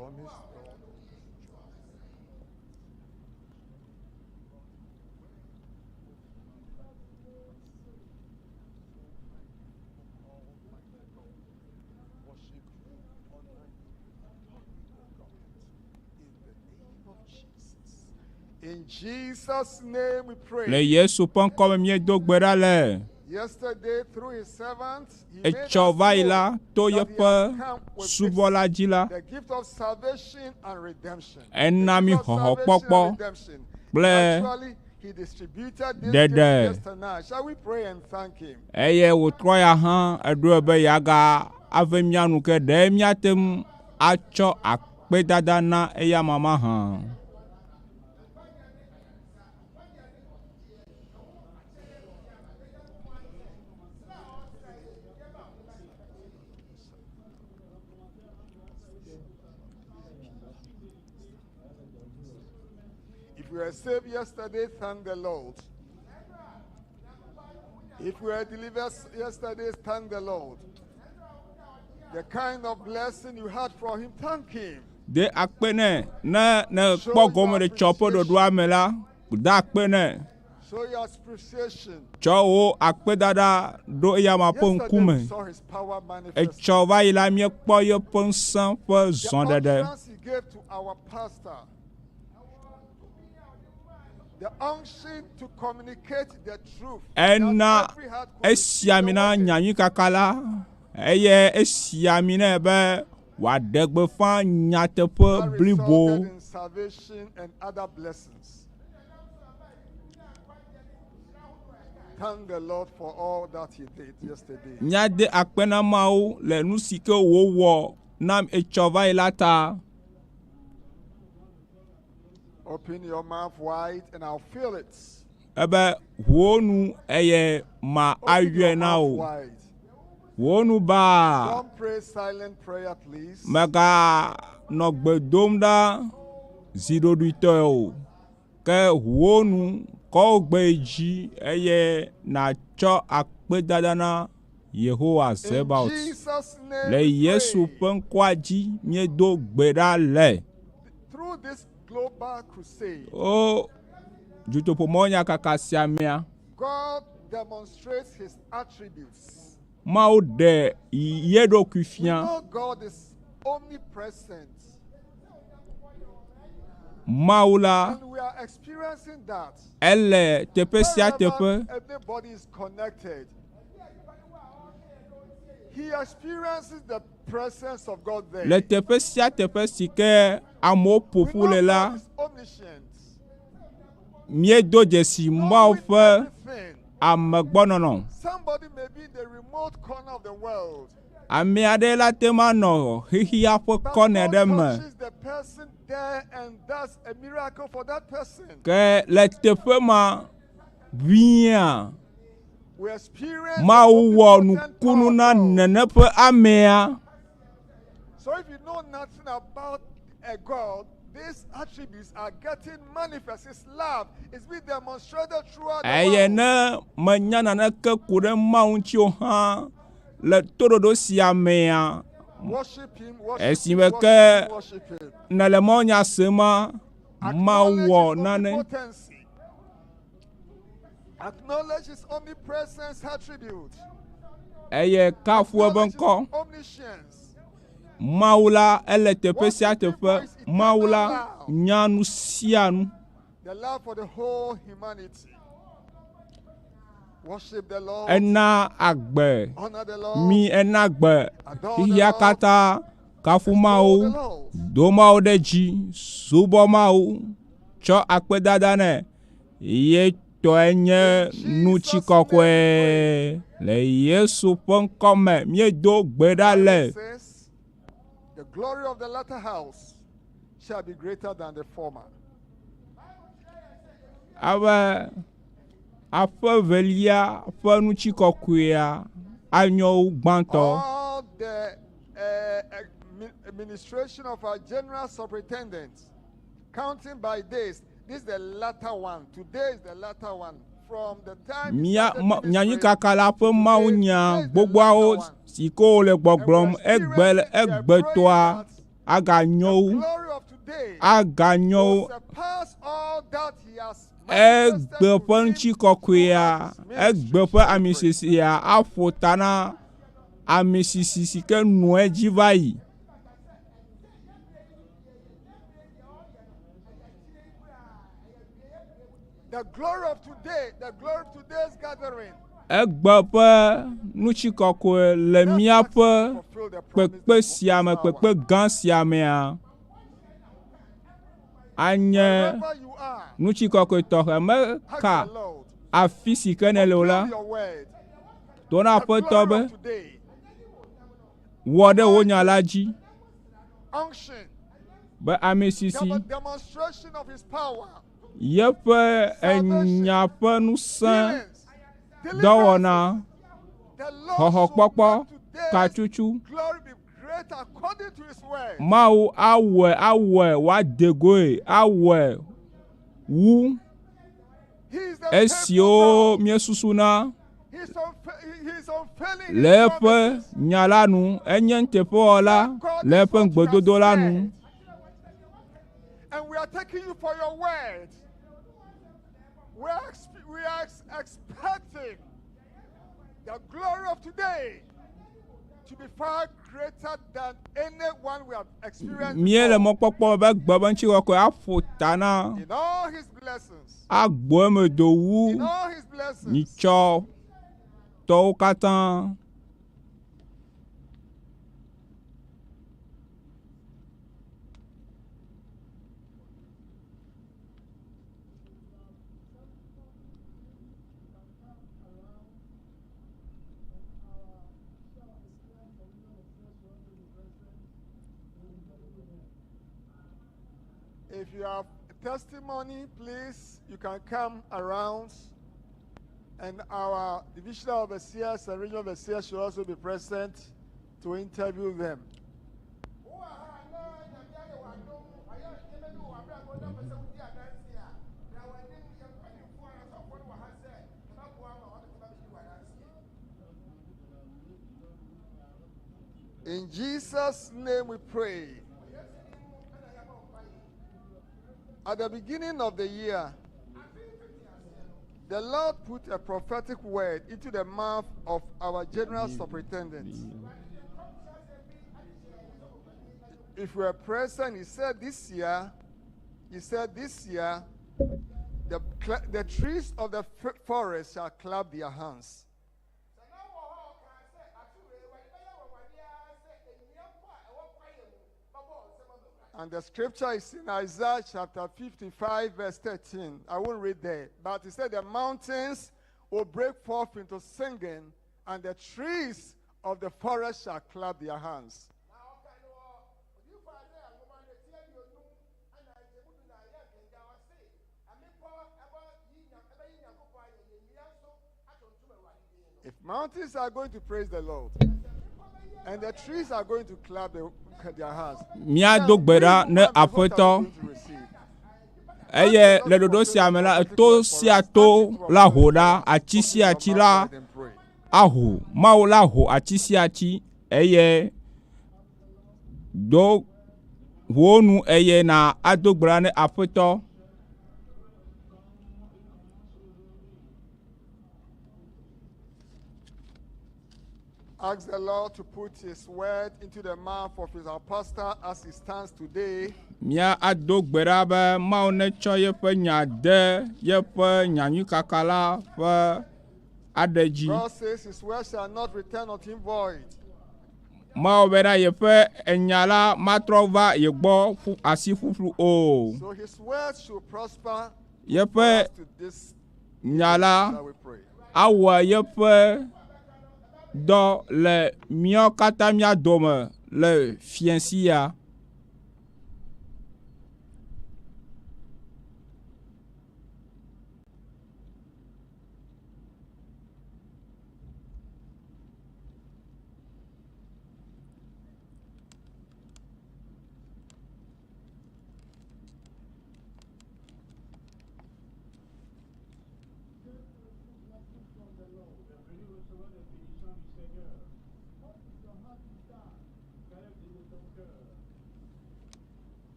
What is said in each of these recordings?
Promise God. Worship you, honor you, adore you, O God. In the name of Jesus. In Jesus' name we Le pray. Yesu ƒe ŋkɔ me míedo gbe ɖa le. Yesterday, through his servant, he made Etsɔ us va yi know la, to that he yeƒe has come with subɔla dzi la, the gift of salvation and redemption. Ena The mi gift of salvation xɔxɔkpɔkpɔ and redemption. kple Actually, he distributed this ɖeɖe. gift yesterday. Shall we pray and thank him? Eye wòtrɔ ya hã eɖoe be yeaga ave mía nu ke ɖe míate ŋu atsɔ akpedada na eya mama hã. If we were saved yesterday, thank the Lord. If we were delivered yesterday, thank the Lord. The kind of blessing you had from him, thank him. De akpe nɛ ne ne kpɔ gome ɖe tsɔ ƒe ɖoɖoa me la, de akpe nɛ. Show your appreciation. Tsɔ wò akpedada ɖo eya ma ƒe Yesterday ŋkume. we saw his power manifest. Etsɔ va yi la míekpɔ yeƒe ŋusẽ ƒe The zɔɖeɖe. utterance he gave to our pastor. The unction to communicate the truth. that Ena every heart could receive esia the mi na word. nyanyuikaka la eye esia mi nɛ be wòaɖe gbeƒã nyateƒe That blibo. resulted in salvation and other blessings. Thank the Lord for all that he did yesterday. Míade akpe na Mawu le nu si ke wòwɔ nam etsɔ va yi la ta. Open your mouth wide and I'll fill it. Ebe ʋu wò nu eye ma Open ayɔe your na mouth wò. wide. Wò nu baa. Don't pray silent prayer, please. Mèganɔ gbe dom ɖa zi ɖoɖoetɔe o. Ke ʋu wò nu, kɔ wò gbe yi dzi eye nàtsɔ akpedada na Yehowa In Zebaot. Jesus' name Le we Yesu pray. ƒe ŋkɔa dzi míedo gbe ɖa le. Through this global crusade, O dutoƒomɔnyakaka sia mea, God demonstrates his attributes. Mawu ɖe ye ɖokui We fia. know God is omnipresent, Mawu la, and we are experiencing that. ele teƒe sia Wherever teƒe. everybody is connected, he experiences the presence of God there. Le teƒe sia teƒe si ke amewo ƒo We ƒu know le la, God is omniscient, míedo dzesi Mawu knowing ƒe everything. amegbɔnɔnɔ. Somebody may be in the remote corner of the world, Ame aɖe la te ma nɔ xexea ƒe but kɔne God ɖe me. touches the person there and does a miracle for that person. Ke le teƒe ma ʋĩa, We experience the Mawu wɔ omnipotent power nukunu of na God. nene ƒe amea. So if you know nothing about a God, these attributes are getting manifest. His love is being demonstrated throughout the Eye world. ne menya naneke ku ɖe Mawu ŋuti o hã le toɖoɖo sia mea, Worship him, worship him, esime worship ke him, worship him. nele mawunya sema, Mawu Acknowledge wɔ his nane. omnipotency. Acknowledge his omnipresence attribute. Eye kafu eƒe Acknowledge his ŋkɔ. omniscience. Mawu la ele teƒe sia Worship him for teƒe. his Mawu eternal la love. nya nu sia nu. The love for the whole humanity. Worship the Lord. Ena agbe Honor the Lord. mi ena agbe Adore the xexea Lord. katã. Kafu Extol Mawu, the Lord. do Mawu ɖe dzi, subɔ Mawu, tsɔ akpedada nɛ. Ye tɔe nye In nutsi Jesus' name we kɔkɔe. Le Yesu ƒe ŋkɔ me míedo gbe ɖa Bible le. says, the glory of the latter house shall be greater than the former. Abe aƒe velia ƒe nutsi kɔkɔea anyɔ wu gbãtɔ. All the administration of our general superintendent, counting by days, this is the latter one. Today is the latter one. From the time he Mía started ma, ministry nyanyuikaka la ƒe to today, mawunya today is the latter gbogboawo one. si ke wole And we gbɔgblɔm are egbe experiencing, we are praying egbetɔa that Aganyɔ The wu. glory of today Aganyɔ will wu. surpass all that he has manifested Egbe to ƒe him ŋutikɔkɔea, throughout his ministry. egbe ƒe Shall we pray? amisisia aƒo ta na amisisi si ke nɔ edzi va yi. The glory of today, the glory of today's gathering. Egbe ƒe ŋutikɔkɔe le Let's ask him míaƒe to fulfill the promise kpekpe this sia me, hour. kpekpe gã sia mea, anye Wherever you are, ŋutikɔkɔe tɔxɛ. ask Meka the Lord. afi si ke nèle o la, Fulfill your word. to na The Aƒetɔ glory be of today, wɔ ɖe wò nya la dzi unction, be amisisi the demonstration of his power, yeƒe enya ƒe ŋusẽ healings, dɔwɔna, deliverances. The Lord should xɔxɔkpɔkpɔ, let today's katsutsu. glory be great according to his word. Mawu awɔe awɔe wòade goe awɔe wu He is the faithful esiwo God. míesusuna He is he is unfailing in le his eƒe promises. nya la nu. Enye nuteƒewɔla God le is eƒe what you have ŋugbedodo la nu. said. And we are taking you for your word. We are, expecting the glory of today to be far greater than anyone we have experienced Míele before. mɔkpɔkpɔ be gbe be ŋutikɔkɔe aƒo ta na In all his blessings. agbɔ eme do wu In all his blessings. nyitsɔ tɔwo katã. If you have testimony, please, you can come around. And our divisional overseers and regional overseers should also be present to interview them. In Jesus' name we pray. At the beginning of the year, the Lord put a prophetic word into the mouth of our general superintendent. If we are present, he said this year, the trees of the forest shall clap their hands. And the scripture is in Isaiah chapter 55, verse 13. I won't read there. But he said the mountains will break forth into singing, and the trees of the forest shall clap their hands. If mountains are going to praise the Lord, and the trees are going to clap their hands, Míado gbe ɖa then ne we human beings, what are Aƒetɔ we going to receive? eye le ɖoɖo sia me la, to sia to la ho ɖa, ati sia ati la aho. Mawu la ho ati sia ati eye do wo nu eye na ado gbe ɖa ne Aƒetɔ. Ask the Lord to put his word into the mouth of his apostle as he stands today. Mía ado gbe ɖa be Mawu netsɔ yeƒe nya de yeƒe nyanyuikaka la ƒe aɖe dzi. God says his word shall not return unto him void. Mawu bena yeƒe enya la matrɔ va ye gbɔ asi ƒuƒlu o. So his word should prosper Yeƒe us to this nya la shall we pray. awɔ yeƒe dɔ le míawo katã mía dome le fiẽ sia.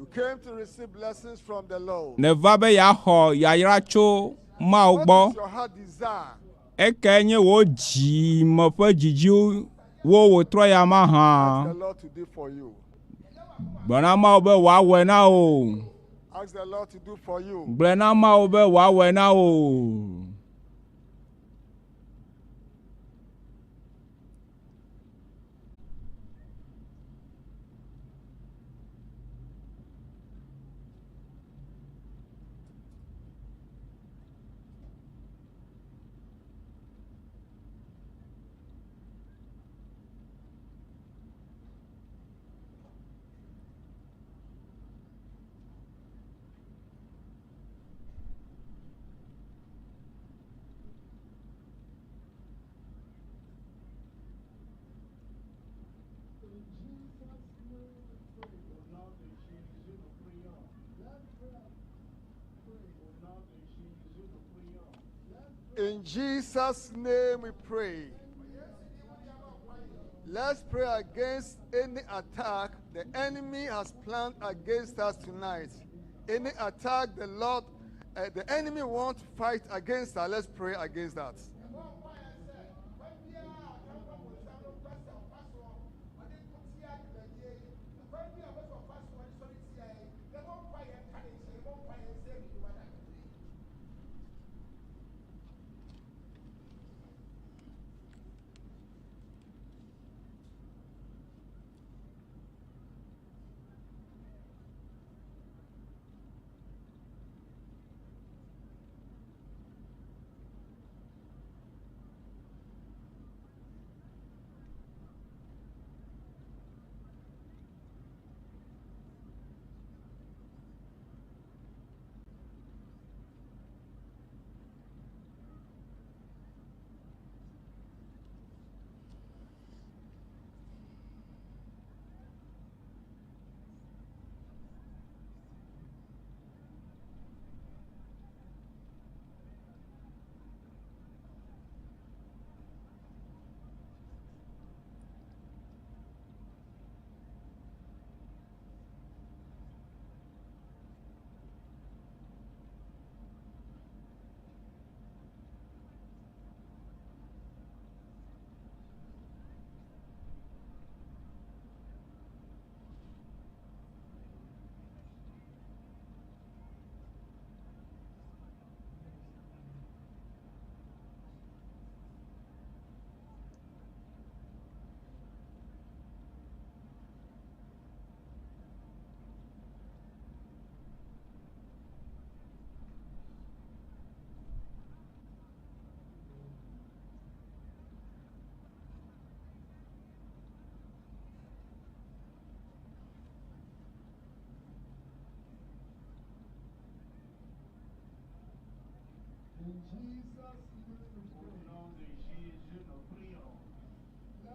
You came to receive blessings from the Lord. Nèva be yeaxɔ yayra tso Mawu What gbɔ. is your heart desire? Ekae nye wò dzime ƒe dzidziwo wòtrɔ ya mahã. Ask the Lord to do for you. Gblɔ na Mawu be wòawɔe na wò. Ask the Lord to do for you. Gblɔe na Mawu be wòawɔe na wò. In Jesus' name we pray. Let's pray against any attack the enemy has planned against us tonight. Any attack the Lord, the enemy wants to fight against us. Let's pray against that.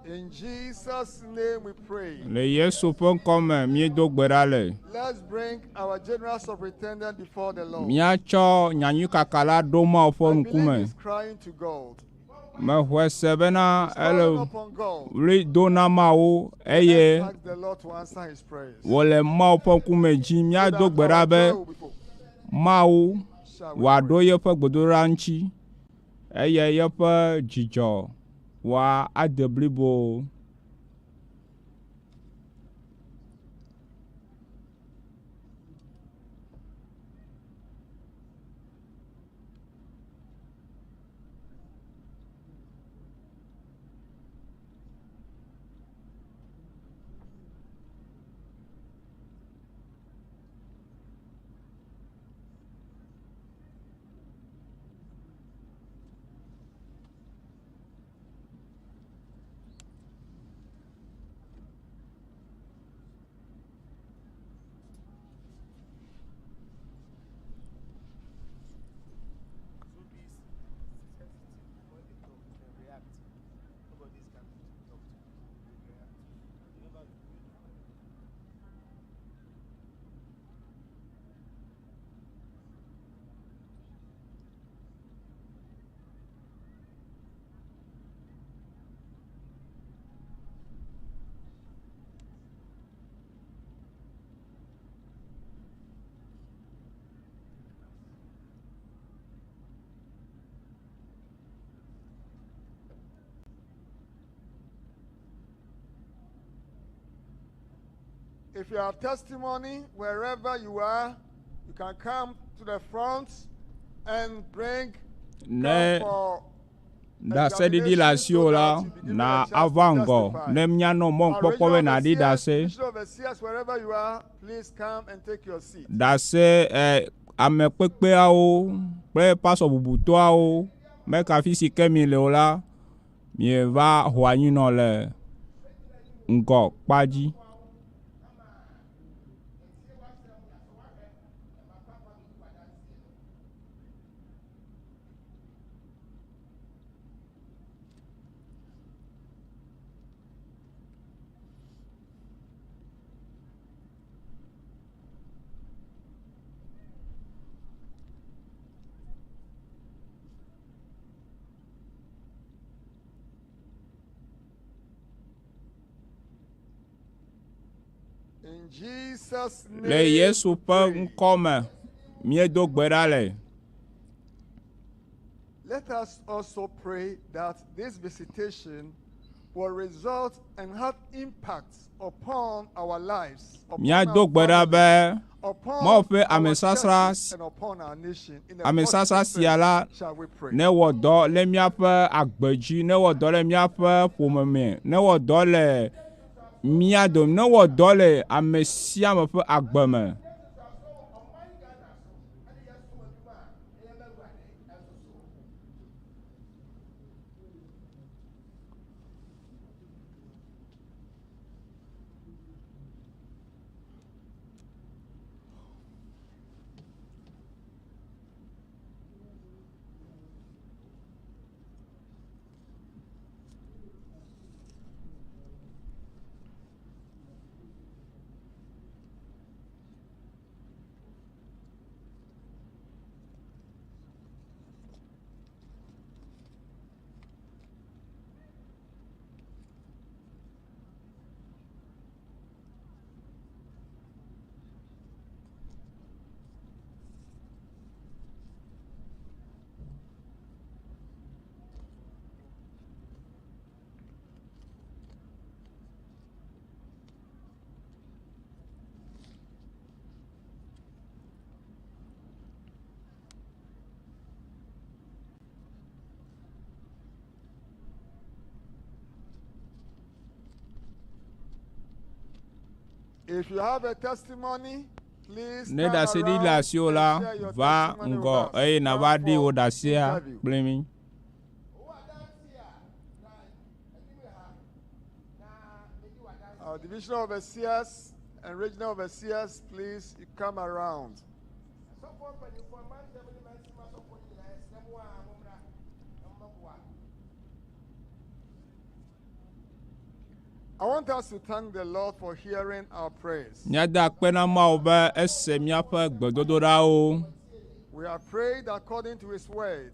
In Jesus' name we pray. Le Yesu ƒe ŋkɔme míedo gbe ɖa le. Let's bring our general superintendent before the Lord. Míatsɔ nyanyuikaka la ɖo Mawu ƒe I believe ŋkume. he's crying to God. Mexɔe se bena He's ele calling upon God. ɣli do na Mawu eye Let's ask the Lord to answer his prayers. wòle Mawu ƒe ŋkume dzi. So Míado that gbe ɖa our be joy will be full. Mawu Shall we wòaɖo pray? yeƒe gbedodoɖa ŋuti eye yeƒe dzidzɔ wòade blibo. If you have testimony wherever you are, you can come to the front and bring Ne come for ɖaseɖiɖi le asiwò la, na ava ŋgɔ ne míanɔ mɔnukpɔkpɔ be nàɖi ɖase. Regional overseers, wherever you are, please come and take your seat. Ɖase eh, ame kpekpeawo kple pasɔ bubutɔawo meka afi si ke mi le o la, mieva xɔ anyinɔ le ŋgɔ kpa dzi. In Jesus' name. Le Yesu we ƒe pray. ŋkɔ me, míedo gbe ɖa le. Let us also pray that this visitation will result and have impact upon our lives, upon Míado our gbe ɖa families, be upon Mawu ƒe our amesasra churches and upon our nation. In a amesasra positive sia la sense, shall we pray. newɔ dɔ le míaƒe agbe dzi, newɔ dɔ le míaƒe ƒome me, newɔ dɔ le mía dome, newɔ dɔ le ame sia ame ƒe agbe me. If you have a testimony, please Ne come ɖaseɖiɖi le around asiwò and la, share your va testimony with ŋgɔ us. eye nàva Come ɖi wò for ɖasea interview. kpli mí. Our divisional overseers and regional overseers, please you come around. I want us to thank the Lord for hearing our prayers. Míada akpe na Mawu be ese míaƒe gbedodoɖawo. We have prayed according to his word.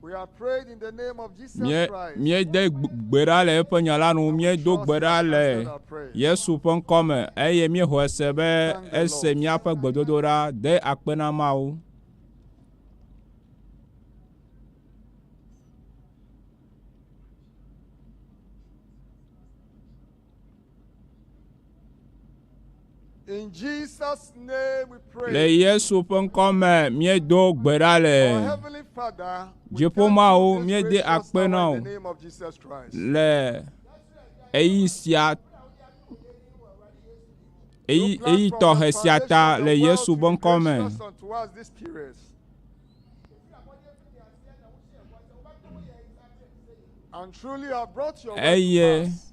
We have prayed in the name of Jesus Mie Christ. míede gbe ɖa le eƒe nya la nu, míedo gbe ɖa le Yesu ƒe ŋkɔ me eye míexɔe se be ese míaƒe gbedodoɖa. De akpe na Mawu. In Jesus' name we pray. Le Yesu ƒe ŋkɔ me míedo gbe ɖa le. Our Heavenly Father, we Dziƒo thank you Mawu, this míede gracious akpe hour na in wò. the name of Jesus Christ. le eyi sia eyi You plan eyi from tɔxɛ the sia ta foundation of le the world Yesu to ƒe be ŋkɔ me. gracious unto us this period. And truly you have brought your word to Eye pass.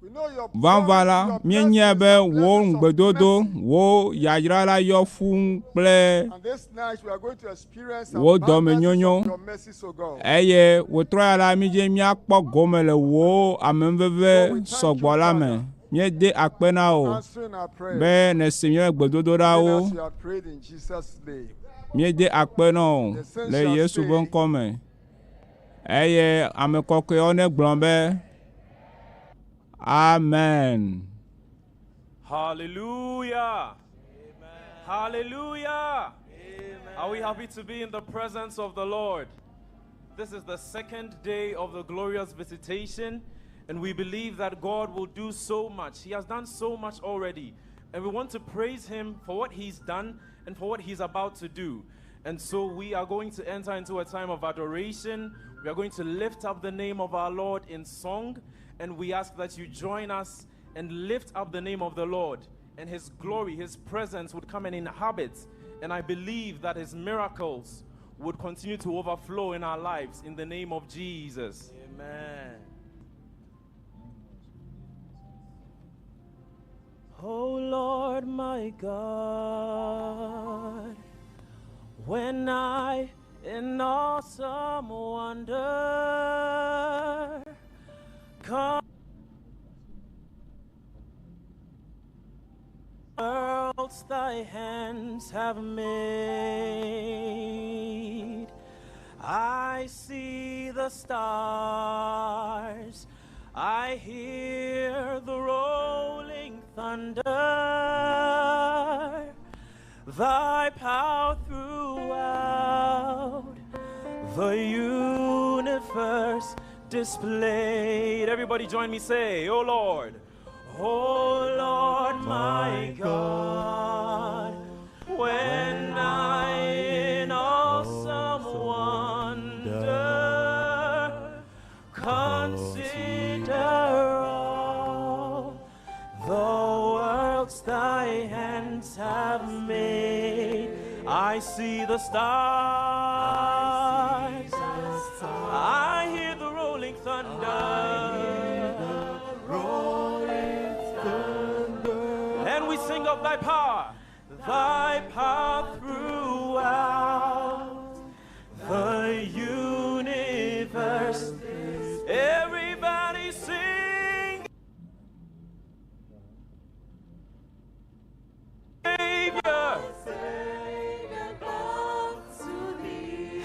We know your vava la, promise, your míenyae blessings be are wò blessings of ŋugbedodo, mercy. wò yayra la yɔ fũu kple And this night we are going to experience wò abundance dɔmenyonyo of your mercies, O God. eye wòtrɔ ya la, mídze míakpɔ gome le wò amenuveve So we thank sɔgbɔ you, la me. Father, Míede akpe na wò answering our prayers. be nèse míaƒe Even gbedodoɖawo. as we have prayed in Jesus' name. Míede akpe na wò The saints le shall Yesu ƒe say, ŋkɔ me. Eye ame kɔkɔewo negblɔ be, Amen. Hallelujah. Hallelujah. Are we happy to be in the presence of the Lord? This is the second day of the glorious visitation. And we believe that God will do so much. He has done so much already. And we want to praise Him for what He's done and for what He's about to do. And so we are going to enter into a time of adoration. We are going to lift up the name of our Lord in song. And we ask that you join us and lift up the name of the Lord. And His glory, His presence would come and inhabit. And I believe that His miracles would continue to overflow in our lives in the name of Jesus. Amen. Oh Lord my God, when I in awesome wonder come worlds thy hands have made, I see the stars, I hear the rolling thunder, thy power throughout the universe displayed. Everybody join me, say, Oh Lord, Oh Lord my God, when I in awesome wonder consider all the worlds thy hands have made, I see the stars, I hear the rolling thunder, and we sing of thy power throughout the universe. Everybody sing. Savior,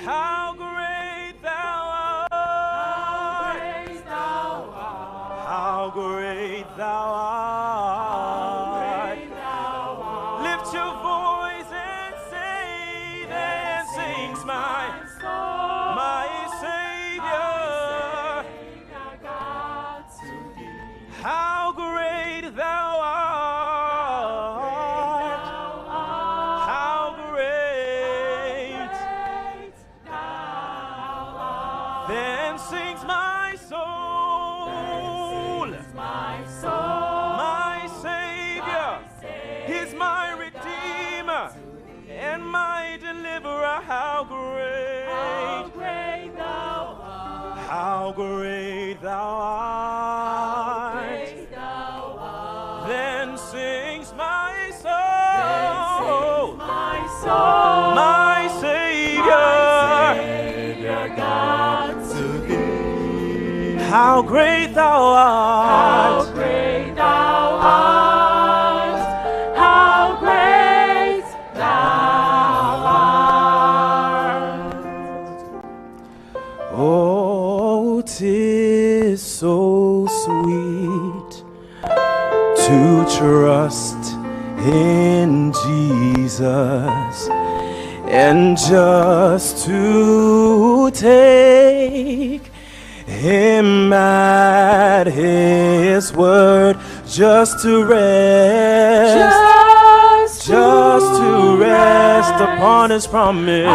how great thou art! How great thou art! Lift your voice and say, then sings my Savior. How great thou art! How great! Then sings my soul, my Savior. He's my Redeemer and my Deliverer. How great! How great thou art! Then sings my soul, my Savior. How great thou art! How great thou art! How great thou art! Oh, 'tis so sweet to trust in Jesus and just to take him at his word, just to rest, just to rest upon his promise,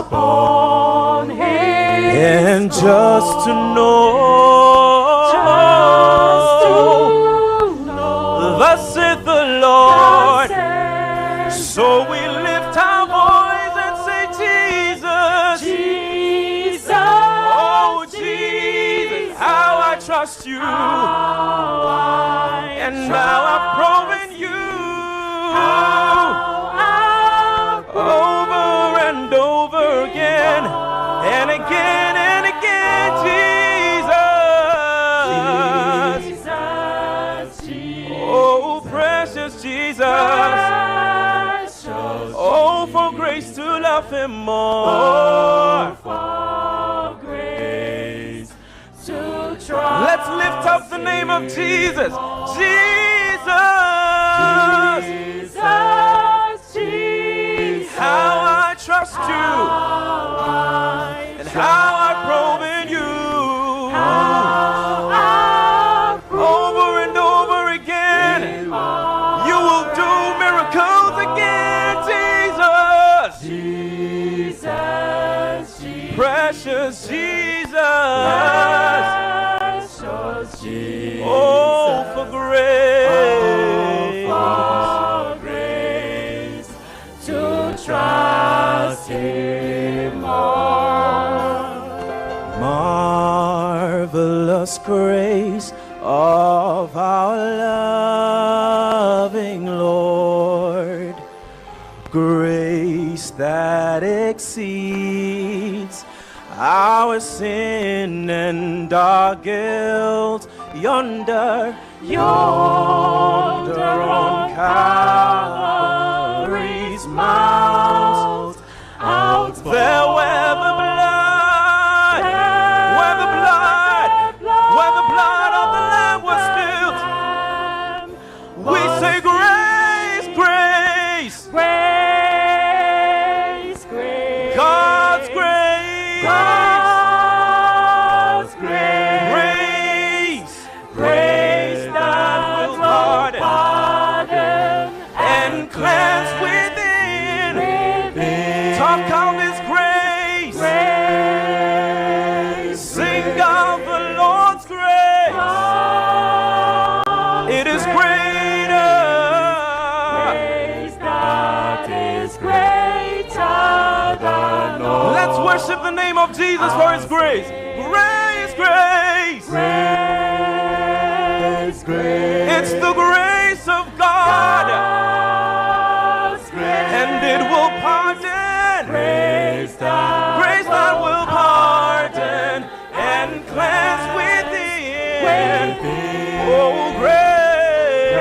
upon his and just to know, just to know thus saith the Lord. saith So we lift our voice and say, Jesus, Jesus, oh Jesus, how I trust you, how I and now I've proven you how I've over and over again, and again and again, Jesus. Jesus, Jesus, Oh, precious Jesus. precious Oh, for grace to love him more. for grace to trust. Let's lift up the name of Jesus. Jesus. Jesus, Jesus, How I trust you how I and how I've proven you. how I've Precious Jesus. Precious Jesus. Oh, for grace. Oh, for grace to trust Him more. Marvelous grace of our loving Lord, grace that exceeds our sin and our guilt. Yonder, Yonder on on Calvary's Calvary's mount, mount, out there where the blood, where the blood, where the blood of the Lamb was spilled, we say grace, grace, Grace, grace, God's grace, God's grace, grace, grace that that will will pardon pardon and cleanse within. within. Talk of His grace, Grace, sing of the Lord's grace. God's It is greater. Grace that is greater than all. Let's worship the name of Jesus for His grace. Grace, grace. Grace, grace. It's the grace of God, God's grace. and it will pardon. Grace that, Grace that will pardon and cleanse within. Oh, grace.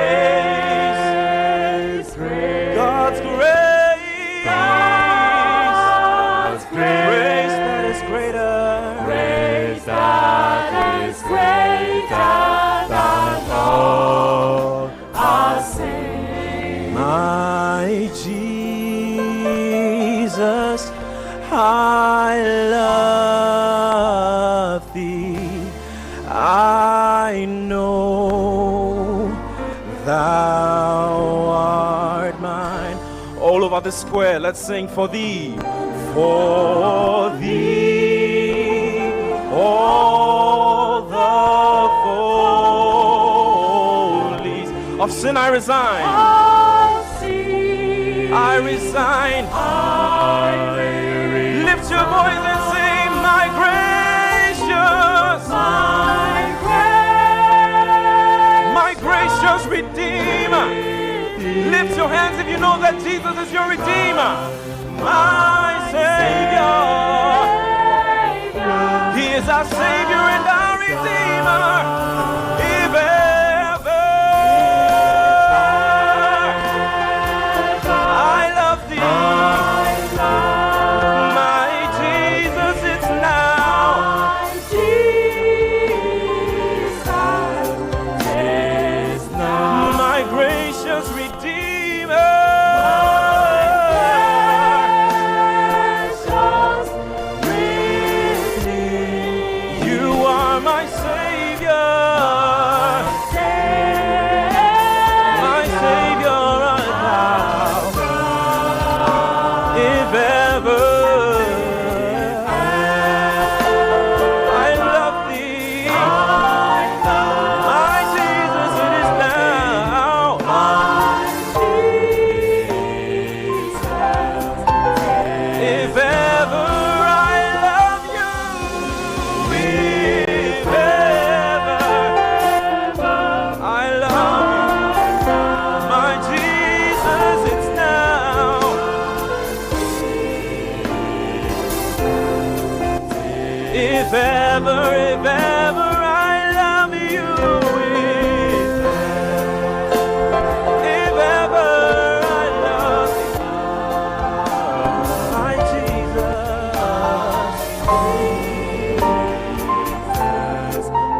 Grace, grace. God's grace. God's grace. Grace that is greater. Grace that is greater than all our sin. My Jesus, I love thee. I know thou art mine. All over the square, let's sing for thee. For thee, all the follies of sin I resign. I resign. Lift your voice and say, My gracious, my gracious Redeemer. Lift your hands if you know that Jesus is your Redeemer. My Savior. He is our Savior and our Redeemer. If ever I love thee, my Jesus, it's now. My gracious Redeemer. You are my Savior. My Savior, thou. If ever I love thee, my Jesus, it is now. If ever I love you, if ever I love you, my Jesus, it's now. If ever, if ever I love you, if ever I love you, my Jesus,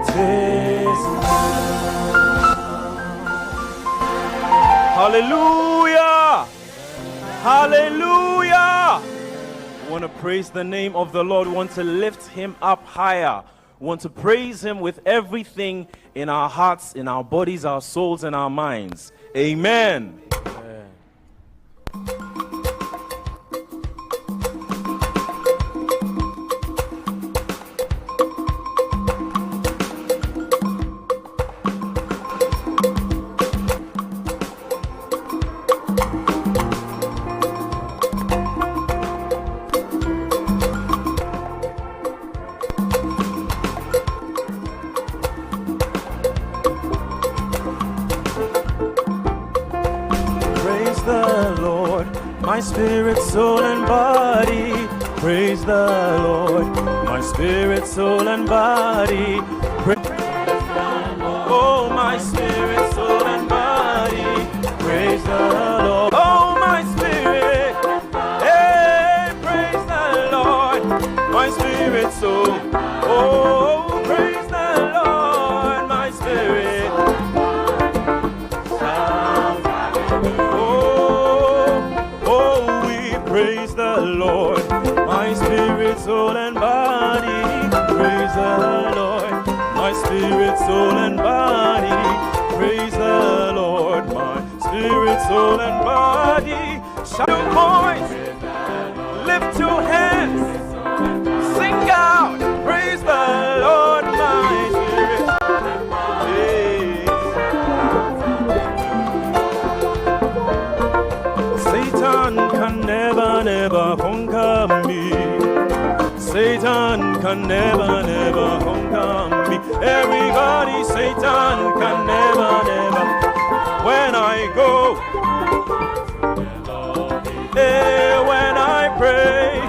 'tis now. Hallelujah! Hallelujah! We want to praise the name of the Lord. We want to lift him up higher. We want to praise him with everything in our hearts, in our bodies, our souls, and our minds. Amen. the Lord, my spirit, soul, and body. Praise the Lord, my spirit, soul, and body. Oh, my spirit, soul, and body. Praise the Lord. Oh, my spirit. Hey, praise the Lord. My spirit, soul. Oh, praise the Lord, my spirit. Oh, oh, we praise the Lord, my spirit, soul, and body. Praise the Lord, my spirit, soul, and body. Praise the Lord, my spirit, soul, and body. Shout your voice, lift your hands, sing out, praise the Lord, my spirit. Hey. Satan can never, never conquer me. Satan can never, never conquer me. Everybody, Satan can never, never. When I go, hey, when I pray,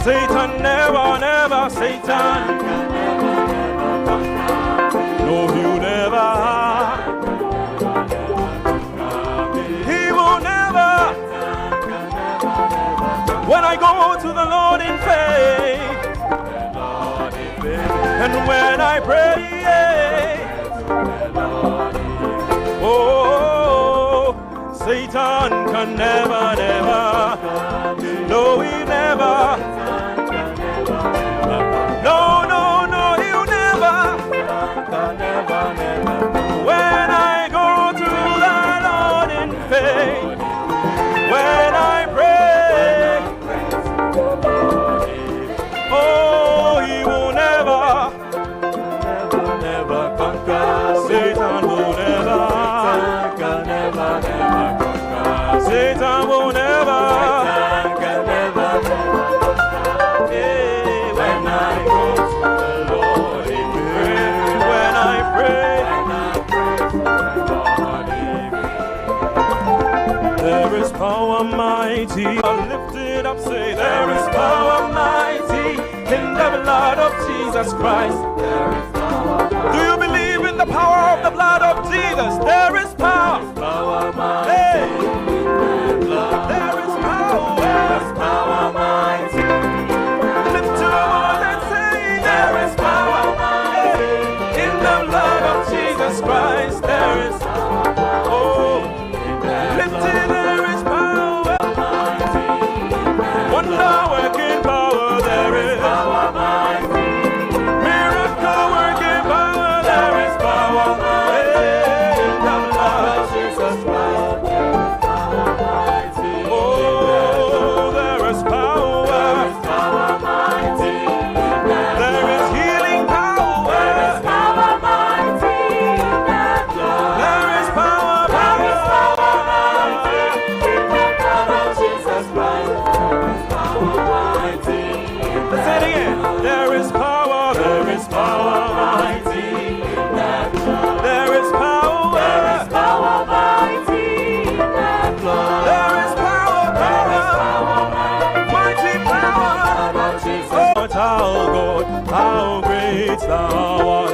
Satan never, never, Satan. No, he'll never. He will never. When I go to the Lord in faith, and when I pray, oh, Satan can never, never, no, he never, no, no, no, he'll never. When I go to the Lord in faith, when I pray, oh, he will never, Never conquer. Satan will never, Satan can never, never conquer. Satan will never. Satan can never, never conquer. Yeah, When I go to the Lord in prayer, when I pray, when I pray to the Lord in prayer. there is power mighty. Lift it up, say, there is power mighty in the blood of Jesus Christ. There is power, Do you believe in the power of the blood of Jesus? There is power. power mighty Hey, in the blood. there is power. There is power mighty. Lift your voice and say, there is power mighty in the blood of Jesus Christ. There is oh, lift it, there is power. Wonder working power, there is Power mighty. miracle working power, there is power in the blood. Jesus Christ. There is power mighty. Oh, there is power. There is power mighty. There is healing power. There is power mighty in the blood. There is power, There is power. power mighty in the blood of Jesus Christ. There is power mighty in the Let's say it again. There is power, there is power mighty in the blood. There is power. There is power mighty in the blood. There is power, There is power. power mighty Mighty in the power. blood of Jesus. Immortal God, how great thou art,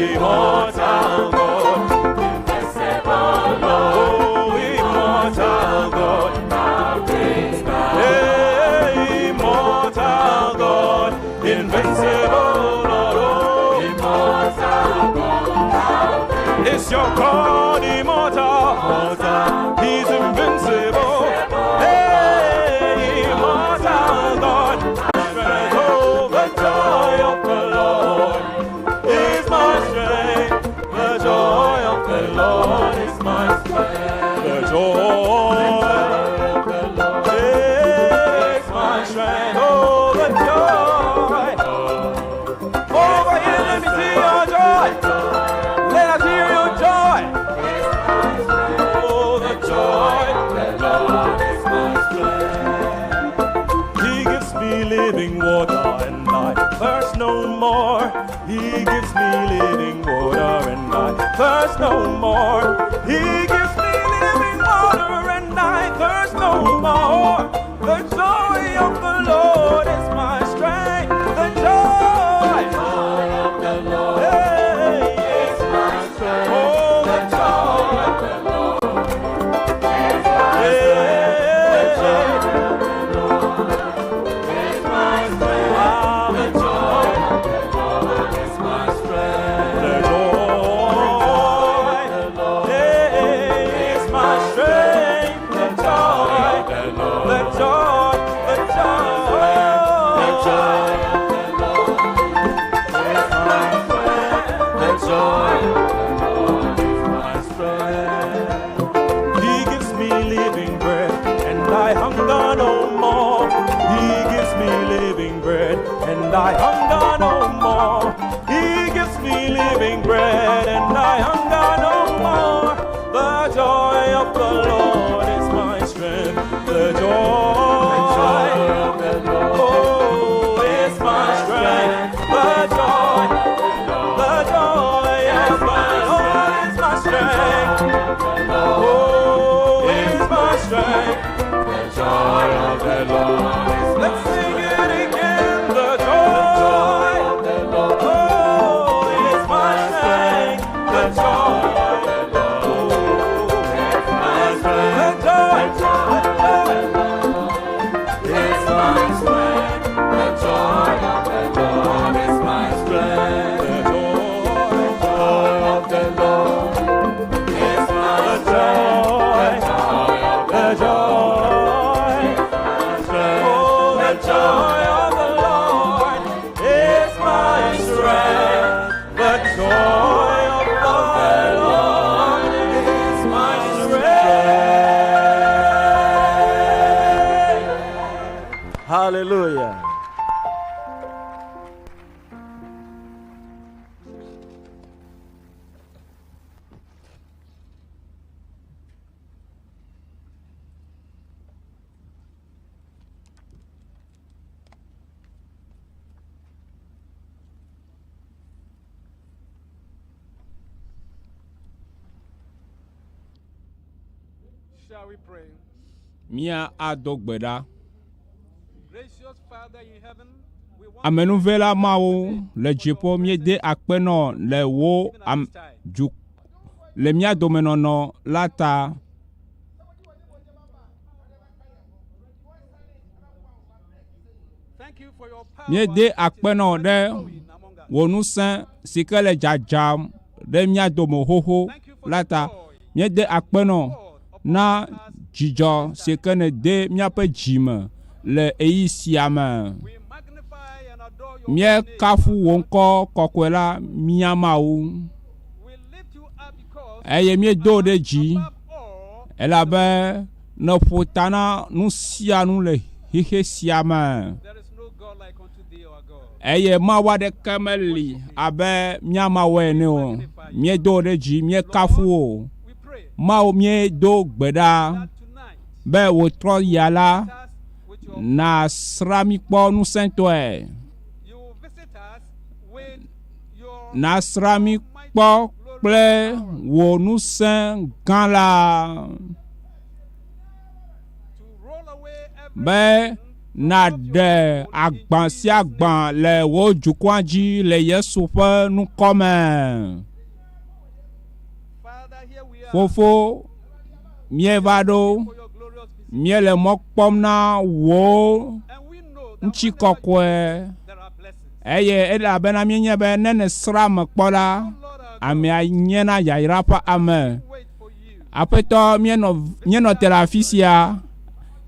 immortal God. Invincible Lord, Oh, immortal God. how great thou Hey, immortal God, invincible Lord. Oh, Immortal God, how great is your God immortal? He's invincible. Hey, immortal God. Oh, the joy of the Lord is my strength. The joy of the Lord is my strength. The joy of the Lord is my strength. Oh, the joy. Over here, let me see your joy. Let us hear your joy. Oh, the joy. The Lord is my strength. He gives me living water and I thirst no more. He gives me living water and I thirst no more. He gives The joy, the joy. Is my strength. The joy of the Lord is my strength. The joy, The joy of the Lord is my strength. The joy of the joy. Oh, the joy of the Lord is my strength. The joy of the Lord is my strength. Hallelujah. Shall we pray? Mía ado gbe ɖa. Gracious Father in heaven, we want Amenuvela Mawu le dziƒo míede akpe nɔ le wò am du le mía domenɔnɔ la ta. thank you for your power Míede akpe nɔ ɖe flowing among us. wò ŋusẽ si ke le dzadzam ɖe mía dome xoxo la ta. Míede akpe nɔ na dzidzɔ si ke nède míaƒe dzime le ɣeyiɣi sia me. We magnify and adore your holy name. Míekafu wò ŋkɔ kɔkɔe la, mía Mawu. We lift you up because Eye míedo wò ɖe dzi above all elabe nèƒo ta na nu sia nu le xexe sia me. there is no God like unto thee, our God. Eye Mawu aɖeke meli abe mía Mawu ene o. Míedo wò ɖe dzi, míekafu wò. We pray Mawu míedo gbe ɖa that tonight be wòtrɔ ya la us with your nàsra mí kpɔ ŋusẽtɔe. you will visit us with your Nàsra mí kpɔ kple wò ŋusẽ gã la to roll away every be nàɖe agbã sia agbã le wò dukɔa dzi le Yesu ƒe ŋkɔ me. Father, here we are Fofo, míeva ɖo, for your glorious visit. míele mɔ kpɔm na wò And we know that ŋutikɔkɔe whenever there are blessings. eye elabena míenye be ne nèsra ame kpɔ la, Lord our God, amea nyena yayra ƒe ame. wait for you. Aƒetɔ, míenɔ míenɔ te le afi sia,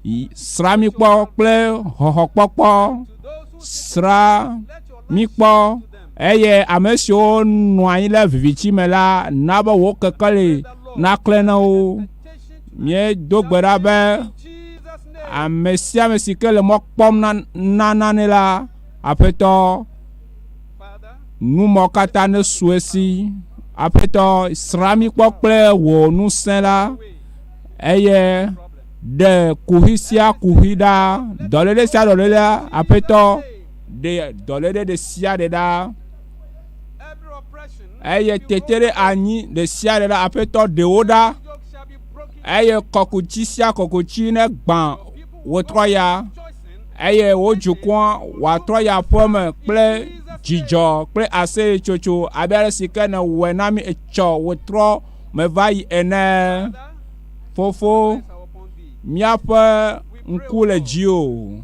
yi- sra mí kpɔ kple xɔxɔkpɔkpɔ, To those who sit, sra let your light mí kpɔ shine to them. eye ame siwo nɔ anyi le viviti me la, na be wò kekeli naklẽ na wo. Expectation to Míedo gbe ɖa be in Jesus' name. ame sia ame si ke le mɔ kpɔm na na nane la, Aƒetɔ, Father, numɔ katã nesu esi. Aƒetɔ, sra mí kpɔ kple wò ŋusẽ la way eye problem. ɖe kuxi sia kuxi ɖa, dɔléle sia dɔlélea, Aƒetɔ, ɖe dɔléle ɖe sia ɖe ɖa Every oppression, eye tete ɖe anyi ɖe sia ɖe ɖa, Aƒetɔ, ɖe wo ɖa yoke shall be broken. eye kɔkuti sia kɔkuti ne gbã wòtrɔ ya Rejoicing eye wò dukɔa wòatrɔ yi aƒeme kple dzidzɔ kple aseyetsotso abe ale si ke nèwɔe na mí etsɔ wòtrɔ meva yi ene. Father, Fofo, eyes are upon thee. míaƒe ŋku le dziwò.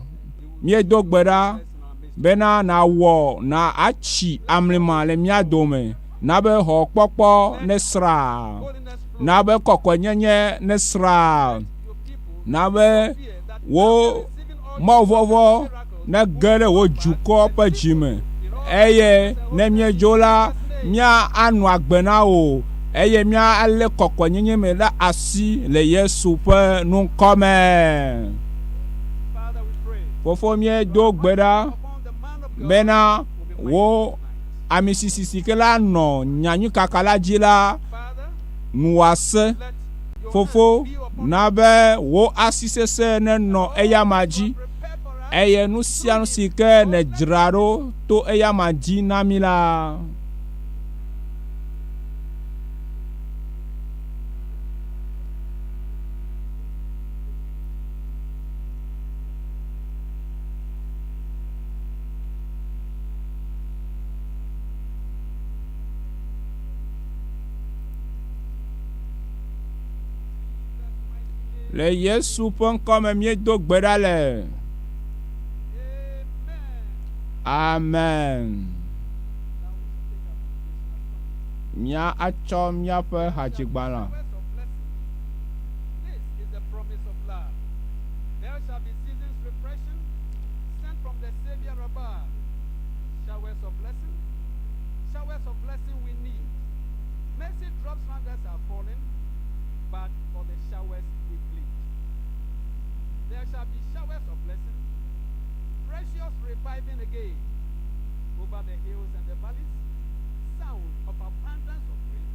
Míedo gbe ɖa Bless in our midst. bena nàwɔ na atsi amlima le mía dome, na be xɔkpɔkpɔ nesra, Holiness flow. na be kɔkɔenyenye nesra, Your people na be fear that wò after receiving all mawuvɔvɔ miracles, nege ɖe wò dukɔ ƒe dzime eye ne míedzo la, mía anɔ agbe na wò eye mía alé kɔkɔenyenye me ɖe asi le Yesu ƒe ŋkɔ me. Father, we pray Fofo míedo gbe ɖa upon the man of God bena wò ame sisi si ke la nɔ nyanyuikaka la dzi la Father, nu wòase. let your Fofo, hand be upon na be wò asi sesẽ nenɔ eyama dzi prepare for us eye nu sia nu si ke nèdzra ɖo to eyama dzi na mí la, Le Yesu ƒe ŋkɔme míedo gbe ɖa le. Amen. Amen. Mía atsɔ míaƒe hadzigbalẽ. Showers of blessing. This is the promise of love. There shall be seasons refreshing, sent from the Savior above. Showers of blessing, showers of blessing we need. Mercy drops round us are falling, but for the showers we plead. There shall be showers of blessing, precious reviving again, over the hills and the valleys, sound of abundance of rain.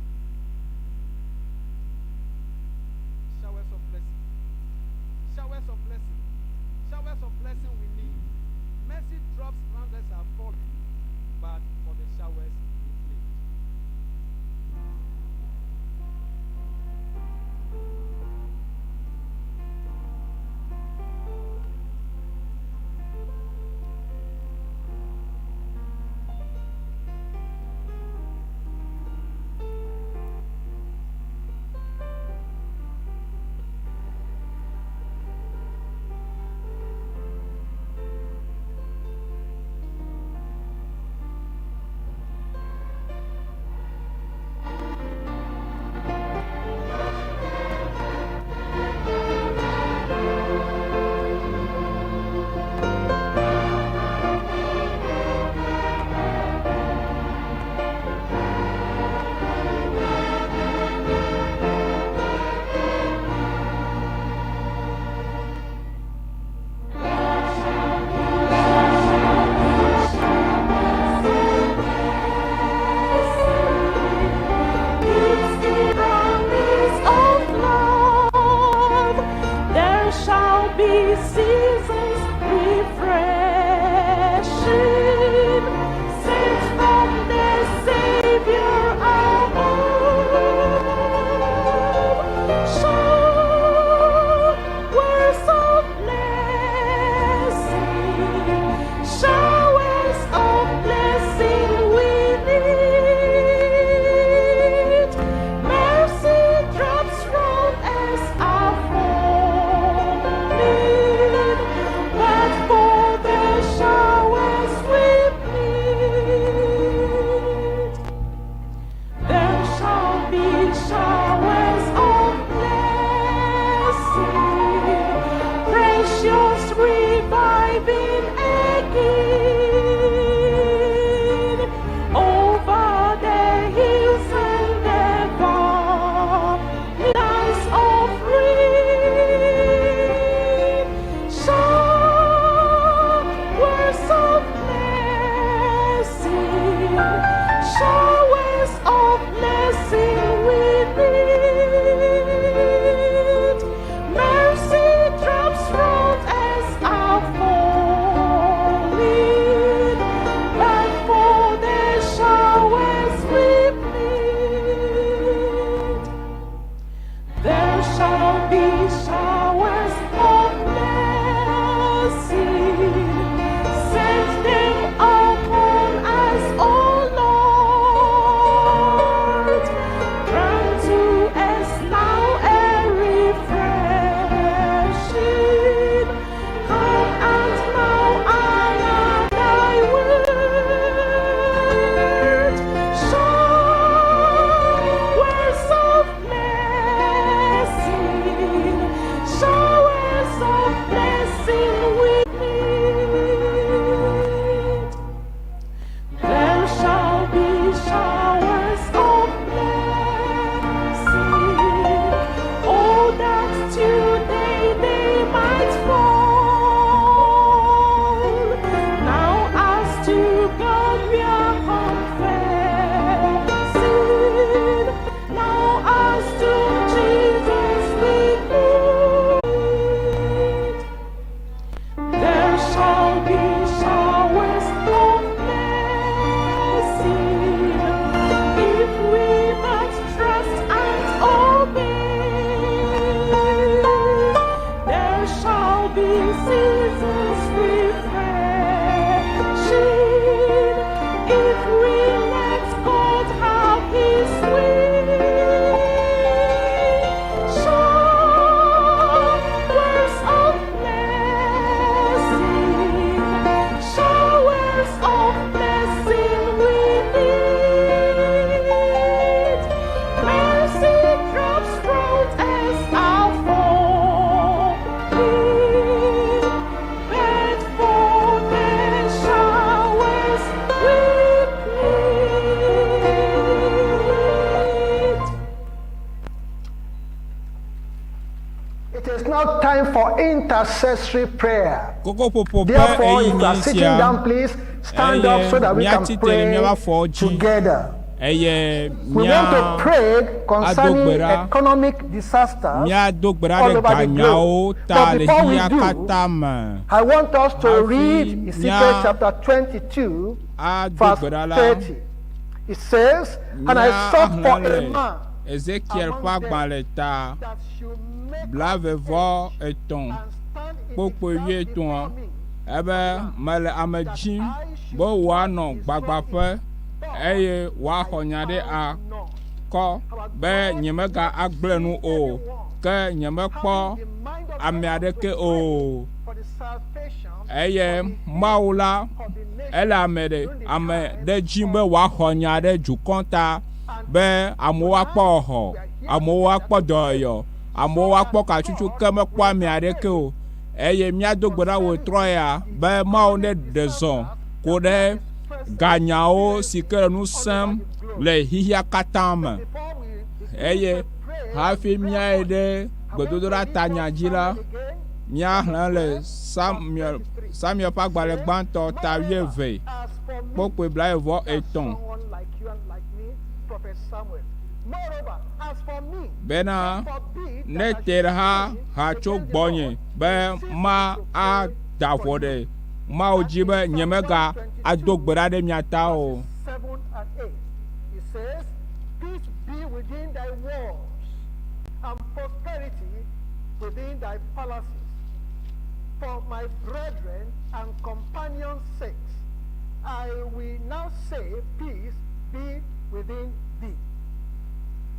Showers of blessing, showers of blessing, showers of blessing we need. Mercy drops round us are falling, but for the showers we plead. It is now time for intercessory prayer. Kokoƒoƒo ƒe Therefore, if you are ɣeyiɣi sitting sia down, please stand up eye so that we can míatsi tre ɖe pray míaƒe afɔwo dzi together. eye We want to mía pray concerning gbe ɖa. economic disasters míado gbe ɖa all ɖe over the ganyawo globe. ta But le before we xexea do, katã me. I want us to Hafi read Ezekiel mía chapter 22, ado verse gbe ɖa la, 30. It says, And I mía sought for ahlẽ a le man Ezekiel ƒe among them agbalẽ ta that should make blaeve up vɔ hedge etɔ̃ and stand in the kpokpoe gap wuietɔ̃a before me ebe mele ame that dzim I be should wòanɔ destroy gbagbãƒe it. But eye wòaxɔ I nya ɖe found none. akɔ Our be God nyemega is agblẽ nu o everyone ke nyemekpɔ having the mind of ame God to aɖeke pray o. for the salvation, Eye for the healing Mawu la of the ele nation ame ɖe during the ame time ɖe dzim be of wòaxɔ nya ɖe dukɔ ta and be amewo akpɔ tonight xɔ, we are here amewo together akpɔ to pray dɔyɔyɔ, amewo so akpɔ that katsutsu God ke mekpɔ will ame aɖeke intervene o. Eye míado gbe ɖa concerning wòtrɔ ya the be Mawu economic ne ɖe zɔ disasters ko that we ɖe are express- ganyawo si ke le nu experiencing all sẽm over the globe. le xexea katã me. But before we begin Eye to pray hafi the prayer míayi point, ɖe I want to gbedodoɖa read ta nya one dzi la, Samuel again, míaxlẽ chapter le 12, verse Samuel 23. Samuel ƒe agbalẽ Says, gbãtɔ ta Moreover, wuieve as for me, kpokpoe blaeve vɔ that's etɔ̃ someone like you and like me, Prophet Samuel. Moreover, as for me, bena God forbid ne that I te should ɖe ha sin ha tso against the gbɔnye Lord be in ceasing ma to pray ada for ʋɔ you. ɖe Mawu That dzi is be Psalm nyemega ado 122, gbe ɖa ɖe mia ta o. verses 7 and 8. It says, Peace be within thy walls, and prosperity within thy palaces. For my brethren and companions' sakes, I will now say, Peace be within thee.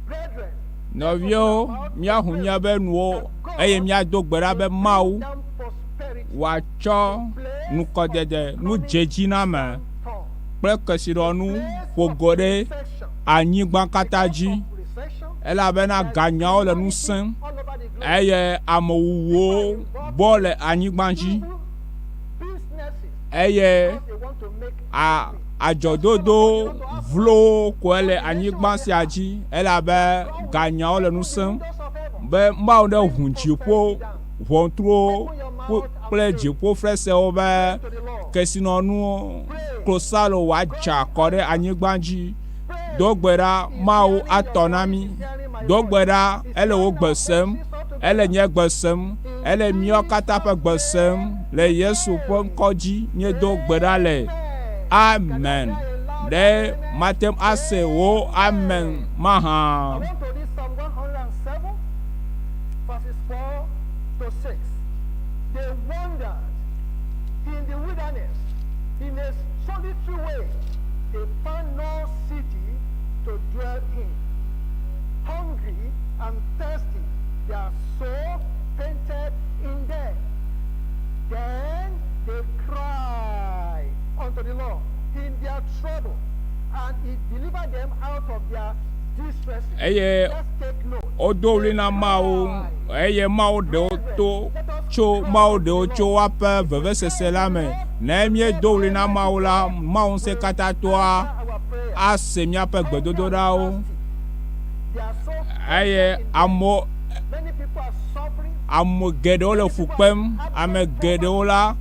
Brethren, let's open Nɔviwo, our mouth to míahu pray míaƒe nuwo that eye God míado gbe ɖa will be bring Mawu down prosperity wòatsɔ to place of nukɔdede, economic nudzedziname downturn, kple a kesinɔnu place ƒo of go ɖe recession. anyigba katã Because dzi of recession, elabena there is ganyawo le nu criminality sẽm all over the globe. eye People are amewuwuwo involved bɔ in le anyigba dzi evil businesses eye because they want to make a ends meet. Just some of us, adzɔdodo they want to have money. vlowo koe le But the nation anyigba they sia have, dzi elabe God will ganyawo le nu open the sẽm windows of heaven, be Mawu ne bring ʋu dziƒo prosperity down. ʋɔtruwo Open your kple mouth and kple pray. dziƒo fesrewo be Pray to the Lord. kesinɔnuwo Pray. klosalo God wòadza will kɔ ɖe answer. anyigba dzi. Pray. Do gbe ɖa He's Mawu hearing your atɔ na voice. mí. He's hearing my Do gbe voice. ɖa He's ele wò hearing gbe our sem, voices all ele together. nye gbe sem, In ele míawo katã ƒe gbe Jesus' sem name le we Yesu ƒe pray. ŋkɔ dzi míedo gbe ɖa le. Amen. Can I Amen. hear a loud Ɖe amen? mate ŋu ase wò amen Amen. mahã? I want to read Psalm 107, verses 4 to 6. They wandered in the wilderness in a solitary way. They found no city to dwell in. Hungry and thirsty, their soul fainted in them. Then they cried unto the Lord in their trouble, and he delivered them out of their distresses. Eye Let's take note. wodo They ɣli na Mawu cried. eye Mawu ɖe wo Brethren, to let us tso cry Mawu unto ɖe the wo tso Lord. woƒe If we cry vevesese unto la the me. Lord, Ne the míedo ɣli na Almighty Mawu la, God Mawu will ŋusẽkatãtɔa answer our prayer. ase míaƒe Hunger and gbedodoɖawo thirsty, their soul eye fainted in them. amewo Many people are suffering. ame geɖewo le Many fu people are kpem. in Ame abject geɖewo poverty la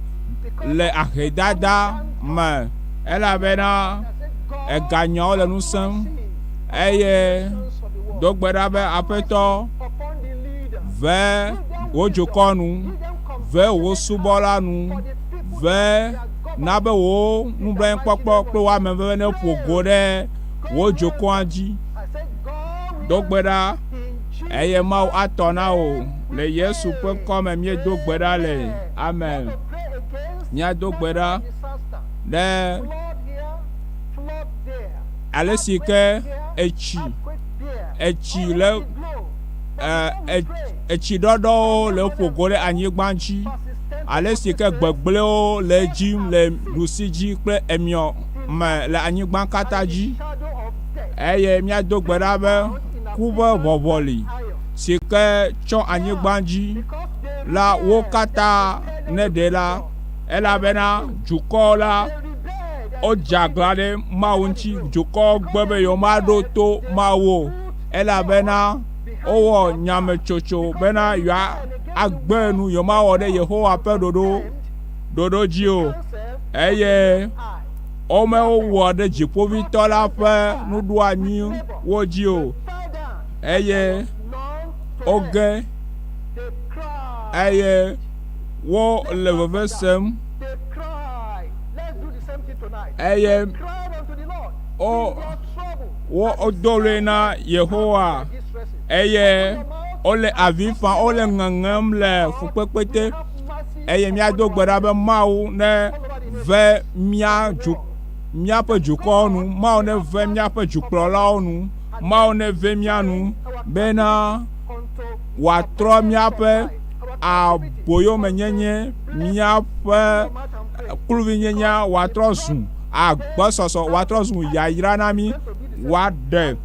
because le of economic ahedada downturn. me elabena I said, God, eganyawo le have nu sẽm mercy upon the eye nations of the world. do gbe ɖa be Have Aƒetɔ mercy upon the leaders. ve Give them wò wisdom. dukɔ nu, Give them ve wò compassionate subɔla heart nu, for the people ve that they are na be governing. wò In the mighty nublanuikpɔkpɔ name kple of wò Jesus. ameveve ne ƒo go Pray. ɖe wò God will dukɔa answer. dzi. I said, God will Do gbe answer. ɖa In eye Mawu Jesus' atɔ na wò. name Le we Yesu ƒe pray. ŋkɔ me míedo gbe ɖa le. Amen. Amen. Want to pray against Míado gbe ɖa natural disaster. ɖe Flood here, flood there. ale si ke Earthquake here, etsi earthquake there. etsi All le over the globe. But e before we e pray, etsiɖɔɖɔwo Psalm le ƒo go ɖe 104, anyigba dzi. verses 10 to Ale si 14 ke says, gbegblẽwo le Death dzim has le ceased ɖusi dzi kple emiɔ till me death le anyigba katã and in the dzi. shadow of death. Eye míado gbe Being ɖa be bound in ku ƒe affliction ʋɔʋɔli and iron. si ke tsɔ Yeah, anyigba dzi because they la wo rebelled and katã rebelled ne ɖe against la God. elabena dukɔ la They rebelled and wodze aglã disobeyed ɖe all Mawu over the ŋuti. globe. Dukɔwo Because gbe be they yewomaɖo rebelled, to they Mawu o put God elabena behind wowɔ their back. nyametsotso Because bena they yewoa rebelled against agbe nu yewomawɔ ɖe Yehowa ƒe ɖoɖo ɖoɖo dzi o eye womewɔ ɖe dziƒoʋĩtɔ la ƒe nuɖoanyiwo dzi o eye woge eye wole veve sem eye wo wodo ɣli na Yehowa eye wole avi fam, wole ŋeŋem le fukpekpe te eye míado gbe ɖa be Mawu ne ve mía du míaƒe dukɔwo nu, Mawu ne ve míaƒe dukplɔlawo nu, Mawu ne ve mía nu bena wòatrɔ míaƒe aboyomenyenye, míaƒe kluvinyenyea wòatrɔ zu agbɔsɔsɔ, wòatrɔ zu yayra na mí, wòaɖe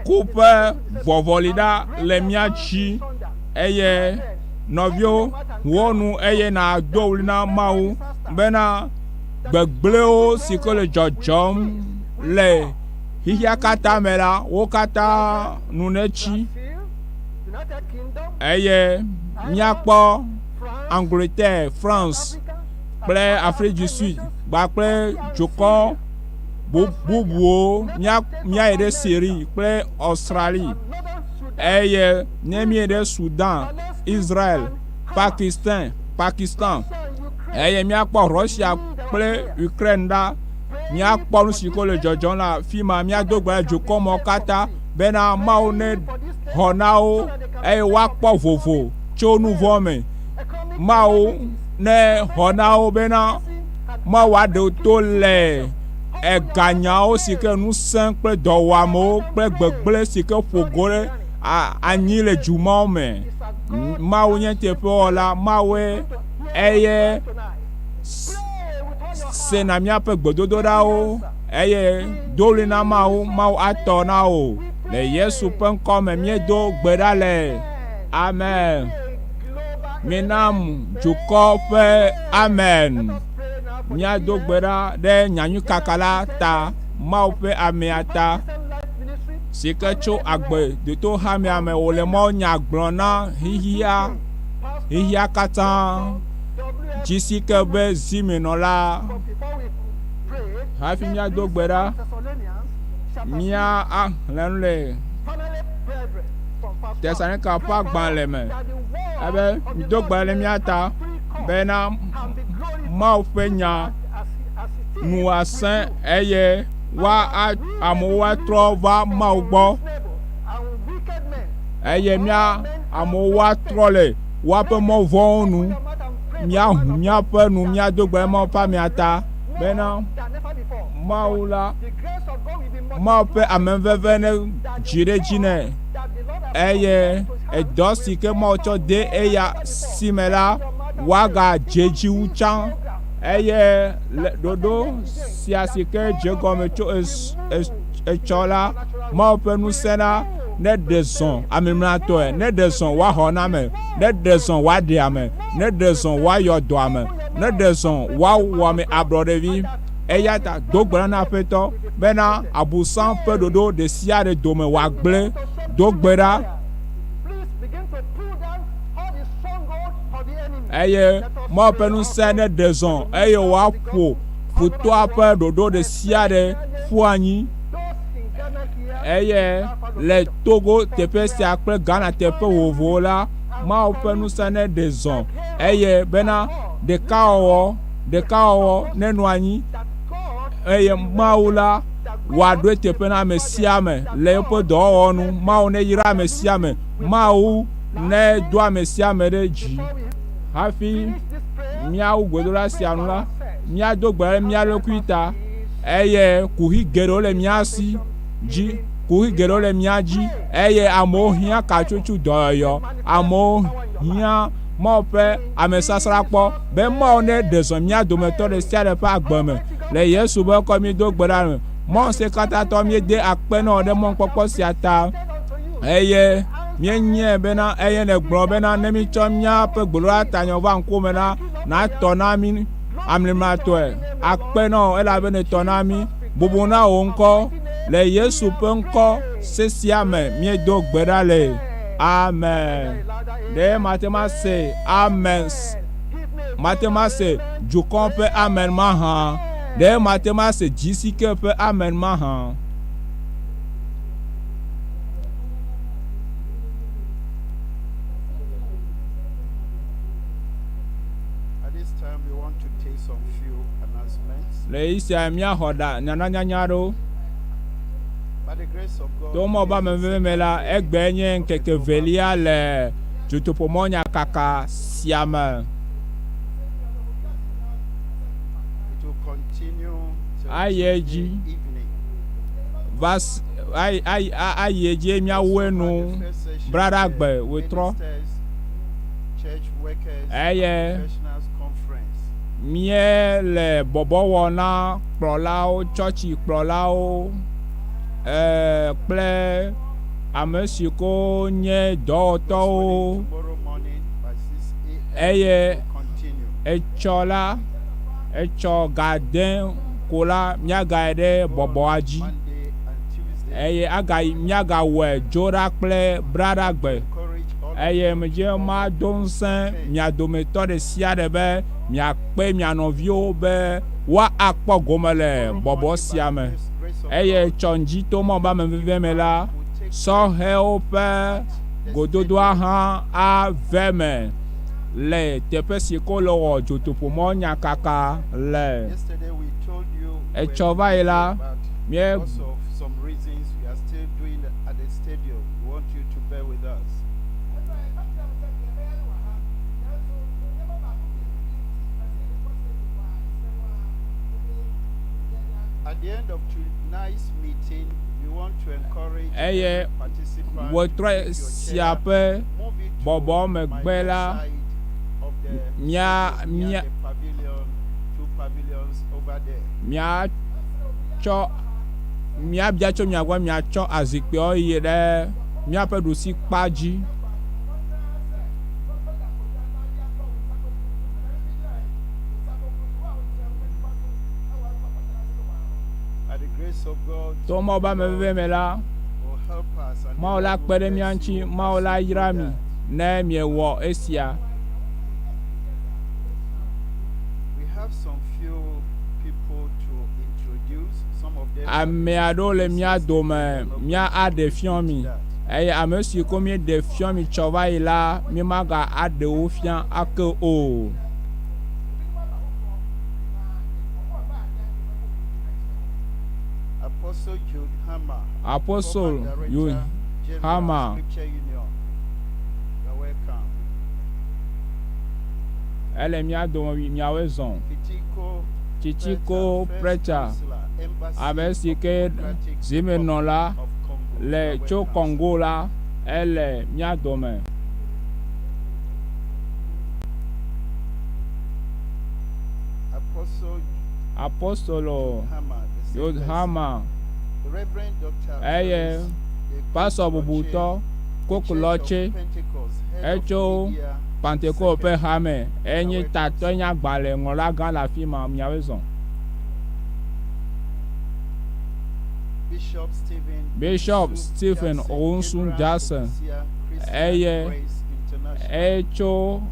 ku ƒe vɔvɔli ɖa le mía dzi eye nɔviwo wɔ nu eye nàdo ɣli na Mawu bena gbegblẽwo si ke le dzɔdzɔm le xexea katã me la, wo katã nu netsi eye míakpɔ Angleterre, France kple Afrique du Sud kpakple dukɔ bubuwo míayi ɖe Syrie kple Australie eye ne míyi ɖe Sudan, Israel, Pakistan, Pakistan eye míakpɔ Russia kple Ukraine ɖa. Míakpɔ nu si ko le dzɔdzɔm le afi ma. Míado gbe ɖe dukɔ mawo katã bena Mawu ne xɔ na wo eye woakpɔ vovo tso nu vɔ̃ me. Mawu ne xɔ na wo bena Mawu aɖe wo to le eganyawo si ke ŋusẽ kple dɔwɔamewo kple gbegblẽ si ke ƒo go ɖe anyi le du mawo me. Mawu nye teƒewɔla, Mawue eye sena míaƒe gbedodoɖawo eye do ɣli na Mawu, Mawu atɔ na wò. Le Yesu ƒe ŋkɔ me míedo gbe ɖa le. Amen. Mina dukɔ ƒe amen. Míado gbe ɖa ɖe nyanyuikaka la ta, Mawu ƒe amea ta, si ke tso agbe doto hamea me wòle mɔ nya gblɔ na xexea, xexea katã. Dzi si ke be zimenɔla. Hafi míado gbe ɖa, míaxlẽ nu le Tesalonika ƒe agbalẽ me ebe mido gbe ɖe mía ta bena Mawu ƒe nya nu asẽ eye woa amewo atrɔ va Mawu gbɔ eye mía amewo woatrɔ le woaƒe mɔ vɔ̃wo nu. Míahu míaƒe nu, míado gbe ɖe Mawu ƒe amea ta bena Mawu la, Mawu ƒe amenuveve ne dzi ɖe edzi nɛ eye edɔ si ke Mawu tsɔ de eya si me la, woagadze edzi wu tsã. Eye le ɖoɖo sia si ke dze egɔme tso etsɔ la, Mawu ƒe ŋusẽ la neɖe zɔ amemlatɔe, neɖe zɔ woaxɔ na ame, neɖe zɔ woaɖe ame, neɖe zɔ woayɔ dɔ ame, neɖe zɔ woawɔ ame ablɔɖevi. Eya ta do gbe ɖa na Aƒetɔ bena Abosam ƒe ɖoɖo ɖe sia ɖe dome wòagblẽ. Do gbe ɖa. Eye Mawu ƒe ŋusẽ neɖe zɔ eye wòaƒo futɔa ƒe ɖoɖo ɖe sia ɖe ƒu anyi. Eye le Togo teƒe sia kple Ghana teƒe vovovowo la, Mawu ƒe ŋusẽ neɖe zɔ eye bena ɖekawɔwɔ, ɖekawɔwɔ nenɔ anyi eye Mawu la wòaɖo eteƒe na ame sia ame le eƒe dɔwɔwɔ nu. Mawu neyra ame sia ame. Mawu nedo ame sia ame ɖe dzi. Hafi míawu gbedoɖa sia nu la, míado gbe ɖe mía ɖokui ta eye kuxi geɖewo le mía si dzi. Kuxi geɖewo le mía dzi eye amewo hiã katsotso dɔyɔyɔ. Amewo hiã Mawu ƒe amesasrakpɔ be Mawu neɖe zɔ mía dometɔ ɖe sia ɖe ƒe agbe me. Le Yesu ƒe ŋkɔ míedo gbe ɖa me. Mawu Ŋusẽkatãtɔ, míede akpe na wò ɖe mɔnukpɔkpɔ sia ta eye míenyae bena eye nègblɔ bena ne mítsɔ míaƒe gbedoɖatanyɔ va ŋkuwòme la, nàtɔ na mí amlimatɔe. Akpe na wò elabe nètɔ na mí. Bubu na wò ŋkɔ. Le Yesu ƒe ŋkɔ sesia me míedo gbe ɖa le. Amen. Ɖe mate ma se amen. Give me a Mate ma se amen. dukɔ ƒe amen mahã. Ɖe mate ma se GCK ƒe amen mahã. At this time, we want to take some few announcements. Le ɣeyiɣi sia míaxɔ ɖa nyananyanya aɖewo. By the grace of God, To mɔ ba today is the meveve me la, second day egbe nye of the ŋkeke global velia le dutoƒomɔnyakaka sia me. It will continue till Ayi Tuesday edzi evening. va s- ayi ayi a- ayi edzi míawu Also, at enu the first session, braɖagbe the wetrɔ. ministers, church workers, Eye and professionals conference. míele bɔbɔ wɔ na kplɔlawo, tsɔtsi kplɔlawo kple ame si ko nye Gospel dɔwɔtɔwo tomorrow morning by 6 a.m. eye will continue. etsɔ la etsɔ gade ko la míagayi ɖe Go bɔbɔa on dzi Monday and Tuesday. eye agayi míagawɔe dzoɖa kple braɖagbe Encourage all of eye you medze to come mado ŋusẽ mia dometɔ ɖe sia ɖe be miakpe mia nɔviwo be woakpɔ gome le tomorrow bɔbɔ morning by sia the me grace of eye God, tsɔ ŋdzi to mɔ be ameveve me la will take place sɔhɛwo ƒe at the gododoa stadium. hã ave me le teƒe si ko le wɔ dzotoƒomɔ nyakaka le. Yesterday we told you we were Etsɔ va yi busy, la but mie because of some reasons we are still doing it at the stadium. We want you to bear with us. At the end of tonight's meeting, we want to encourage eye every participant to wetrɔ take your sia chair, ƒe move it to bɔbɔ my megbe left la side of the mia stadium, near mia the pavilion, two pavilions over there. miatsɔ miabia tso mia gbɔ miatsɔ azikpuiawo yi ɖe míaƒe ɖusi kpa dzi. By the grace of God, To Mawu be the ameveve Lord me la, will help us and the Mawu la Lord kpe will ɖe mía bless ŋuti, you Mawu as la you do yra mi that. ne miewɔ esia. We have some few people to introduce. Some of them have Ame been aɖewo le introduced mía yesterday. dome We are not mía going to aɖe fiɔ repeat mi that. eye ame si ko míeɖe fiɔ mi tsɔ va yi la, mímaga aɖe wo fia ake o. Apostle Jude Hammer, Apostle former Jude Director General, Hammer Scripture Union. You are welcome. ele mía dome miawoe zɔn. Kitiko Titiko Precha, First Precha, Counselor, Embassy ame si of ke Democratic Republic zimenɔla of Congo. You le are tso welcome, sir. Congo la, ele mía dome. Apostle Apostolo Jude Hammer, the same Jude person. Hammer The Reverend Dr. eye Felix the pastor Cook bubutɔ Lotse, the Cook Church of Lotse Pentecost, head of etso media Pentecost ƒe secretary. hame You are enye welcome, tatɔ sir. nye agbalẽŋlɔla gã le afi ma miawoe zɔn. Bishop Stephen Bishop Owusu Stephen Jackson, Owusu General Jackson Overseer, Christian eye Praise International. etso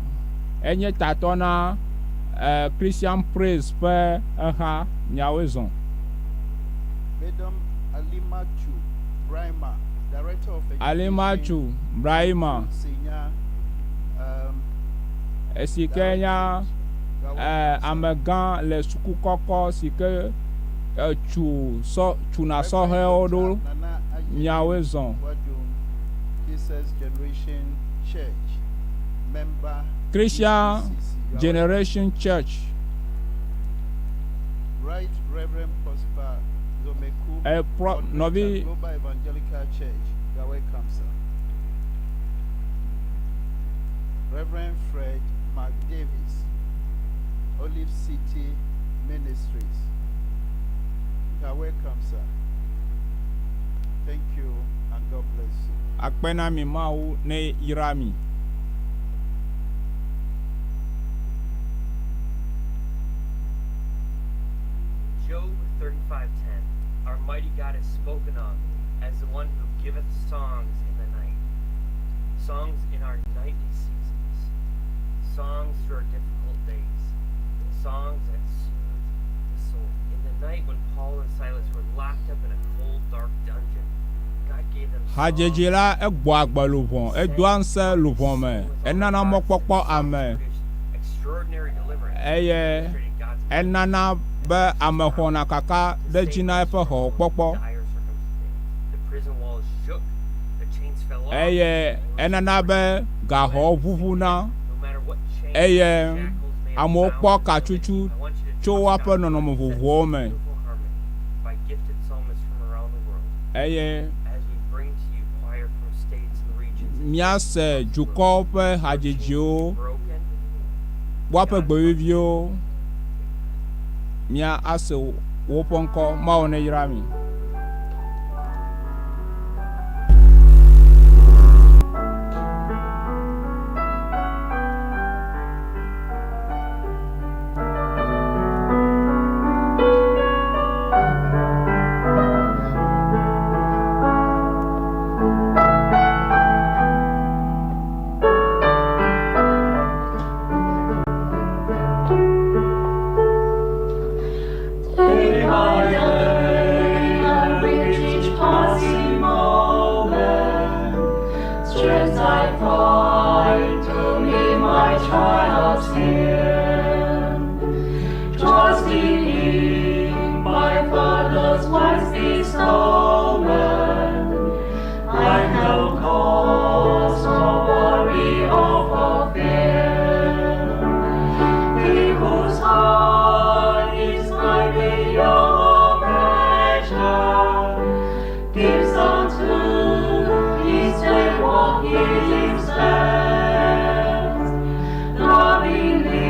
enye tatɔ na Christian Praise ƒe eha miawoe zɔn. Madam Alimatu Brahima, Director of Education Alimatu and Brahima Food Senior esi ke nye Directorate. You are welcome, sir. amegã le suku kɔkɔ si ke tsu sɔ tsuna Reverend sɔhɛwo Dr. ɖo Nana Ajay miawoe zɔn. Wadum, Jesus Generation Church, member Christian EPCC. You are welcome. Generation Church Right Reverend Prosper Zomeku, pro Moderator, nɔvi Global Evangelical Church. You are welcome, sir. Reverend Fred Mark Davis, Olive City Ministries. You are welcome, sir. Thank you and God bless you. akpe na mi Mawu ne yra mi. Job 35:10 Our mighty God is spoken of as the one who giveth songs in the night. Songs in our nightly seasons. Songs through our difficult days. Songs that soothe the soul. In the night when Paul and Silas were locked up in a cold, dark dungeon, God gave them songs. Hadzidzi la egbɔ agbe luʋɔ, edoa ŋusẽ luʋɔ me, enana mɔkpɔkpɔ ame Extraordinary deliverance. eye demonstrated God's enana be ame xɔna kaka ɖe dzi na eƒe xɔxɔkpɔkpɔ dire circumstance. The prison walls shook, the chains fell off. eye enana be gaxɔ ʋuʋuna No matter what chains eye or shackles may have amewo bound kpɔ the katsutsu I want you to tso trust woaƒe God nɔnɔme and set vovovowo me beautiful harmony by gifted psalmists from around the world eye as we bring to you choir from states and regions and míase dukɔwo ƒe hadzidziwo broken woaƒe gbeviviwo mía ase woƒe ŋkɔ Mawu ne yra mi. Day by day, and with each passing moment, strength I find to meet my trials here. Trusting in my Father's wise bestowment, I have cause for worry or for fear. He whose heart is like the young measure gives unto his day what he deems best. Lovingly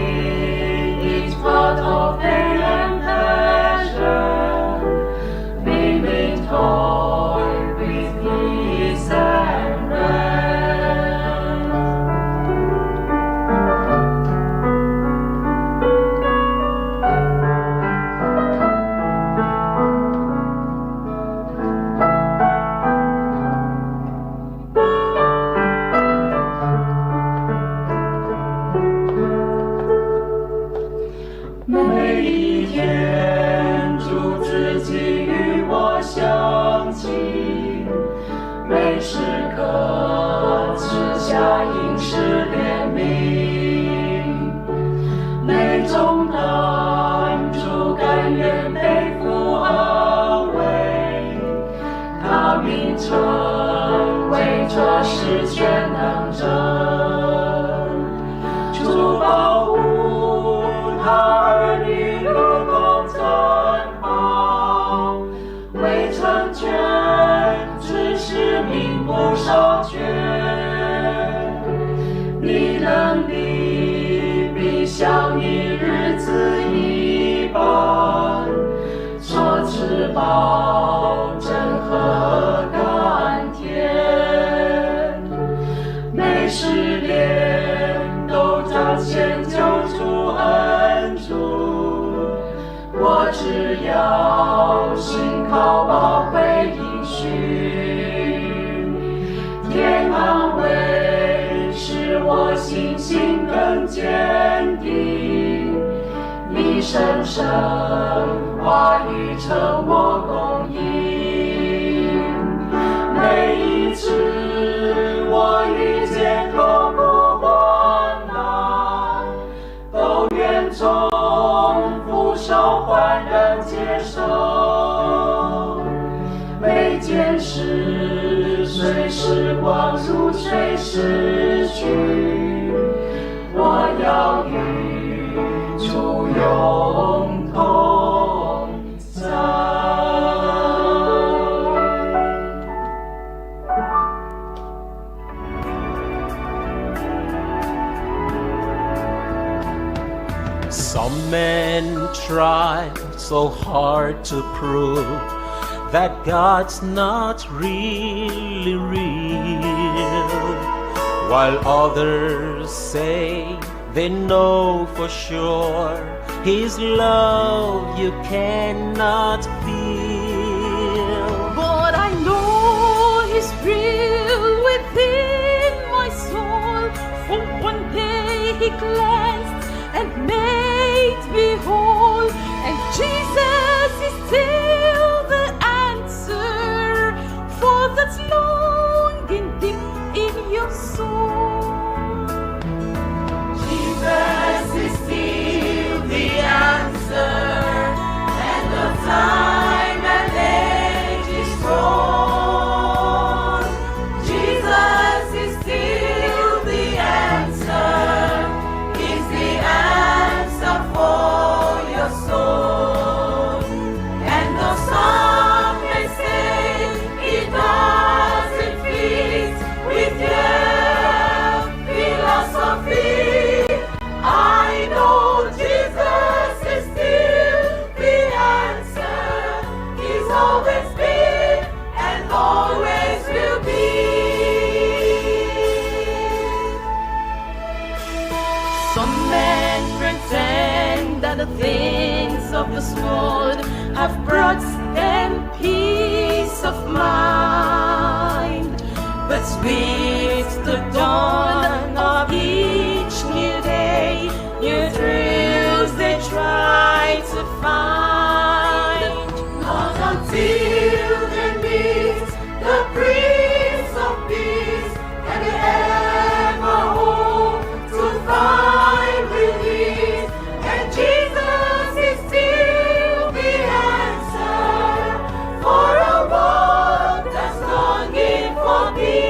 each part of pain and pleasure, mingling toil with peace and rest. 每一天，主自己与我相亲，每时刻赐下应时怜悯，每种担主甘愿背负安慰，他名称为这世全能者。主保护他儿女如同珍宝，为成全只是命不少缺。你能力必像一日子一般，所持保证和甘甜。每十年都彰显救主恩主，我只要信靠宝贵应许，天安慰使我信心更坚定，你深深话语成我供应。每一次我遇见痛苦患难，都愿从俯首欢然接受。每件事随时光如水逝去，我要与主永同在。 Some men try so hard to prove that God's not really real, while others say they know for sure His love you cannot feel. But I know He's real within my and the things of this world have brought them peace of mind. But with the dawn of each new day, new thrills they try to find. Not until they meet the Prince of Peace can they ever hope to find release. And Jesus is still the answer for a world that's longing for peace.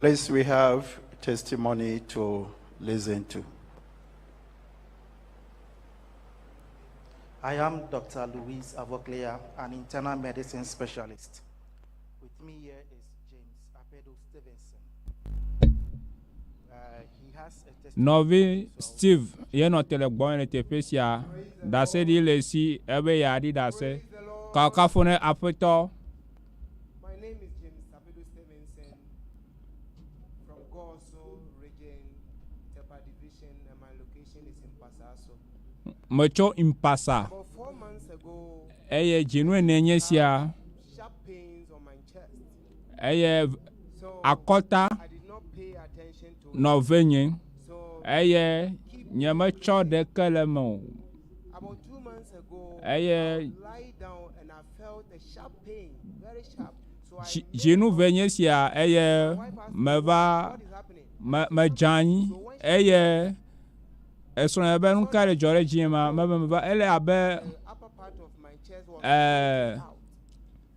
Please, we have testimony to listen to. I am Dr. Louise Avoklea, an internal medicine specialist. With me here is James Apedo Stevenson. He has a testimony. Nɔvi Steve ye nɔ te le gbɔnye le teƒe sia. Ɖaseɖi le esi ebe yeaɖi ɖase. Kafukafu ne Aƒetɔ. My name is James Apedo Stevenson from Goaso region, Tepa division, and my location is in Pasaso. Metso Mpasa About 4 months ago, eye dzinu ene nye sia sharp pains on my chest. eye So akɔta I did not pay attention to it. nɔ venye So eye nyemetsɔ ɖeke le eme o. about 2 months ago, Eye I lie down and I felt a sharp pain, very sharp. So I dzi- made dzinu ve nye sia eye my wife asked me, meva what is happening? me medze anyi eye esrɔ̃nye be nu ka le dzɔ ɖe dzinye ma mebe meva ele abe The upper part of my chest was out.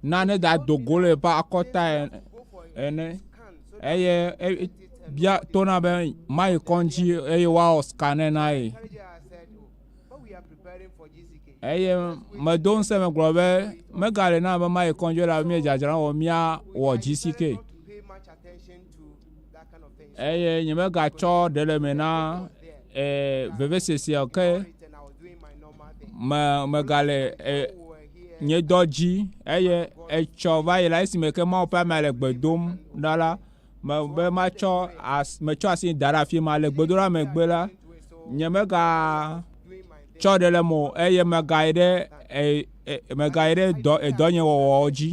nane da do go le eƒe akɔta Go for a ene scan so that eye e- bia tona be mayi kɔndzi eye woawɔ scan na ye. encourage her. I said, oh, but we are preparing for GCK. Eye medo ŋusẽ me gblɔ be megale na be mayi kɔndzi o elabe míedzadzram wɔ míawɔ I GCK. decided not to pay much attention to that kind of thing. So Eye nyemegatsɔ ɖe le me na vevesesea o ke it and I was doing my normal thing. me megale We were here. nye dɔ dzi eye etsɔ va yi la esime ke Mawu ƒe amea le gbe dom ɖa la me be matsɔ as metsɔ asi da ɖe afi ma le gbedoɖa megbe la nyemega tsɔ ɖe le me o eye megayi ɖe e e megayi ɖe dɔ edɔnye wɔwɔwo dzi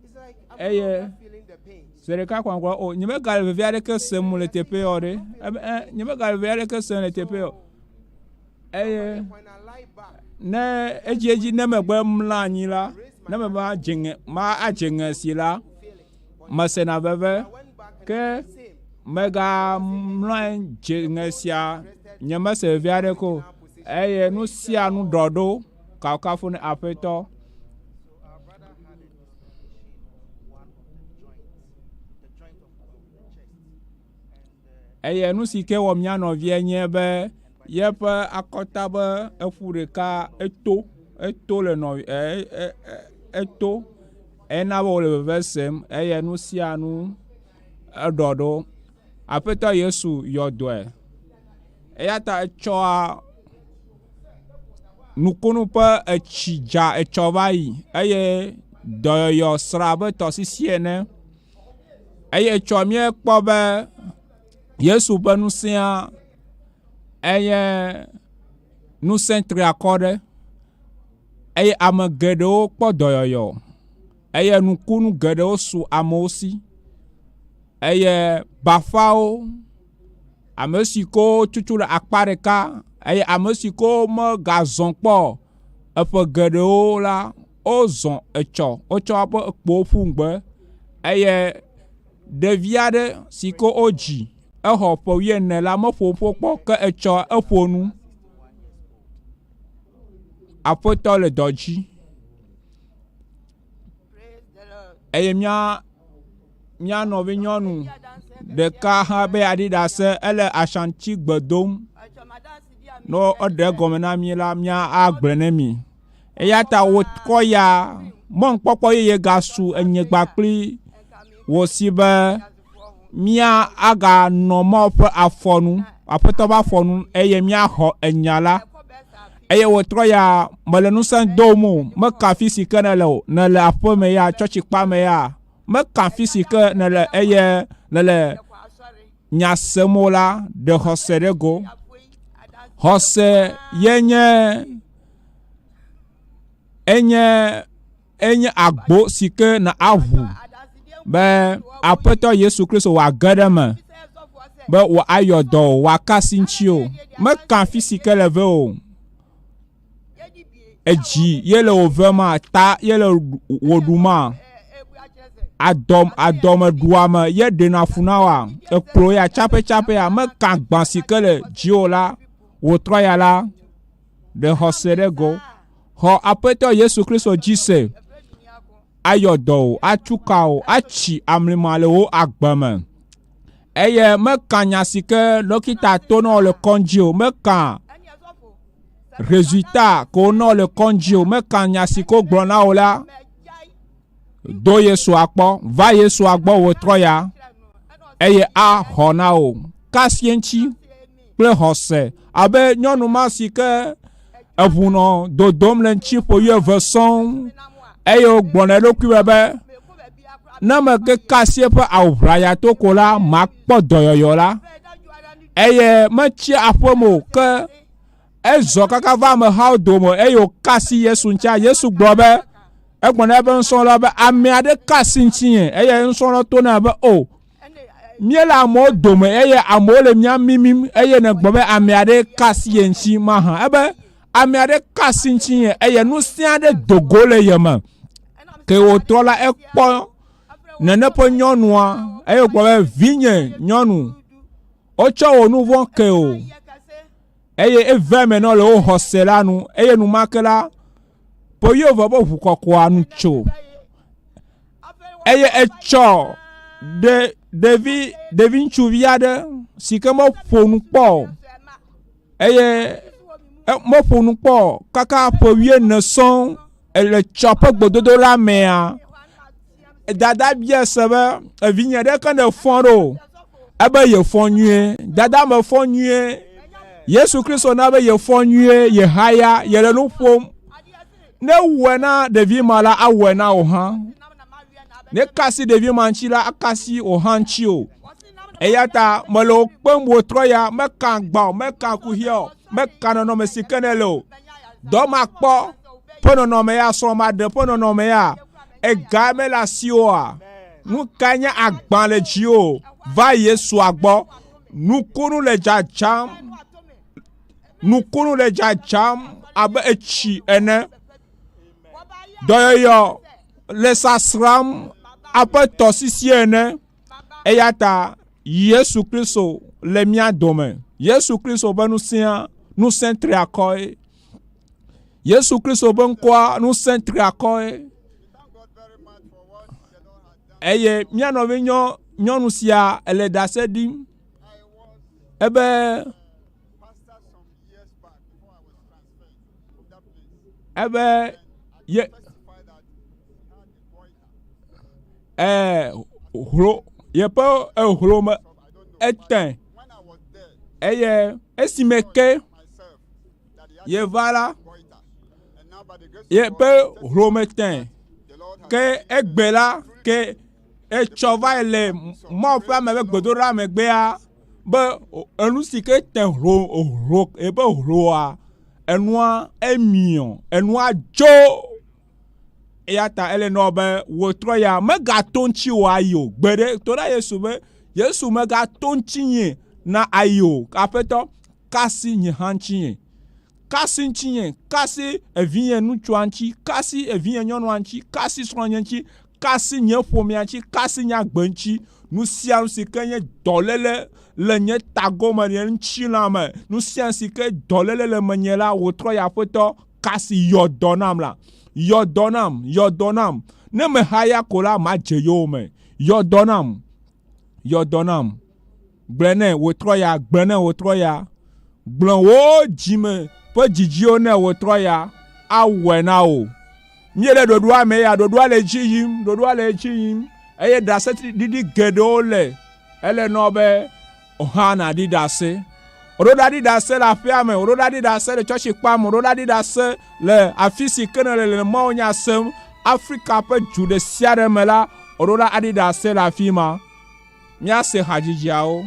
It's like I'm eye no longer feeling the pain. zi ɖeka kɔ gblɔ o nyemegale veve aɖeke sem le teƒe ya o ɖe ebe ɛ nyemegale veve aɖeke sem le teƒe ya o eye When I lie back, ne edziedzi ne megbe mlɔ anyi la ne mebe adze ŋe ma adze ŋe si la mesena veve ke megamlɔ anyi dze ŋe sia nyemese veve aɖeke o eye nu sia nu ɖɔ ɖo kafukafu ne Aƒetɔ. So our brother had a dislocation of one of the joints, the joint of the chest. And Eye nu si ke wɔ mía nɔvia nye be yeƒe akɔta be eƒu ɖeka eto eto le nɔ e e e eto ena be wòle veve sem eye nu sia nu eɖɔ ɖo. Aƒetɔ Yesu yɔ dɔe. Eya ta etsɔa nukunu ƒe etsi dza etsɔ va yi eye dɔyɔyɔ sra abe tɔsisi ene. Eye etsɔ míekpɔ be Yesu ƒe ŋusẽa eye ŋusẽ triakɔ ɖe eye ame geɖewo kpɔ dɔyɔyɔ eye nukunu geɖewo su amewo si eye bafawo ame si ko tutu le akpa ɖeka eye ame si ko megazɔ kpɔ eƒe geɖewo la wozɔ etsɔ wotsɔ woƒe kpowo ƒu ŋgbe eye ɖevi aɖe si ko wodzi exɔ ƒe wuiene la meƒo ƒo kpɔ ke etsɔ eƒo nu. Aƒetɔ le dɔ dzi eye mía mía nɔvi nyɔnu ɖeka hã be yeaɖi ɖase ele Ashanti gbe dom ne eɖe egɔme na mí la mía agblɔe ne mi. Eya ta wòkɔ ya mɔnukpɔkpɔ yeye gasu enyigba kpli wò si be mía aganɔ Mawu ƒe afɔnu Aƒetɔ ƒe afɔnu eye míaxɔ enya la eye wòtrɔ ya mele ŋusẽ dom o meka afi si ke nele o nele aƒeme ya tsɔtsikpa me ya meka afi si ke nele eye nele nya sem o la ɖe xɔse ɖe go. Xɔse ye nye enye enye agbo si ke na aʋu be Aƒetɔ Yesu Kristo wòage ɖe eme be wòayɔ dɔ o wòaka asi ŋuti o meka afi si ke le ve o edzi ye le wò vema ta ye le wò ɖuma adɔ adɔmeɖuame ye ɖena fu na woa eklo ya tsapetsape ya meka gbã si ke le dziwò la wòtrɔ ya la ɖe xɔse ɖe go xɔ Aƒetɔ Yesu Kristo dzi se ayɔ dɔ o atu ka o atsi amlima le wò agbe me. Eye meka nya si ke ɖɔkita to na wò le kɔdzi o, meka resultat ko wona wò le kɔdzi o, meka nya si ke wogblɔ na wò la, do Yesua kpɔ, va Yesua gbɔ wòtrɔ ya eye axɔ na wò. Kasie ŋuti kple xɔse abe nyɔnu ma si ke eʋu nɔ dodom le ŋuti ƒo wuieve sɔŋ eye wògblɔ na eɖokui be be ne meke kasi eƒe awu ʋlaya to ko la makpɔ dɔyɔyɔ la eye metsi aƒe me o ke ezɔ kaka va amehawo dome eye wòka asi Yesu ŋutia Yesu gblɔ be egblɔ na eƒe nusrɔ̃lawo be ame aɖe ka asi ŋutinye eye nusrɔ̃lawo to nɛ be o míele amewo dome eye amewo le mía mimim eye nègblɔ be ame aɖe ka asi ye ŋuti mahã ebe ame aɖe ka asi ŋutinye eye ŋusẽ aɖe do go le ye me ke wòtrɔ la ekpɔ nene ƒe nyɔnua eye wògblɔ be vinye nyɔnu wotsɔ wò nu vɔ̃ ke o eye eve eme nɔ le wo xɔse la nu eye enumake la ƒe wuieve ƒe ʋukɔkɔa nu tso eye etsɔ ɖe ɖevi ɖevi ŋutsuvi aɖe si ke meƒo nu kpɔ o eye meƒo nu kpɔ o kaka ƒe wuiene sɔŋ le tsɔ ƒe gbedodoɖa mea dada bia se be evinye ɖe ke ne fɔ ɖo ebe yefɔ nyuie dada mefɔ nyuie yesu kristo na be yefɔ nyuie yehaya yele nu ƒom ne wɔe na ɖevi ma la awɔe na wò hã ne kasi ɖevi ma ŋuti la akasi wò hã ŋuti o eya ta mele wò kpem wò trɔ ya meka agba o meka kuxia o meka nɔnɔme si ke ne le o dɔ makpɔ ƒe nɔnɔme ya srɔ̃maɖe ƒe nɔnɔme ya ega mele asiwò Nu kae nye agba le dziwò? Va Yesua gbɔ. Nukunu le dzadzam. Nukunu le dzadzam abe etsi ene. Dɔyɔyɔ le sasram abe tɔsisi ene. Eya ta Yesu Kristo le mía dome. Yesu Kristo ƒe ŋusẽa, ŋusẽ triakɔe. Yesu Kristo ƒe ŋkɔa ŋusẽ triakɔe. Eye mía nɔvi nyɔ nyɔnu sia ele ɖase ɖim ebe ebe ye ɛɛ hlo yeƒe ehlo me ete eye esime ke yeva la yeƒe hlome tẽ ke egbe la ke etsɔ va yi le Mawu ƒe ame ƒe gbedoɖa megbea be enu si ke te hlo hlo eƒe hloa enua emiɔ enua dzo eya ta ele nɔ be wòtrɔ ya megato ŋuti wò ayi o gbeɖe to ɖa Yesu be Yesu megato ŋutinye na ayi o aƒetɔ kasi nye hã ŋutinye, kasi ŋutinye, kasi evinye ŋutsua ŋuti, kasi evinye nyɔnua ŋuti, kasi srɔ̃nye ŋuti, kasi nye ƒomea ŋuti, kasi nye agbe ŋuti. Nu sia nu si ke nye dɔléle le nye tagome, nye ŋutilã me, nu sia nu si ke dɔléle le menye la, wòtrɔ yi Aƒetɔ, kasi yɔ dɔ nam la. Yɔ dɔ nam, yɔ dɔ nam. Ne mehaya ko la, madze yowòme. Yɔ dɔ nam, yɔ dɔ nam. Gblɔe nɛ wòtrɔ ya, gblɔe nɛ wòtrɔ ya. Gblɔ wò dzime ƒe didiwo nɛ wòtrɔ ya, awɔe na wò. Míele ɖoɖoa me ya, ɖoɖoa le edzi yim, ɖoɖoa le edzi yim eye ɖaseɖiɖi geɖewo le. Ele nɔ be hã nàɖi ɖase. Woɖo ɖa ɖi ɖase le aƒea me, woɖo ɖa ɖi ɖase le tsɔtsikpea me, woɖo ɖa ɖi ɖase le afi si ke nèle le Mawu nya sem. Afrika ƒe du ɖe sia ɖe me la, woɖo ɖa aɖi ɖase le afi ma. Míase hadzidziawo.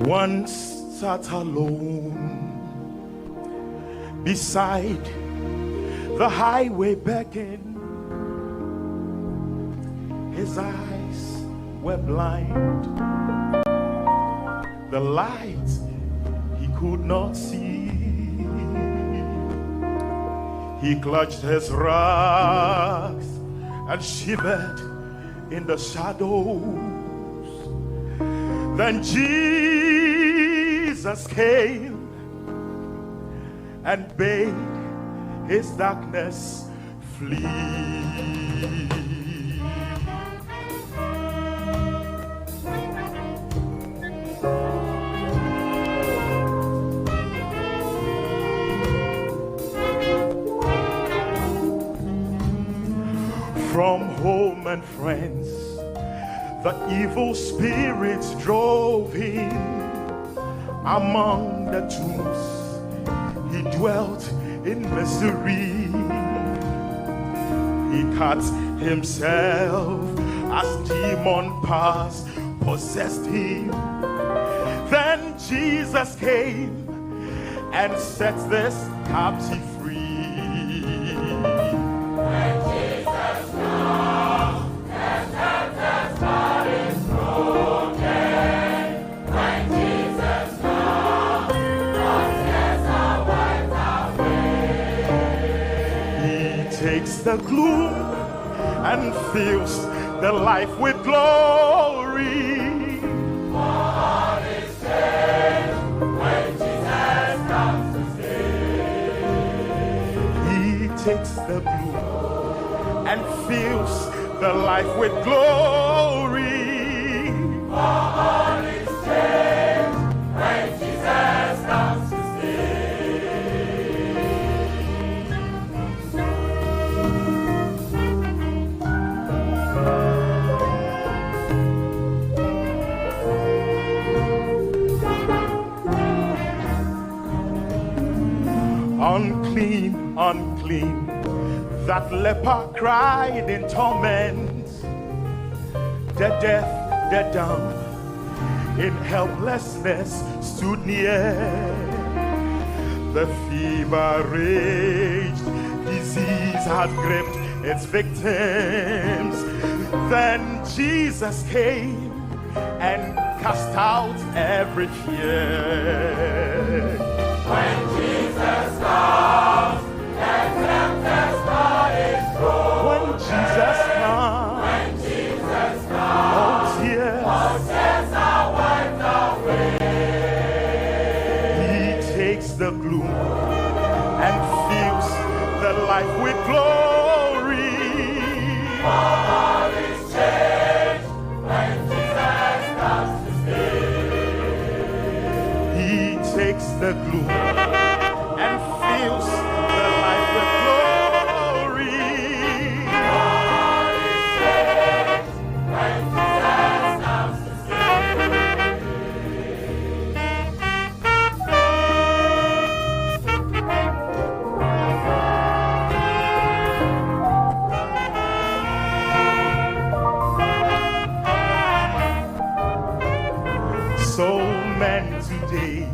Once sat alone beside the highway begging. His eyes were blind, the light he could not see. He clutched his rags and shivered in the shadows. Then Jesus came and bade his darkness flee. From home and friends, the evil spirits drove him. Among the tombs, he dwelt in misery. He cut himself as demon powers possessed him. Then Jesus came and set this captive free. When Jesus comes, the tempter's heart is broken. When Jesus comes, all tears are wiped away. He takes the gloom and fills the life with glory. For all is changed when Jesus comes to stay. He takes the gloom and fills the life with glory. For all is changed when Jesus comes to stay. Unclean, unclean, that leper cried in torment. The deaf, the dumb, in helplessness stood near. The fever raged, disease had gripped its victims. Then Jesus came and cast out every fear. When Jesus comes, the tempter's heart is broken. When Jesus comes, When Jesus comes, all tears, all tears are wiped away. He takes the gloom and fills the life with glory. For all is changed when Jesus comes to stay. He takes the gloom and fills the life with glory. For all is changed when Jesus comes to stay. So many today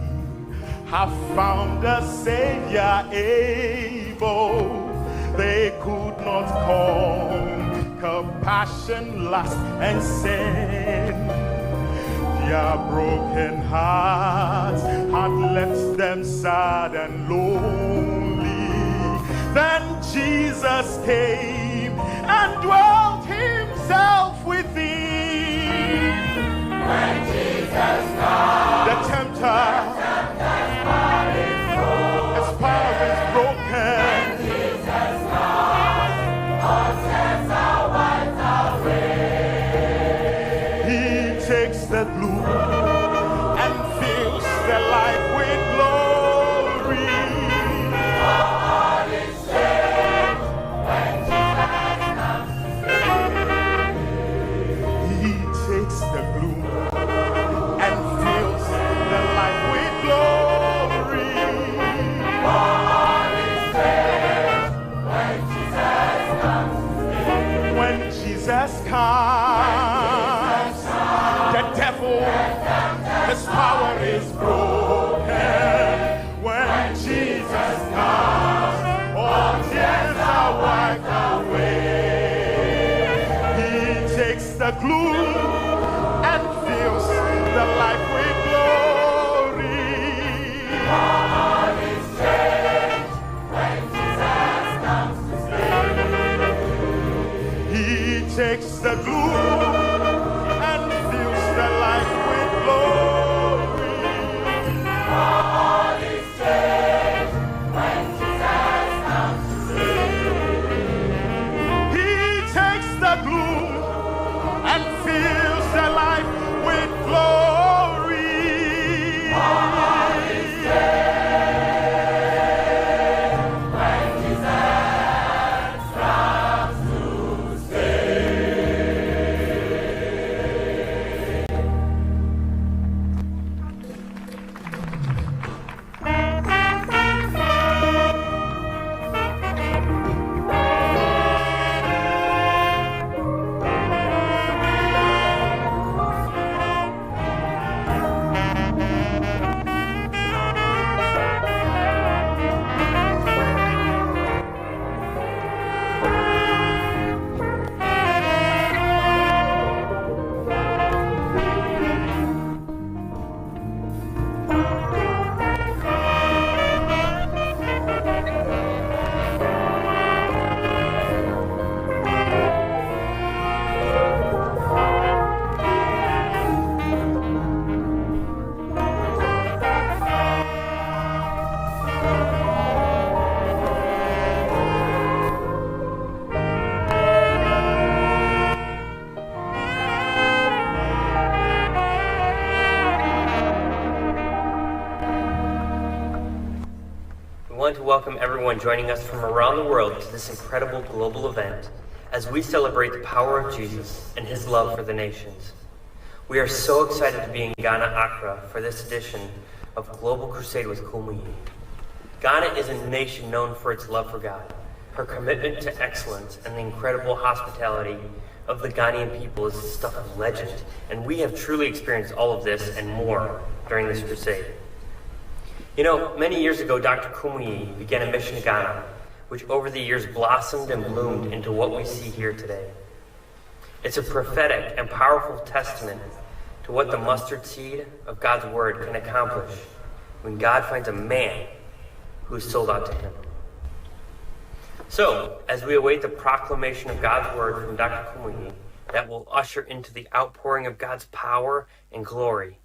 have found a Savior able. They could not conquer passion, lust, and sin. Their broken hearts had left them sad and lonely. Then Jesus came and dwelt himself within. When Jesus comes, The tempter, tempter's heart is broken. his power is broken. When Jesus comes, all tears are wiped away. He takes the gloom and fills the life with glory. For all is changed when Jesus comes to stay. He takes the gloom and fills the life with gloom and fills the life with glory. All is changed when Jesus comes to stay. He takes the gloom and fills the life with glory. All is changed when Jesus comes to stay. He takes the gloom and fills the life with glory. All is changed when Jesus comes to stay. We want to welcome everyone joining us from around the world to this incredible global event as we celebrate the power of Jesus and his love for the nations. We are so excited to be in Ghana, Accra for this edition of Global Crusade with Kumuyi. Ghana is a nation known for its love for God, her commitment to excellence, and the incredible hospitality of the Ghanaian people is the stuff of legend, and we have truly experienced all of this and more during this crusade. You know, many years ago, Dr. Kumuyi began a mission to Ghana, which over the years blossomed and bloomed into what we see here today. It's a prophetic and powerful testament to what the mustard seed of God's word can accomplish when God finds a man who is sold out to him. So, as we await the proclamation of God's word from Dr. Kumuyi that will usher into the outpouring of God's power and glory,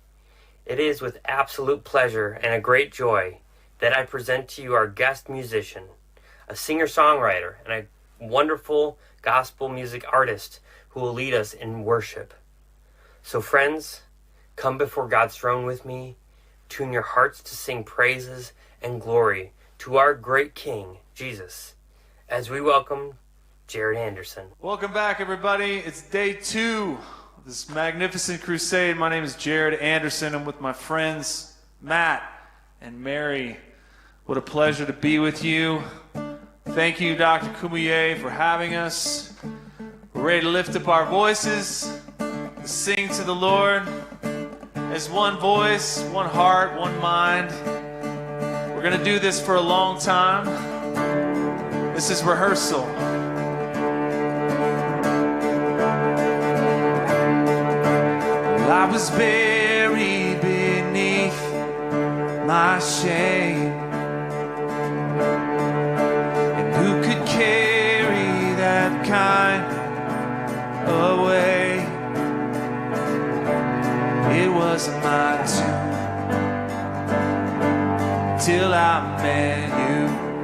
it is with absolute pleasure and a great joy that I present to you our guest musician, a singer songwriter, and a wonderful gospel music artist who will lead us in worship. So, friends, come before God's throne with me. Tune your hearts to sing praises and glory to our great King, Jesus, as we welcome Jared Anderson. Welcome back, everybody. It's day two of this magnificent crusade. My name is Jared Anderson. I'm with my friends, Matt and Mary. What a pleasure to be with you. Thank you, Dr. Kumuyi, for having us. We're ready to lift up our voices, to sing to the Lord as one voice, one heart, one mind. We're going to do this for a long time. This is rehearsal. Well, I was buried beneath my shame. And who could carry that kind away? It was my tomb till I met you.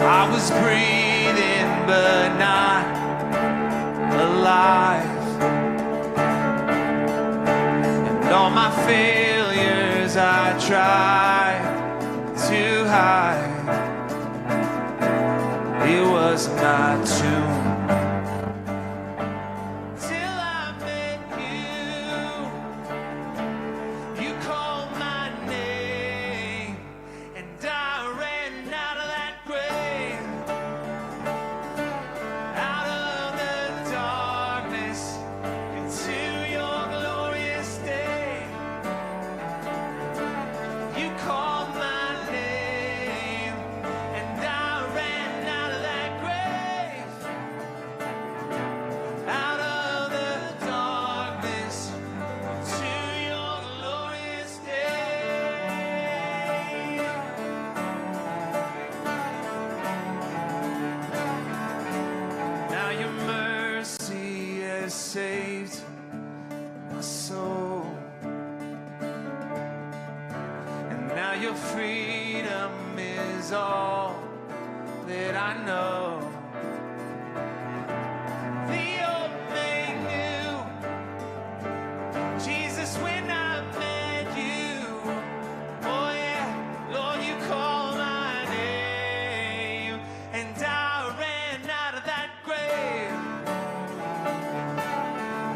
I was breathing, but not alive. And all my failures I tried to hide. It was my tomb. Till I met you, you called my name, and I ran out of that grave, out of the darkness into your glorious day. You called Your freedom is all that I know. The old made new. Jesus, when I met you, oh yeah, Lord, you called my name, and I ran out of that grave,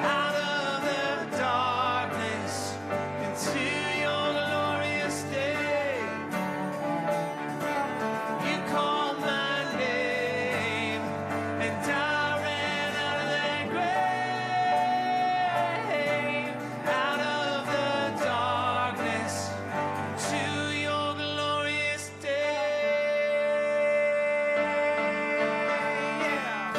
out of the darkness into your glorious day. You called my name, and I ran out of that grave, out of the darkness to your glorious day. Yeah.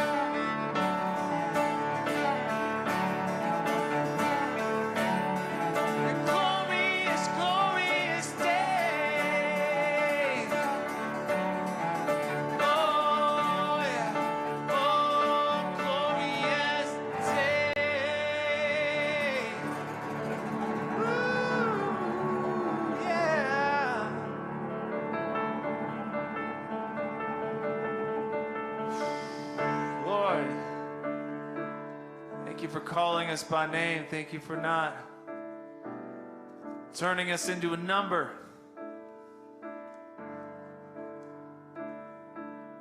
The glorious, glorious day. Oh, yeah. Oh, glorious day. Ooh, yeah. Lord, thank you for calling us by name. Thank you for not turning us into a number.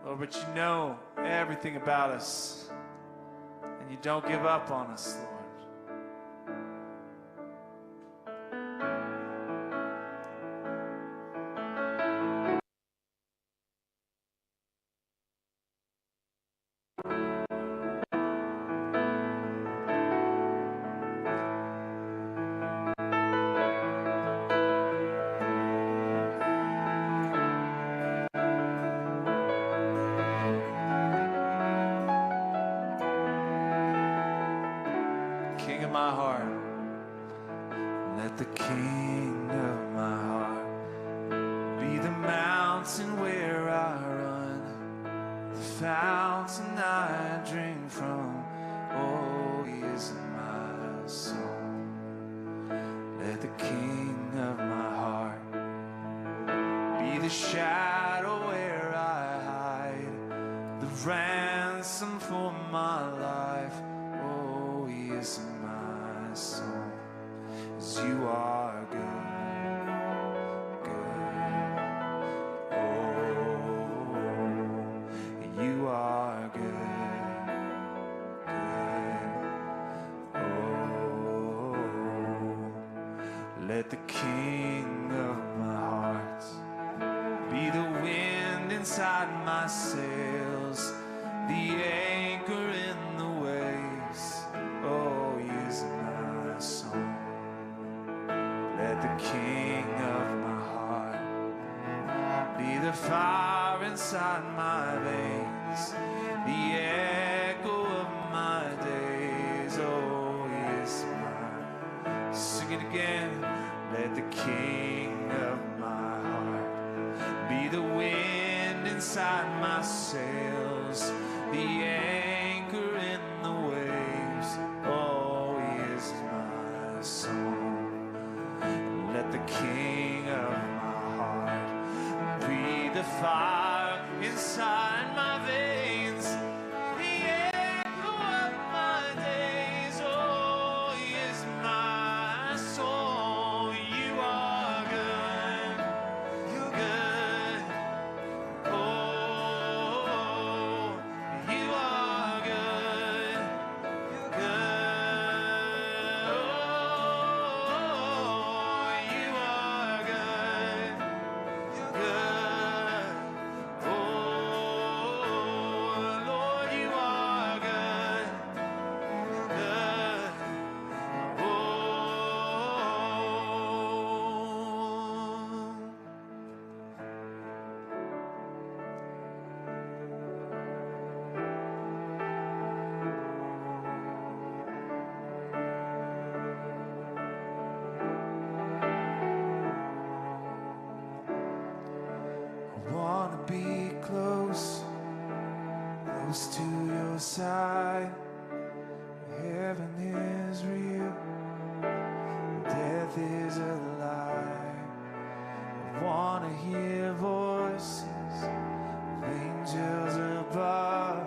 Lord, but you know everything about us, and you don't give up on us, Lord. King of my heart, let the king of my heart be the mountain where I run, the fountain I drink from. Oh, he is my soul. Let the king of my heart be the shadow where I hide, the ransom for my life. Oh, he is my soul. As you are good, good. Oh, you are good, good. Oh, let the king of my heart be the wind inside my sails, the anchor in the waves. Oh, he is my song. Let the king of my heart be the fire inside my veins, the echo of my days. Oh, he is my. Sing it again. Let the king of my heart be the wind inside my sails, the anchor in the waves. Oh, he is my song. Let the king of my heart be the fire inside my veins, the echo of my days. Oh, he is my soul. You are good. You're good. Oh, you are good. You're good. Oh, you are good. You're good. Oh, Lord, you are good. You're good. Oh. I wanna be close, close to your side. Heaven is real, death is a lie. I wanna hear voices of angels above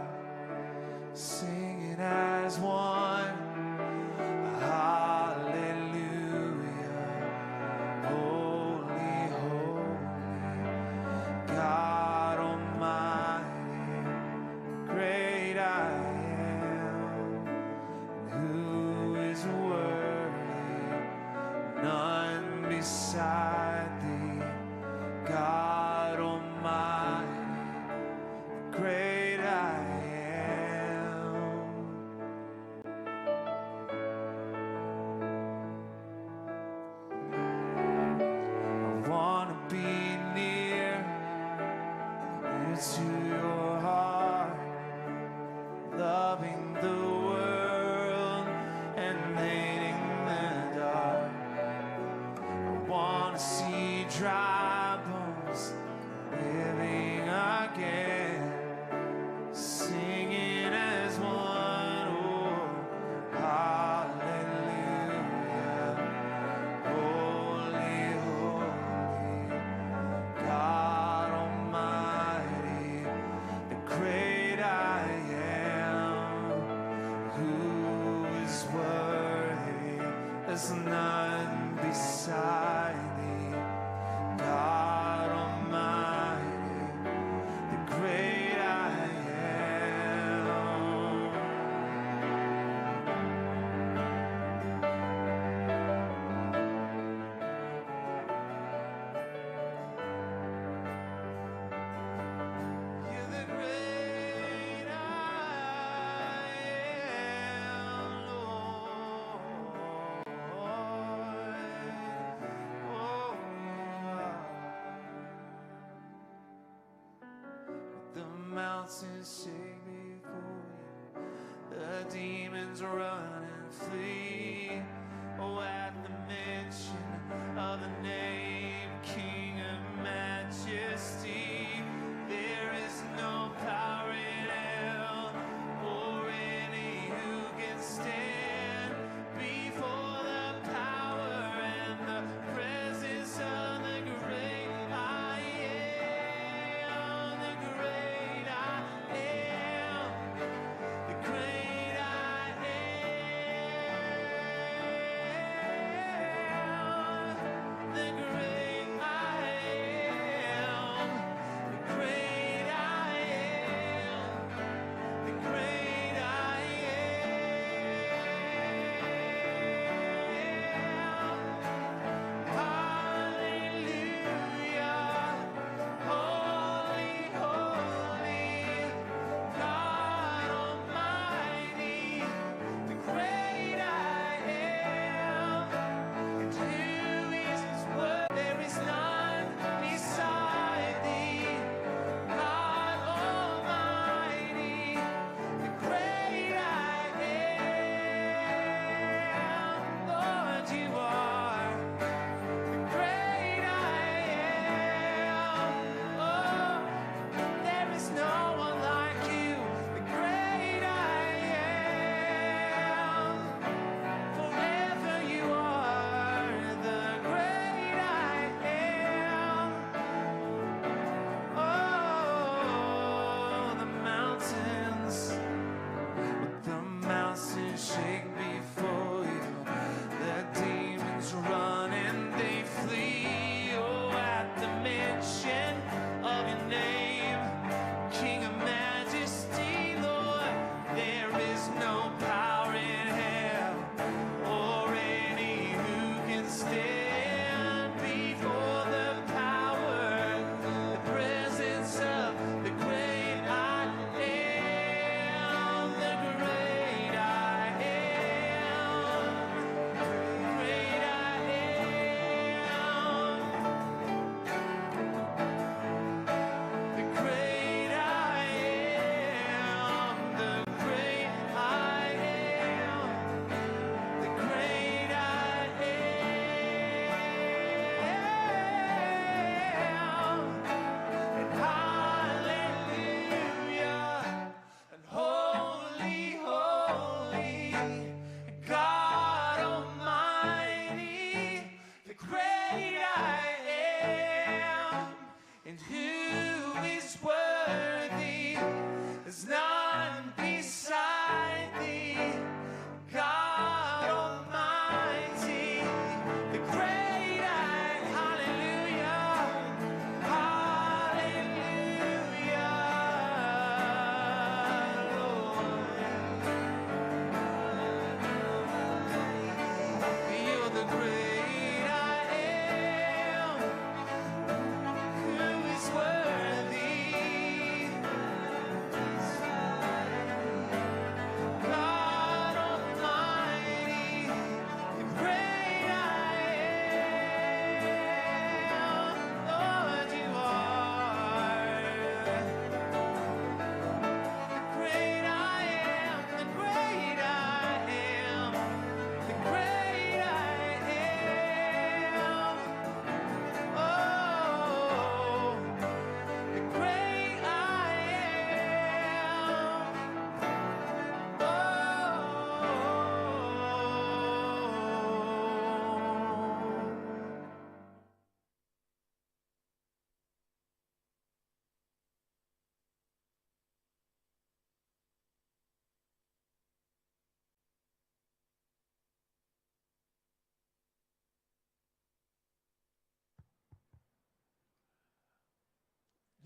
singing as one. Hallelujah. Holy, holy, God Almighty, great I am, who is worthy, none beside thee, God Almighty, great I am. I wanna be near, near to your heart, loving the world and hating the dark. I wanna see dry bones living again, singing as one. Oh, hallelujah. Holy, holy, God Almighty, the great I am, who is worthy, there's none beside thee, God Almighty, the great I am. You're the great I am, Lord. Oh, the mountains shake before you, the demons run and flee. Oh, at the mention of the name, King of Majesty, there is no power in hell or any who can stand before the power and the presence of the great I am, the great I am, the great I am, the great I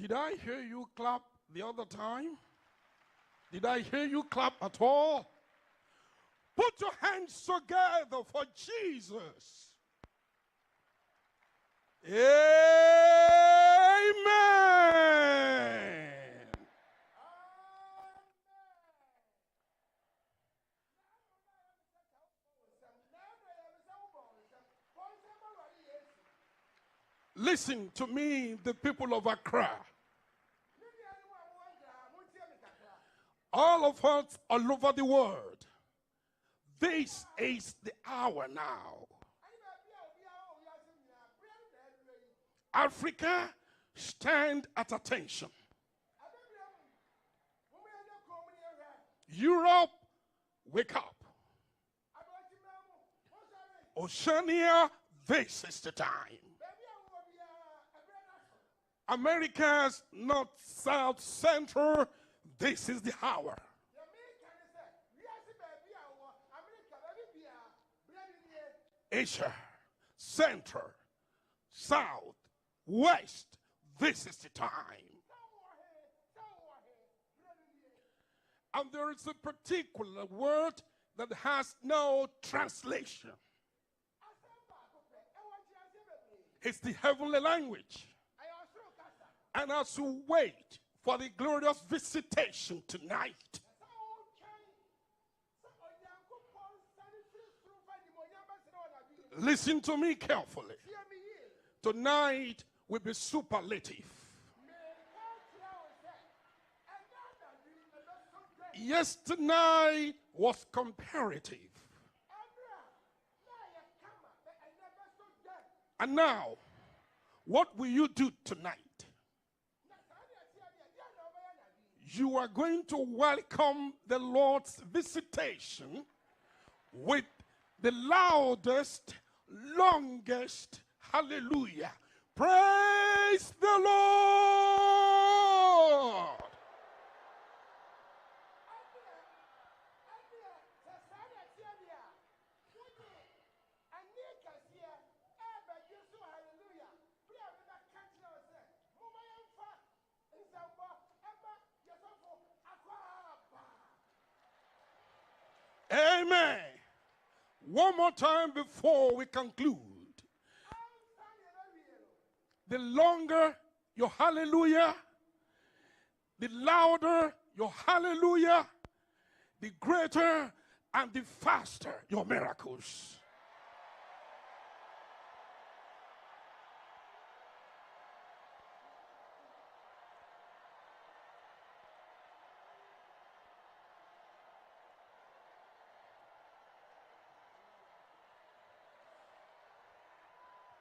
Did I hear you clap the other time? Did I hear you clap at all? Put your hands together for Jesus. Amen. Listen to me, the people of Accra. All of us all over the world. This is the hour now. Africa, stand at attention. Europe, wake up. Oceania, this is the time. America's North, South, Central, this is the hour. Asia, Central, South, West, this is the time. And there is a particular word that has no translation. It's the heavenly language. And as you wait for the glorious visitation tonight, listen to me carefully. Tonight will be superlative. Yesterday was comparative. And now, what will you do tonight? You are going to welcome the Lord's visitation with the loudest, longest hallelujah. Praise the Lord. Amen. One more time before we conclude. The longer your hallelujah, the louder your hallelujah, the greater and the faster your miracles.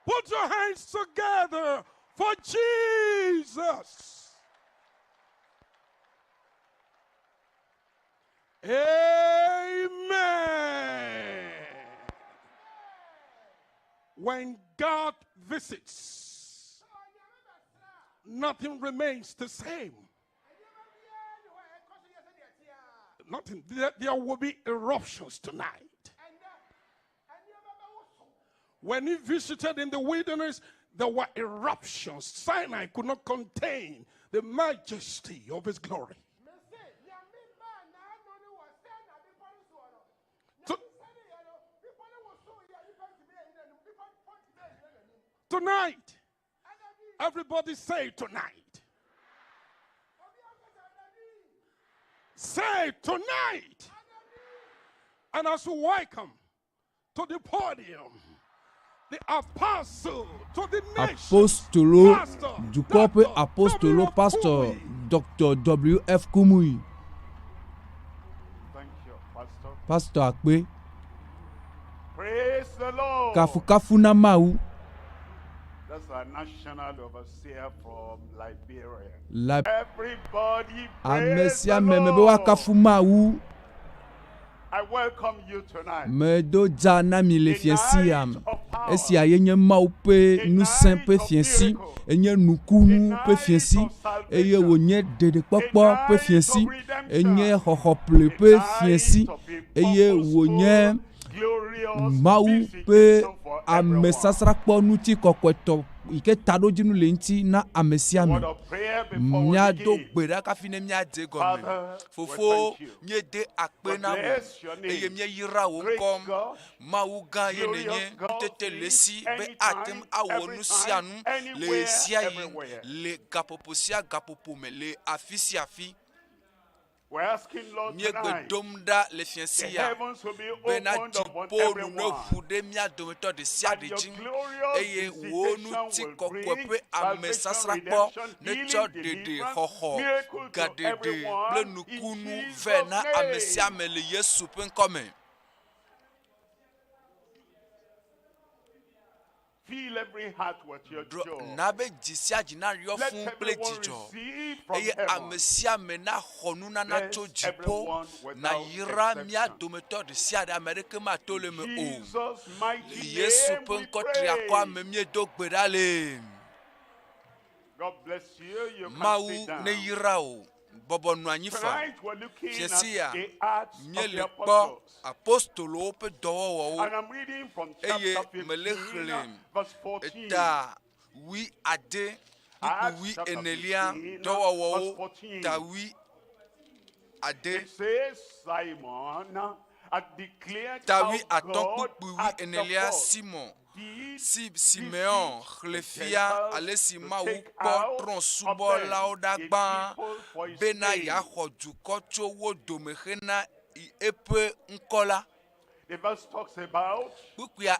Put your hands together for Jesus. Amen. When God visits, nothing remains the same. Nothing. There, will be eruptions tonight. When he visited in the wilderness, there were eruptions. Sinai could not contain the majesty of his glory. Tonight, everybody say tonight. Say tonight. And as we welcome to the podium, the apostle to the nation, Apostolo dukɔ ƒe apostolo pastor Dr. W. F. Kumuyi. Thank you, Pastor. Pastor akpe. Praise the Lord. Kafukafu na Mawu. That's our national overseer from Liberia. La Everybody ame praise sia the ame me be Lord. woakafu Mawu. I welcome you tonight. Medo dza na mi le fiẽsi ya me. Esia ye nye Mawu ƒe ŋusẽ ƒe fiẽsi, enye nukunu ƒe fiẽsi eye wònye ɖeɖekpɔkpɔ ƒe fiẽsi, enye xɔxɔƒle ƒe fiẽsi eye wònye Mawu ƒe amesasrakpɔ ŋuti kɔkɔetɔ yi ke taɖodzinu le ŋuti na ame sia ame. Míado gbe ɖa kafi ne míadze egɔme. Fofo, míede akpe na wò eye míeyra wò ŋkɔ. Mawu gã ye nènye, ŋutete le esi be ate ŋu awɔ nu sia nu le ɣesiaɣi, le gaƒoƒo sia gaƒoƒo me, le afi sia afi. Míegbe dom ɖa le fiẽ sia bena dziƒo nu neʋu ɖe mía dometɔ ɖe sia ɖe dzi eye wò ŋutikɔkɔe ƒe amesasrakpɔ netsɔ ɖeɖe, xɔxɔ, gaɖeɖe kple nukunu vɛ na ame sia ame le Yesu ƒe ŋkɔ me. Fill every heart with your Ɖo, joy. na be dzi sia dzi nayɔ Let fũu kple everyone dzidzɔ, receive from eye heaven. ame sia ame naxɔ nunana Bless tso dziƒo. everyone without Nayra mía exception. dometɔ ɖe sia ɖe, ame aɖeke mato le eme o. Jesus' Le mighty Yesu name ƒe we ŋkɔ triakɔa pray. me míedo gbe ɖa le. God bless you. You can Mawu sit down. neyra wò. Bɔbɔ nɔ anyi faa. Tonight we're looking Fiẽ at sia, the Acts of míele the kpɔ Apostles. apostolowo ƒe dɔwɔwɔwo And I'm reading from eye chapter mele 15, xlẽm verse 14. eta wui ade kpukpui Acts wui chapter enelia 15, verse dɔwɔwɔwo 14. ta wui ade It says Simon had declared ta how wui atɔ̃ God kpukpui wui at the enelia first Simon did si Simeon beseech xlẽ the fia Gentiles ale si to Mawu take kpɔ out of trɔ̃subɔlawo them ɖa a gbã people for his bena name. yeaxɔ dukɔ tso wo dome hena yi eƒe ŋkɔ la. The verse talks about Kpukpuia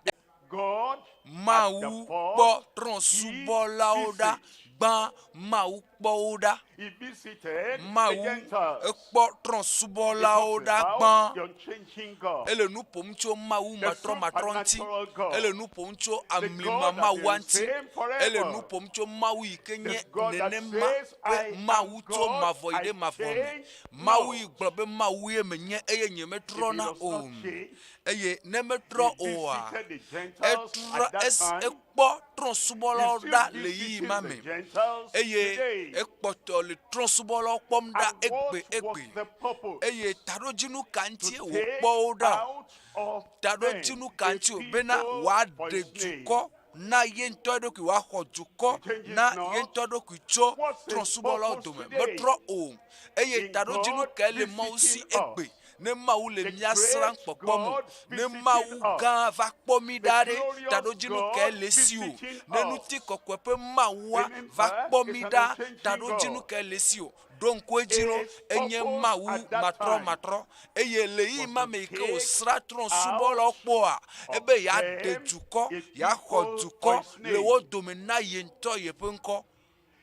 God at the Mawu kpɔ first trɔ̃subɔlawo ɖa gbã Mawu kpɔ wo ɖa. he visited the Mawu Gentiles. ekpɔ It trɔ̃subɔlawo talks ɖa about gbã. the unchanging God. Ele nu ƒom tso Mawu The matrɔmatrɔ ŋuti. supernatural God. Ele nu ƒom tso The amlima God that Mawua is ŋuti. the same Ele nu forever. ƒom tso Mawu yi ke The nye God that nenema says, ƒe I am Mawu tso God, mavɔ yi I ɖe mavɔ me. change Mawu not. yi gblɔ be Mawu ye menye eye If he nyemetrɔna does o. not change, Eye ne metrɔ he oa, visited the Gentiles etrɔ at that es time. ekpɔ He trɔ̃subɔlawo still ɖa le ɣeyiɣi visiting ma the me Gentiles eye today. ekpɔtɔ le trɔ̃subɔlawo kpɔm ɖa And what egbe was egbe. the purpose? Eye taɖodzinu ka To ŋutie take wòkpɔ wo ɖa? out of them Taɖodzinu ka a ŋuti wò bena people for wòaɖe his name. dukɔ na ye ŋutɔ ɖokui, wòaxɔ dukɔ He changes na ye not. ŋutɔ ɖokui tso What's his trɔ̃subɔlawo purpose dome. today? Metrɔ o. Eye In taɖodzinu God kae le Mawu si visiting us. egbe? Ne Mawu le The mía srã great kpɔkpɔ me, God ne visiting Mawu us. gã va kpɔ mí The ɖa ɖe, glorious taɖodzinu kae God le esi o? visiting Ne us. ŋutikɔkɔe ƒe Mawua va Remember, kpɔ it's mí an ɖa, unchanging taɖodzinu God. kae le esi o? Ɖo ŋku edzi ɖo, His enye purpose Mawu at that time matrɔmatrɔ. Eye le ɣeyiɣi was ma to me yi ke take wòsrã trɔ̃subɔlawo out kpɔa, of ebe yeaɖe them dukɔ, a yeaxɔ people for dukɔ his le name. wo dome na ye ŋutɔ yeƒe ŋkɔ.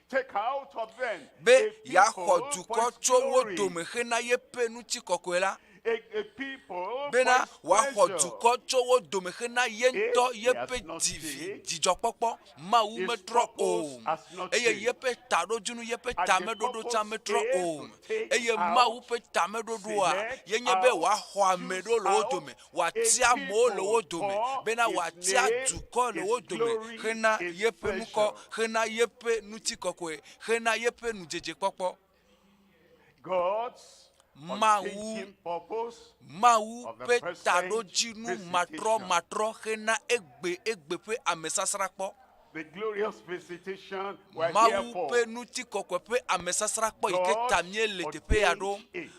Take out of them Be a yeaxɔ people for dukɔ his tso wo glory. dome hena yeƒe ŋutikɔkɔe la. A, a people for Bena his wòaxɔ pleasure. dukɔ tso wo dome hena ye If ŋutɔ he has yeƒe not dzivi changed, dzidzɔkpɔkpɔ. Mawu his metrɔ o. purpose has not Eye changed. yeƒe taɖodzinu, yeƒe And the tameɖoɖo tsã purpose metrɔ is o. to take Eye out, Mawu ƒe tameɖoɖoa select ye nye be out, wòaxɔ ame choose ɖewo le wo out dome, a wòatia amewo le wo people dome, for bena his wòatia name, dukɔ le his wo dome glory, hena his yeƒe ŋkɔ, pleasure. hena yeƒe ŋutikɔkɔe, hena yeƒe nudzedzekpɔkpɔ. God's Mawu unchanging purpose Mawu of the ƒe present taɖodzinu visitation. matrɔmatrɔ hena egbe egbe ƒe amesasrakpɔ. The glorious visitation we're here Mawu for. ƒe ŋutikɔkɔe ƒe amesasrakpɔ yi ke God ta míele teƒe ya ɖo. ordained it.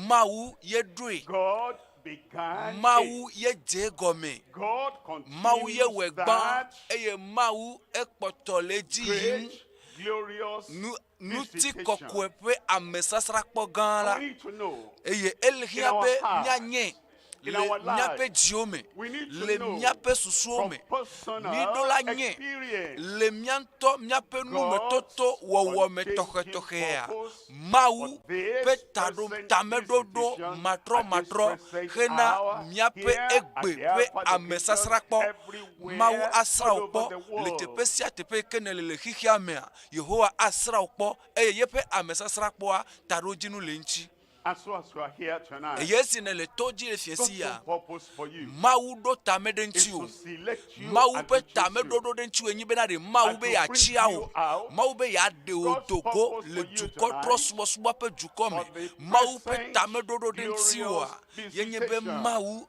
Mawu ye ɖoe. God began Mawu it. ye dze egɔme. God Mawu ye continues wɔe gbã that eye Mawu ekpɔtɔ le edzi yim. great, glorious Nu visitation. ŋutikɔkɔe ƒe amesasrakpɔ gã la. We need to know Eye ele in hiã our be hearts, míanye in le our míaƒe lives, dziwo me, we need to le know míaƒe susuwo from me. personal Míɖo la nye experience le mía ŋutɔ míaƒe God's numetoto wɔwɔ me unchanging tɔxɛtɔxɛa. purpose Mawu for this ƒe taɖo present tameɖoɖo visitation at this matrɔmatrɔ present hena hour míaƒe here at egbe the ƒe Alpha location, amesasrakpɔ. Mawu everywhere, asrã all wò over kpɔ the le teƒe world. sia teƒe yi ke nèle le xexea mea. Yehowa asrã wò kpɔ eye yeƒe amesasrakpɔa taɖodzinu le eŋuti. And so as you are here tonight, Eye esi nèle to dzi le fiẽ God's sia, own purpose for you Mawu ɖo tame ɖe is ŋuti to o. select you Mawu and ƒe to choose you tameɖoɖo ɖe ŋutiwò nye bena ɖe Mawu and be to bring yeatia you wò. out. Mawu be yeaɖe wò God's do go purpose le for you dukɔ tonight trɔ subɔsubɔ ƒe dukɔ me. for the Mawu ƒe present tameɖoɖo ɖe ŋutiwòa glorious ye nye be visitation. Mawu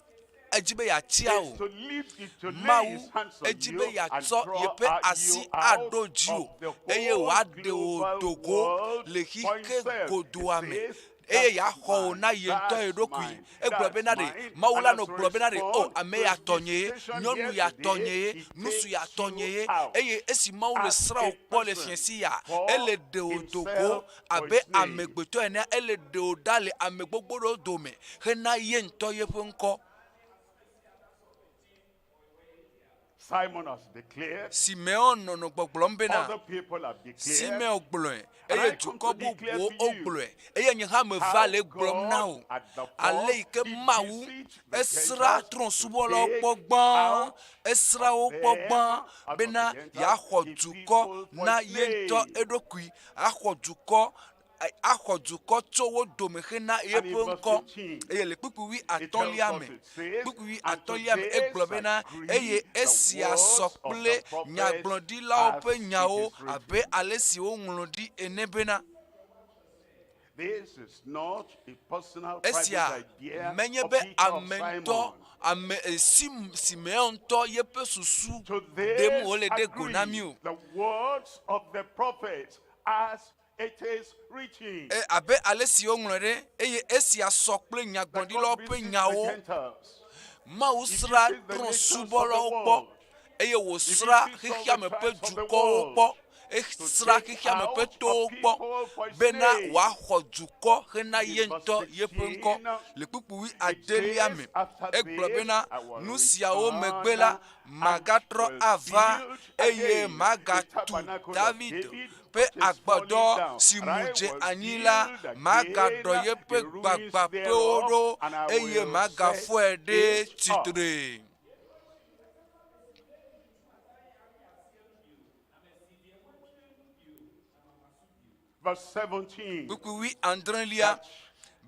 edzi be yeatia Is o to lift, to lay Mawu his hands on edzi be you and yeatsɔ draw yeƒe out asi you out aɖo dziwò of the eye whole wòaɖe wò global do go world le for xexe himself. He godoa me says, eye That's yeaxɔ wò mine, na ye ŋutɔ ye that's ɖokui. mine, Egblɔ that's bena ɖe mine. Mawu And la as nɔ gblɔ bena ɖe o response ame to ya his tɔ nye ye, visitation nyɔnu here ya tɔ nye today, ye, he nusu ya takes tɔ you nye ye. out Eye esi Mawu le as srã a wò kpɔ le person fiẽsi ya, for ele ɖe wò do go himself, for abe his name. amegbetɔ ene, ele ɖe wò ɖa le ame gbogbo ɖewo dome hena ye ŋutɔ yeƒe ŋkɔ. Simon has declared, Simeon nɔnɔ gbɔgblɔm bena other people have declared, Simeon gblɔe and eye I come dukɔ to declare bubuwo to you wogblɔe eye nye hã meva how le gblɔm na God wò at the ale first yi ke did Mawu beseech the esrã Gentiles to trɔ̃subɔlawo take kpɔ gbã out esrã wo of kpɔ them, gbã out of the bena Gentiles, yeaxɔ the dukɔ people for na his ye ŋutɔ name. eɖokui axɔ dukɔ axɔ dukɔ tso wo dome hena And yeƒe in verse ŋkɔ 15, eye le kpukpui it tells atɔ̃lia us, me it says, kpukpui and to atɔ̃lia me this egblɔ bena agree eye the esia sɔ words of kple the prophets nyagblɔɖilawo as ƒe it nyawo is written. abe ale si woŋlɔ ɖi ene bena This is not a personal private esia idea menye of be Peter or ame ŋutɔ Simon. ame Simeon ŋutɔ yeƒe susu To ɖem this wòle ɖe go na agree mí o. the words of the prophets as it is written. E, abe ale si woŋlɔ ɖe eye esia sɔ kple That God nyagblɔɖilawo ƒe visits the nyawo. Gentiles. Mawu He srã visits the nations of the trɔ̃subɔlawo kpɔ world. eye He wòsrã visits all xexeame the ƒe tribes of the dukɔwo world kpɔ to esrã take xexeame ƒe out a towo kpɔ people for his bena name. wòaxɔ dukɔ hena In ye verse ŋutɔ yeƒe ŋkɔ. 16, Le kpukpui it adelia says, me After egblɔ this, bena I will nu siawo megbe return la and magatrɔ will ava build eye again the magatu tabernacle of David David, ƒe which is falling agbadɔ down, si and mu I dze will anyi la build magaɖɔ again yeƒe the ruins gbagbãƒewo thereof, ɖo and I eye will set magafɔe ɖe it up. tsitre. Verse 17. Kpukpui adrelia That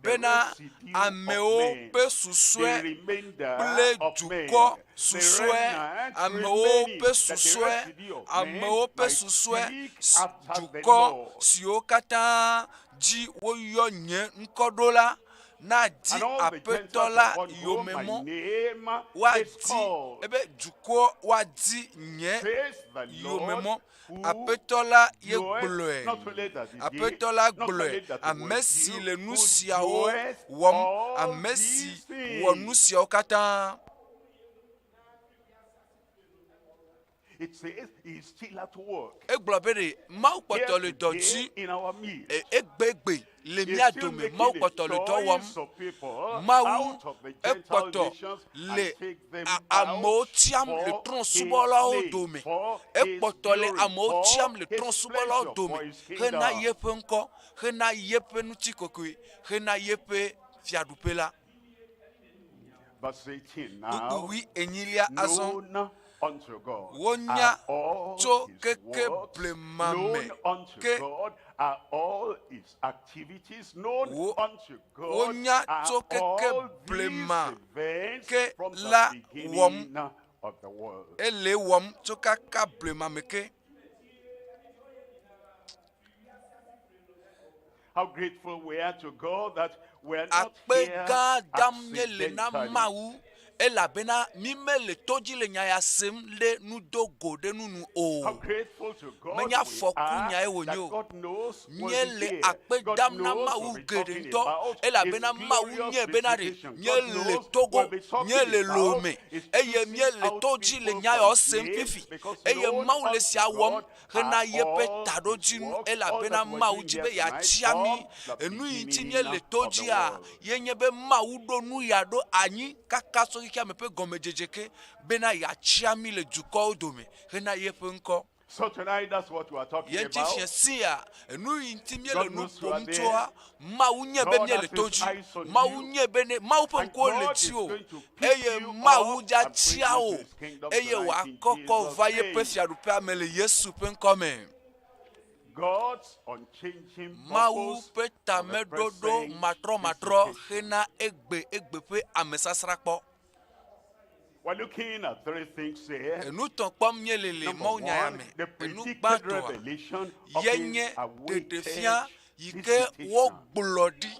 the bena residue of amewo men, ƒe the susɔe remainder kple of men, dukɔ the susɔe remnant amewo remaining, ƒe that the susɔe residue of men amewo ƒe might susɔe seek s- after the dukɔ Lord. siwo katã dzi woyɔ nye ŋkɔ ɖo la nadi And all the aƒetɔ Gentiles la upon whom my yome mɔ name is woadi called, ebe dukɔ woadi nye says the yome Lord, mɔ who aƒetɔ la ye doeth, gblɔe not only that he did, aƒetɔ la not only gblɔe that he ame will si do, le nu who siawo doeth wɔm all ame si these wɔ nu things. siawo katã It says he is still at work. egblɔ be ɖe Mawu Here kpɔtɔ le dɔ today dzi in our midst. e- egbegbe le He's mía still dome making Mawu a kpɔtɔ le dɔ wɔm choice of people Mawu out of the Gentile ekpɔtɔ nations and le take them a- amewo out tiam le for his trɔ̃subɔlawo name, dome for his ekpɔtɔ le glory, amewo for tiam le his trɔ̃subɔlawo pleasure, dome for his hena kingdom. yeƒe ŋkɔ hena yeƒe ŋutikɔkɔe hena yeƒe fiaɖuƒe la Verse 18 now. kpukpui enyilia azɔ Known unto God wonya are all tso his keke works, blema me known unto ke God are all his activities, known wo unto God wonya are tso keke all these blema events ke from the la wɔm beginning of the world. ele wɔm tso kaka blema me ke How grateful we are to God that we are not akpe here gã dam míele na accidentally. Mawu elabena mí mele to dzi le nya ya sem ɖe nudogo ɖe nunu o. How grateful to God Menye we afɔku are nyae wònye that o. God knows we'll be Míele here. akpe God dam na knows Mawu we'll be geɖe talking ŋutɔ about His elabena Mawu glorious nye bena ɖe visitation. God míele knows Togo, we'll be talking míele about Lome His eye choosing míele out to dzi le people nya for yawo His sem name fifi because eye known Mawu le unto sia wɔm God hena are yeƒe all His taɖodzinu works, all elabena that we're Mawu doing dzi here be tonight yeatia mí. from the Enu yi ŋuti beginning míele to of the dzia world. ye nye be Mawu ɖo nu ya ɖo anyi kaka tso xexea me ƒe gɔmedzedze ke bena yeatia mí le dukɔwo dome hena yeƒe ŋkɔ. So tonight, that's what we are talking Ye ŋuti about. fia sia enu yi ŋuti míele God nu knows you are ƒom there. tsoa Mawu nye be God míele has to his dzi. eyes on Mawu you. nye be ne Mawu ƒe And ŋkuwo le God is dziwò going to pick eye you Mawu up dza and bring tia you wò to his kingdom eye tonight in wòakɔkɔ Jesus' va yeƒe name. fiaɖuƒea me le Yesu ƒe ŋkɔ me. God's unchanging Mawu purpose ƒe for the tameɖoɖo present matrɔmatrɔ visitation. hena egbe egbe ƒe amesasrakpɔ. We're looking at three things here. Enu tɔ̃ kpɔm míele le Number Mawu nya ya one, me. the Enu predicted gbãtɔa revelation of ye his nye awaited ɖeɖefia yi ke visitation. wogblɔ ɖi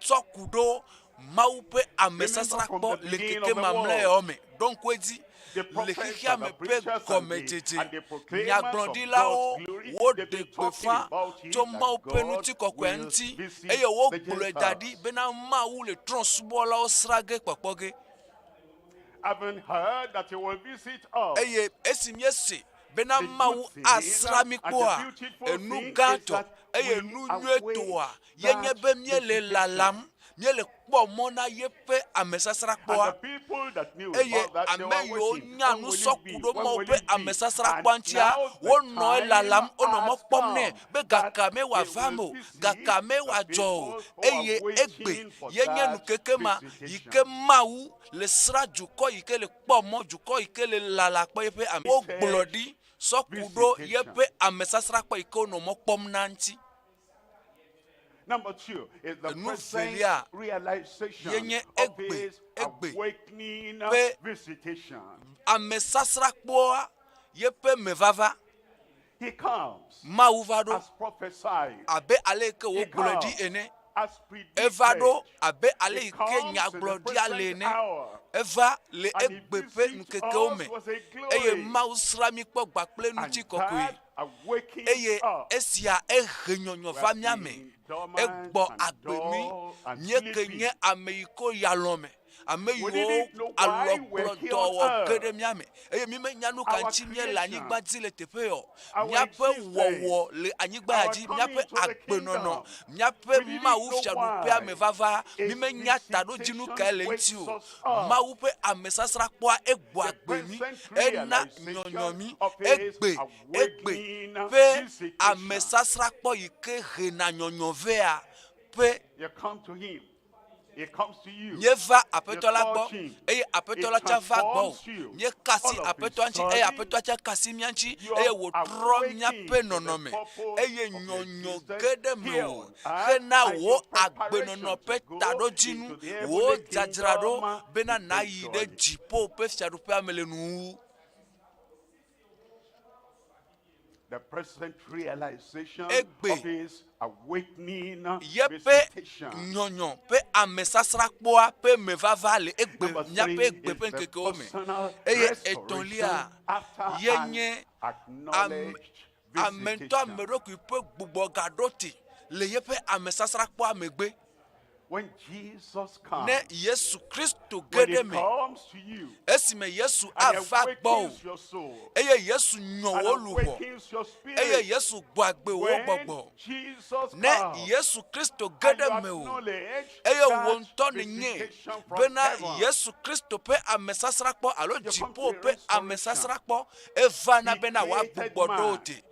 tsɔ ku ɖo Mawu ƒe Remember from amesasrakpɔ the le beginning keke of the mamlɛawo world, me. Ɖo ŋku edzi the le prophets xexea and me the ƒe preachers and the, gɔmedzedze, and the proclaimers of nyagblɔɖilawo God's glory, woɖe they've been talking gbeƒã about it tso that Mawu ƒe God ŋutikɔkɔea will ŋuti visit eye the wogblɔe da ɖi Gentiles. bena Mawu le trɔ̃subɔlawo sra ge kpɔkpɔ ge. Having heard that he will visit us, Eye esi míese bena the Mawu good thing asra mí and the kpɔa, beautiful enu thing is gãtɔ that eye we nu await nyuietɔa ye nye that be míele visitation. lalam, míele kpɔ mɔ na yeƒe And the amesasrakpɔa. people that knew Eye about that, they ame were yiwo waiting. nya When nu will sɔ it ku be? ɖo When Mawu will ƒe it be? amesasrakpɔa And ŋutia, now the wonɔ time elalam, wonɔ mɔ has kpɔm nɛ come be that gaka me they wòava me will o, visit gaka me the wòadzɔ o. people who are Eye egbe waiting for ye nye that nukeke ma yi visitation. ke Mawu le sra dukɔ yi ke le kpɔ mɔ, dukɔ yi ke le lala kpɔ yeƒe ame. Wogblɔ ɖi sɔ ku ɖo Visitation. yeƒe amesasrakpɔ yi ke wonɔ mɔ kpɔm na ŋuti. Number two is the Enu present velia realization ye nye of egbe his egbe awakening ƒe visitation. amesasrakpɔa yeƒe mevava. He comes Mawu va ɖo as prophesied. abe ale yi ke He wogblɔe ɖi comes ene. as Eva predicted. ɖo abe ale He yi ke comes in the nyagblɔɖia le present ene. hour. Eva le And he egbe ƒe visits ŋkekewo us me with a eye glory. Mawu sra mí kpɔ gba kple And ŋutikɔkɔe. that awakens Eye us. esia ehe nyɔnyɔ We va have mía me. been dormant Egbɔ and agbe mí. dull and Míeke sleepy. nye ame yi ke ya lɔ me. Ame We yiwo didn't know why we're alɔkplɔ here dɔ on wɔ ge earth. ɖe mía me eye mí menya nu ka Our ŋuti míele creation, anyigba dzi le teƒe yɔ. our Míaƒe existence, wɔwɔ le anyigba ya our dzi, coming míaƒe to the agbenɔnɔ, kingdom. míaƒe We didn't Mawu know fiaɖuƒea why. me vava, mí His menya taɖodzinu visitation kae le wakes ŋuti o. us up. Mawu ƒe amesasrakpɔa egbɔ The agbe mí, present ena realization nyɔnyɔ mí, of his egbe egbe awakening ƒe visitation. amesasrakpɔ yi ke hena nyɔnyɔ vea ƒe You come to him. He comes to you. Míeva You aƒetɔ la gbɔ touch him. eye He aƒetɔ la tsã va gbɔ transforms you. Míeka asi All of a aƒetɔa ŋuti eye sudden, aƒetɔa tsã ka asi mía ŋuti you eye are wòtrɔ awakened míaƒe to the nɔnɔme purpose eye of your nyɔnyɔ existence ge ɖe here mewò on earth hena and wò your preparation agbenɔnɔ to ƒe go taɖodzinu, into the wò heavenly dzadzraɖo kingdom bena nàyi ɖe eventually. dziƒo ƒe fiaɖuƒea me le nuwuwu. The present realization Egbe of his awakening yeƒe visitation. nyɔnyɔ ƒe amesasrakpɔa ƒe mevava le egbe Number míaƒe three egbe is ƒe the ŋkekewo me. personal Eye restoration etɔ̃lia after ye an nye ame acknowledged ame ŋutɔ visitation. ame ɖokui ƒe gbugbɔgaɖo te le yeƒe amesasrakpɔa megbe. When Jesus comes, Ne Yesu Kristo ge when ɖe he me, comes to you esime Yesu and ava gbɔ awakens wò your soul eye Yesu nyɔ and wò luʋɔ awakens your eye spirit, Yesu gbɔ agbe wò when gbɔgbɔ. Jesus Ne comes Yesu Kristo ge and you ɖe mewò acknowledge eye wò that ŋutɔ nènye visitation from bena heaven, Yesu Kristo ƒe amesasrakpɔ alo you come dziƒo to a ƒe restoration. amesasrakpɔ evana He bena created wòagbugbɔ ɖo wò man, te.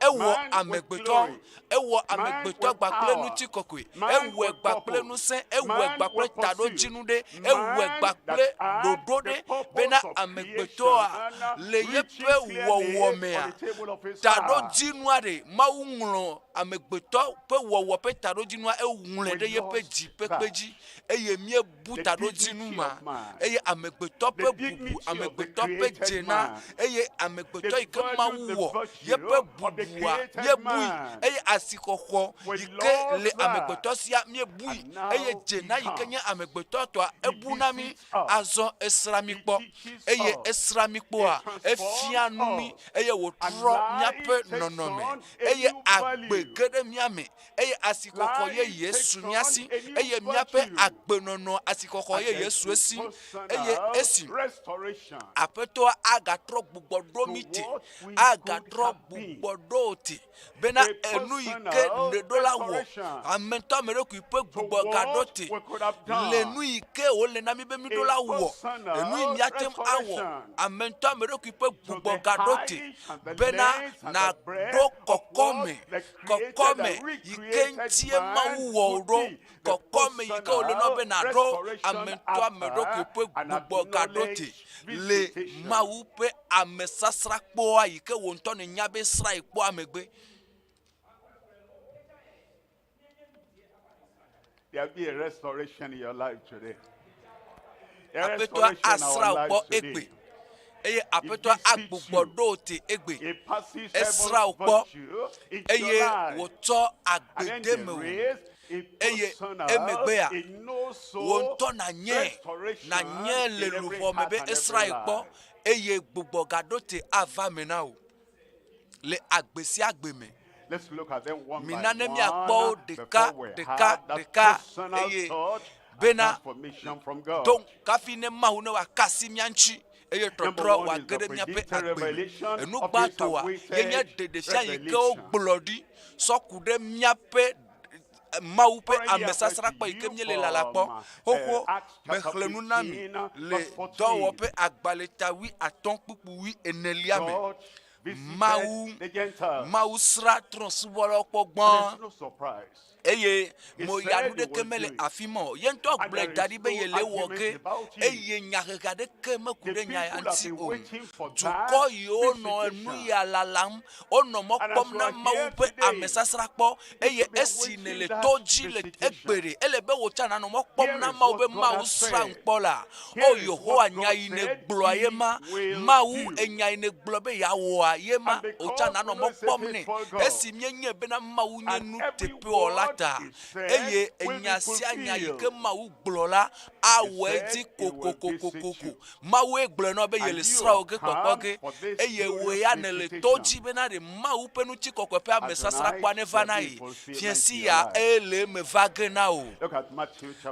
Ewɔ man with amegbetɔ, glory, ewɔ man amegbetɔ with gba kple power, ŋutikɔkɔe, man ewɔe with gba kple purpose, ŋusẽ, ewɔe man gba kple with pursuit, taɖodzinu ɖe, ewɔe man gba that kple had ɖoɖo the ɖe purpose bena of amegbetɔa creation le reaches yeƒe clearly wɔwɔ on mea the table of his heart. taɖodzinua ɖe Mawu ŋlɔ amegbetɔ ƒe wɔwɔ ƒe taɖodzinua eŋlɔe We ɖe yeƒe lost dzi ƒe kpe that. dzi eye míebu The taɖodzinu dignity ma of man, eye amegbetɔ the ƒe bubu, dignity of the amegbetɔ ƒe created dzena man, eye the amegbetɔ yi ke value, Mawu the wɔ virtue yeƒe of the bubua created míebui man. eye asixɔxɔ We yi ke le lost that. amegbetɔ sia míebui And now eye he dzena yi ke nye comes. amegbetɔ tɔa He ebu na mí visits us. azɔ esra mí He kpɔ teaches eye us. esra mí He kpɔa transforms efia nu mí us. eye And wòtrɔ life míaƒe takes nɔnɔme on a eye new agbe value. ge ɖe mía me eye asixɔxɔ ye Life Yesu takes mía on si a new eye míaƒe virtue. agbenɔnɔ asixɔxɔ And ye there's Yesu a esi eye personal esi restoration aƒetɔa agatrɔ gbugbɔ ɖo to mí te what we could agatrɔ have been. gbugbɔ ɖo wò te bena A enu yi ke personal nèɖo la wɔ restoration ame ŋutɔ ame ɖokui ƒe to gbugbɔ gaɖo what te we could have le done. nu yi ke wòle na mí be míɖo A la wɔ enu yi personal míate ŋu awɔ restoration ame ŋutɔ ame ɖokui ƒe to gbugbɔ the gaɖo te height and the bena length and the breadth nàɖo of what kɔkɔme the created kɔkɔme and yi ke recreated ŋutie man Mawu wɔ wò would ɖo be. The kɔkɔme yi ke wòle na be personal nàɖo restoration ame ŋutɔ ame ɖokui after ƒe an gbugbɔ gaɖo te acknowledged le visitation. Mawu ƒe amesasrakpɔa yi ke wò ŋutɔ nènya be sra yi kpɔa megbe. There'll be a restoration in your life today. A Aƒetɔa restoration in asra our wò lives kpɔ today. egbe eye He aƒetɔa visits agbugbɔ you. ɖo wò te egbe. He passes Esra heaven's wò kpɔ virtue into your eye life. wòtsɔ And agbe then de there mewò is Eye emegbea, wò ŋutɔ nànyɛ, nànyɛ le luʋɔ me be esrã ye kpɔ, eye gbugbɔ gaɖo te ava eme na wò le agbe sia agbe me. Mina ne míakpɔ wo ɖeka ɖeka ɖeka eye bena do kafi ne Mawu ne wòaka asi mía ŋuti eye trɔtrɔ wòage ɖe míaƒe agbe me. Enu gbãtɔa ye nye ɖeɖefia yi ke wogblɔ ɖi sɔ ku ɖe míaƒe Mawu ƒe amesasrakpɔ yi ke míele lala kpɔ xoxo. Mexlẽ nu na mi le dɔwɔƒe agbalẽta wuiatɔ̃ kpukpu wuienelia me. Mawu, Mawu sra trɔ̃subɔlawo kpɔ gbã eye moya nu ɖeke mele afi ma o. Ye ŋutɔ gblɔe da ɖi be yele ewɔ ge eye nyahehe aɖeke meku ɖe nya ya ŋuti o. Dukɔ yiwo nɔ nu ya lalam, wonɔ mɔ kpɔm na Mawu ƒe amesasrakpɔ eye esi nèle to dzi le egbe ɖe, ele be wò tsã nànɔ mɔ kpɔm na Mawu be Mawu srã ŋkpɔ la. O Yehowa, nya yi nègblɔa ye ma. Mawu, enya yi nègblɔ be yeawɔa ye ma. Wò tsã nànɔ mɔ kpɔm nɛ. Esi míenyae bena Mawu nye nuteƒewɔla ta, eye enya sia nya yi ke Mawu gblɔ la, awɔ edzi kokokokokoko. Mawue gblɔe na wò be yele srã wò ge kpɔkpɔ ge, eye wò ya nèle to dzi bena ɖe Mawu ƒe ŋutikɔkɔe ƒe amesasrãkpɔa neva na ye. Fiẽsi ya ele eme va ge na wò.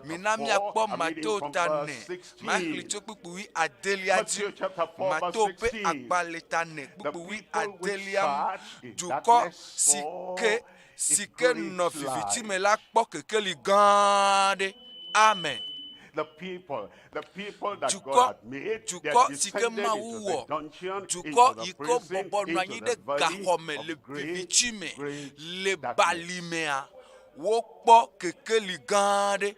Mina míakpɔ Mateo ta ne, maxlẽ tso kpukpui wui adelia dzi. Mateo ƒe agbalẽ ta ne, kpukpui wui adelia. Dukɔ si ke si ke nɔ viviti me la kpɔ kekeli gã aɖe. Amen. Dukɔ, dukɔ si ke Mawu wɔ, dukɔ yi ke wobɔbɔ nɔ anyi ɖe gaxɔ me le viviti me, le bali mea, wokpɔ kekeli gã aɖe.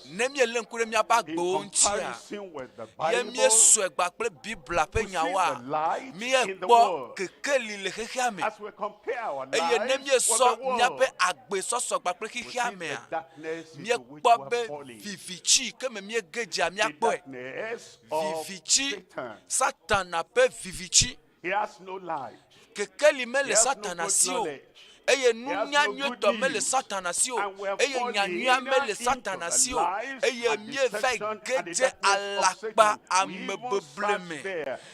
Ne míelé ŋku ɖe míaƒe agbewo ŋutia, ye míesɔe gba kple Biblia ƒe nyawoa, míekpɔ kekeli le xexea me. Eye ne míesɔ míaƒe agbe sɔsɔ gba kple xexea mea, míekpɔ be vivitsi yi ke me míege dzea, míakpɔe. Vivitsi, Satana ƒe vivitsi. Kekeli mele Satana si o, eye nunya nyuitɔ mele Satana si o, eye nya nyuia mele Satana si o, eye míevae ge dze alakpa amebeble me,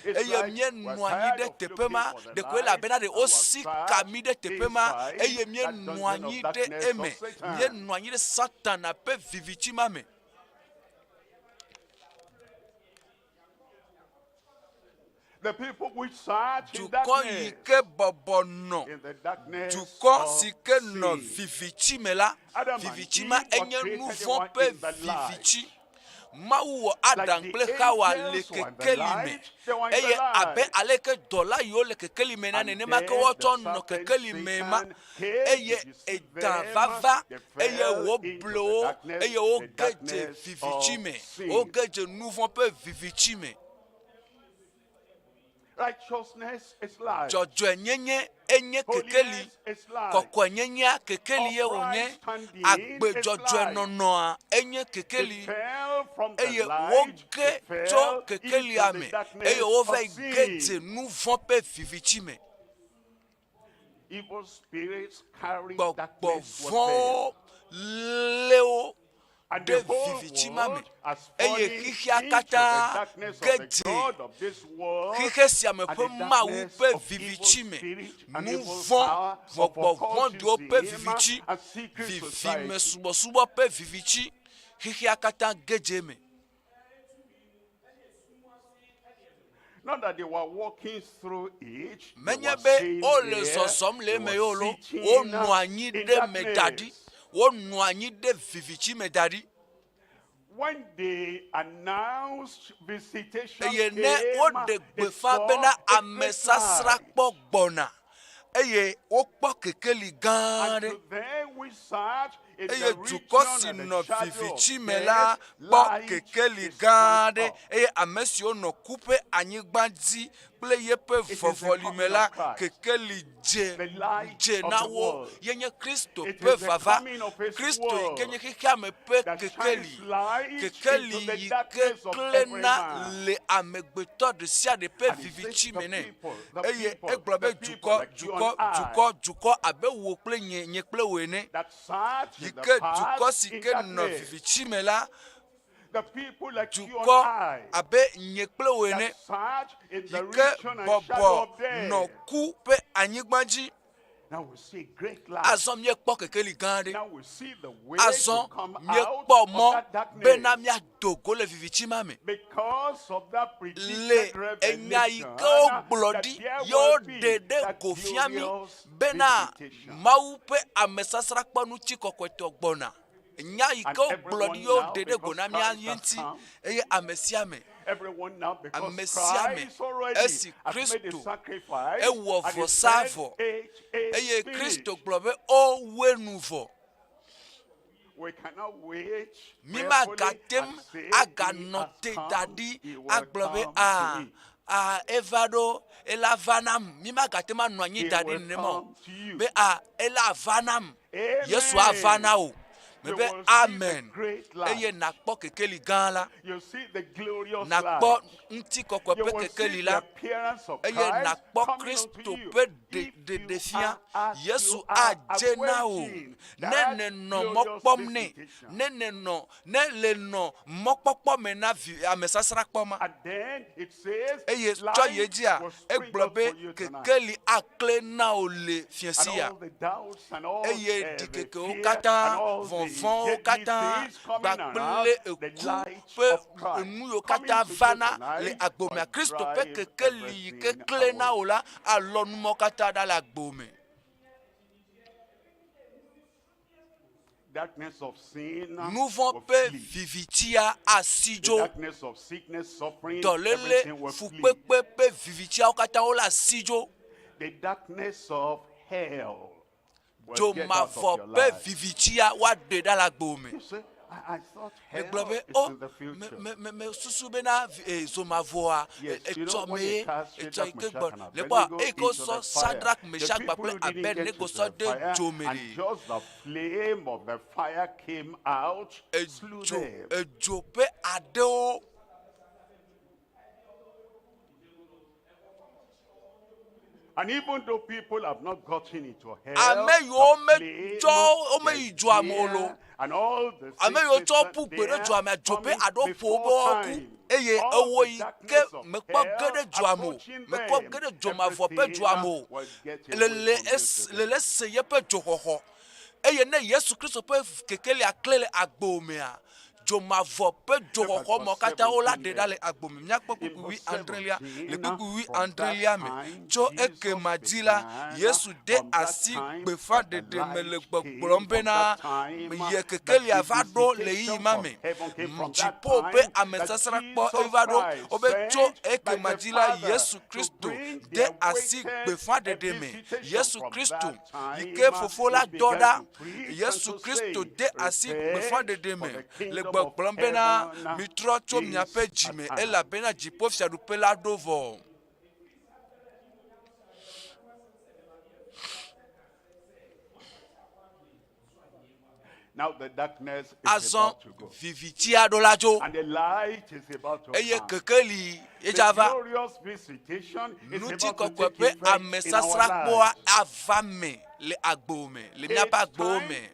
eye míenɔ anyi ɖe teƒe ma, ɖeko elabena ɖe wosi ka mí ɖe teƒe ma, eye míenɔ anyi ɖe eme, míenɔ anyi ɖe Satana ƒe viviti ma me. Dukɔ yi ke bɔbɔ nɔ dukɔ si ke nɔ viviti me la, viviti ma enye nu vɔ̃ ƒe viviti. Mawu wɔ Adam kple Xawa le kekeli me eye abe aleke dɔla yiwo le kekeli me na nenema ke woatsɔ nɔ kekeli me ma eye edã vava eye wòble wo eye woge dze viviti me, woge dze nu vɔ̃ ƒe viviti me. Dzɔdzɔenyenye enye kekeli, kɔkɔenyenyea kekeli ye wònye, agbe dzɔdzɔe nɔnɔa enye kekeli, eye woge tso kekelia me eye wova yi ge dze nu vɔ̃ ƒe viviti me. Gbɔgbɔ vɔ̃wo lé wo ɖe viviti ma me, eye xexea katã ge dze xexe sia me ƒe Mawu ƒe viviti me. Nu vɔ̃, gbɔgbɔ vɔ̃ɖiwo ƒe viviti, vivimesubɔsubɔ ƒe viviti, xexea katã ge dze eme. Menye be wole zɔzɔm le eme o lo, wonɔ anyi ɖe eme da ɖi, wonɔ anyi ɖe viviti me da ɖi. Eye ne woɖe gbeƒã bena amesasrakpɔ gbɔna, eye wokpɔ kekeli gã aɖe. Eye dukɔ si nɔ viviti me la kpɔ kekeli gã aɖe, eye ame siwo nɔ ku ƒe anyigba dzi kple yeƒe vɔvɔli me la, kekeli dze dze na wo. Ye nye Kristo ƒe vava. Kristo yi ke nye xexeame ƒe kekeli. Kekeli yi ke klẽna le amegbetɔ ɖe sia ɖe ƒe viviti me nɛ. Eye egblɔ be dukɔ, dukɔ, dukɔ, dukɔ abe wò kple nye, nye kple wò ene. Yi ke dukɔ si ke nɔ viviti me la, dukɔ abe nye kple wò ene, yi ke bɔbɔ nɔ ku ƒe anyigba dzi. Azɔ míekpɔ kekeli gã aɖe. Azɔ míekpɔ mɔ bena míado go le viviti ma me. Le enya yi ke wogblɔ ɖi ye woɖe ɖe go fia mí bena Mawu ƒe amesasrakpɔ ŋutikɔkɔetɔ gbɔna. Nya yi ke wogblɔ ɖi ye woɖe ɖe go na mía ye ŋuti eye ame sia ame, ame sia ame, esi Kristo ewɔ vɔsa vɔ eye Kristo gblɔ be wowu enu vɔ. Mímagate ŋu aganɔ te da ɖi agblɔ be a a eva ɖo ela va nam. Mímagate ŋu anɔ anyi da ɖi nenema o be a ela va nam. Yesu ava na wò. Mebe amen. Eye nàkpɔ kekeli gã la. Nàkpɔ ŋutikɔkɔe ƒe kekeli la. Eye nàkpɔ Kristo ƒe ɖeɖefia. Yesu adze na wò. Ne nènɔ mɔ kpɔm nɛ, ne nènɔ, ne le nɔ mɔkpɔkpɔ me na vi amesasrakpɔ ma. Eye tsɔ yi edzia, egblɔ be kekeli aklẽ na wò le fiẽsi ya. Eye ɖikekewo katã, vɔvɔ̃wo katã, kpakple eku ƒe nu yiwo katã vana le agbo mea, Kristo ƒe kekeli yi ke klẽ na wò la alɔ nu mawo katã ɖa le agbo me. Nu vɔ̃ ƒe vivitia asi dzo. Dɔléle, fukpekpe ƒe vivitiawo katã wole asi dzo. Dzo mavɔ ƒe vivitia woaɖe ɖa le agbo me. Megblɔ be, o, me, me, me, mesusu bena e, zomavɔa etsɔ mee, etsɔ yi ke gbɔ. Le kpɔa, eyi ke wosɔ Sadrak, Mesak kpakple Abednego sɔ de dzo me ɖe. Edzo, edzo ƒe aɖewo. And even though people have not gotten into hell, Ame yiwo metsɔ womeyi dzoa me o lo, ame yiwo tsɔ ƒu gbe ɖe dzoa mea, dzo ƒe aɖewo ƒo wo be woaku eye ewɔ yi ke mekpɔ ge ɖe dzoa me o, mekpɔ ge ɖe dzomavɔ ƒe dzoa me o, lele es lele se yeƒe dzoxɔxɔ. Eye ne Yesu Kristo ƒe kekelia klẽ le agbo mea, Dzo mavɔ ƒe dzoxɔxɔ mɔ katã wola ɖe ɖa le agbo me. Míakpɔ kpukpui wui adrelia. Le kpukpui wui adrelia me, tso ekema dzi la, Yesu de asi gbeƒãɖeɖe me le gbɔgblɔm bena, Ye kekelia va ɖo le ɣeyiɣi ma me. Dziƒo ƒe amesasrãkpɔ eva ɖo. Wobe tso ekema dzi la, Yesu Kristo de asi gbeƒãɖeɖe me. Yesu Kristo yi ke Fofo la dɔ ɖa. Yesu Kristo de asi gbeƒãɖeɖe me le gbɔgblɔm bena, Mitrɔ tso miaƒe dzi me, elabena dziƒofiaɖuƒe la ɖo vɔ. Azɔ vivitia ɖo la dzo eye kekeli ye dza va. Ŋutikɔkɔe ƒe amesasrakpɔa ava me le agbo me, le míaƒe agbowo me.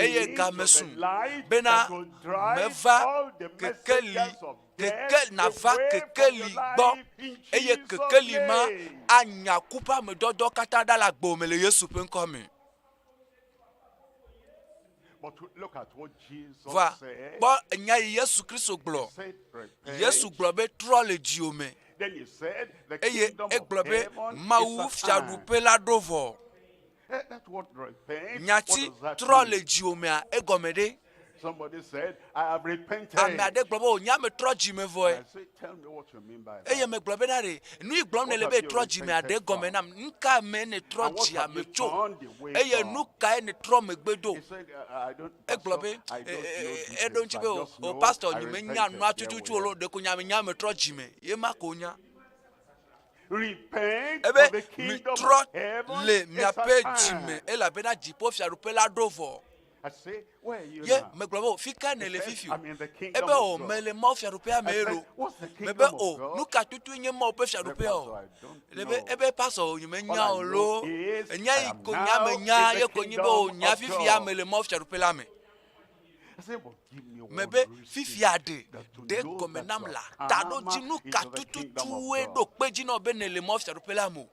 Eye game su bena meva kekeli keke nava kekeli gbɔ eye kekeli ma anya ku ƒe amedɔdɔ katã ɖa le agbo me le Yesu ƒe ŋkɔ me. Va kpɔ nya yi Yesu Kristo gblɔ. Yesu gblɔ be trɔ le dziwò me. Eye egblɔ be Mawu fiaɖuƒe la ɖo vɔ. Nyati trɔ le dziwò mea egɔme ɖe? Somebody said, I have repented. Ame aɖe gblɔ be o nya metrɔ dzime vɔe. I say, tell me what you mean by that. Eye megblɔ bena ɖe nu yi gblɔm nèle be trɔ dzime aɖe gɔme nam. Nu ka me nètrɔ And what dzia have me you tso? turned away Eye from? nu kae nètrɔ megbe do? He said, I don't, Egblɔ be Pastor, I don't know details. eɖo ŋuti I be o just o know pastor I nye menya repented. nua There tututu we o lo are. ɖeko nya menya metrɔ dzime ye ma ko nya. Repent Ebe for the kingdom mitrɔ of heaven le is at miaƒe dzime hand. elabena dziƒo fiaɖuƒe la ɖo vɔ. I say, where are you Ye now? megblɔ be o fi ka He nèle said, fifi o? I'm in the kingdom Ebe o of God. mele Mawu fiaɖuƒea I me said, lo. what's the Mebe kingdom of o God? nu ka tutue nye Mawu ƒe He said, fiaɖuƒea o? Pastor, I don't Le be know. ebe pastor o nye menya All I o know lo. is Enya I yi am ko nya now menya in ye the ko nye be o kingdom nya of fifia God. mele Mawu fiaɖuƒe la me. I said, but give me one Mebe reason fifia ɖe that to ɖe know gɔme that nam you la have taɖodzinu come ka into the kingdom of tututue God. ɖo kpe dzi na wò be nèle Mawu fiaɖuƒe la me o.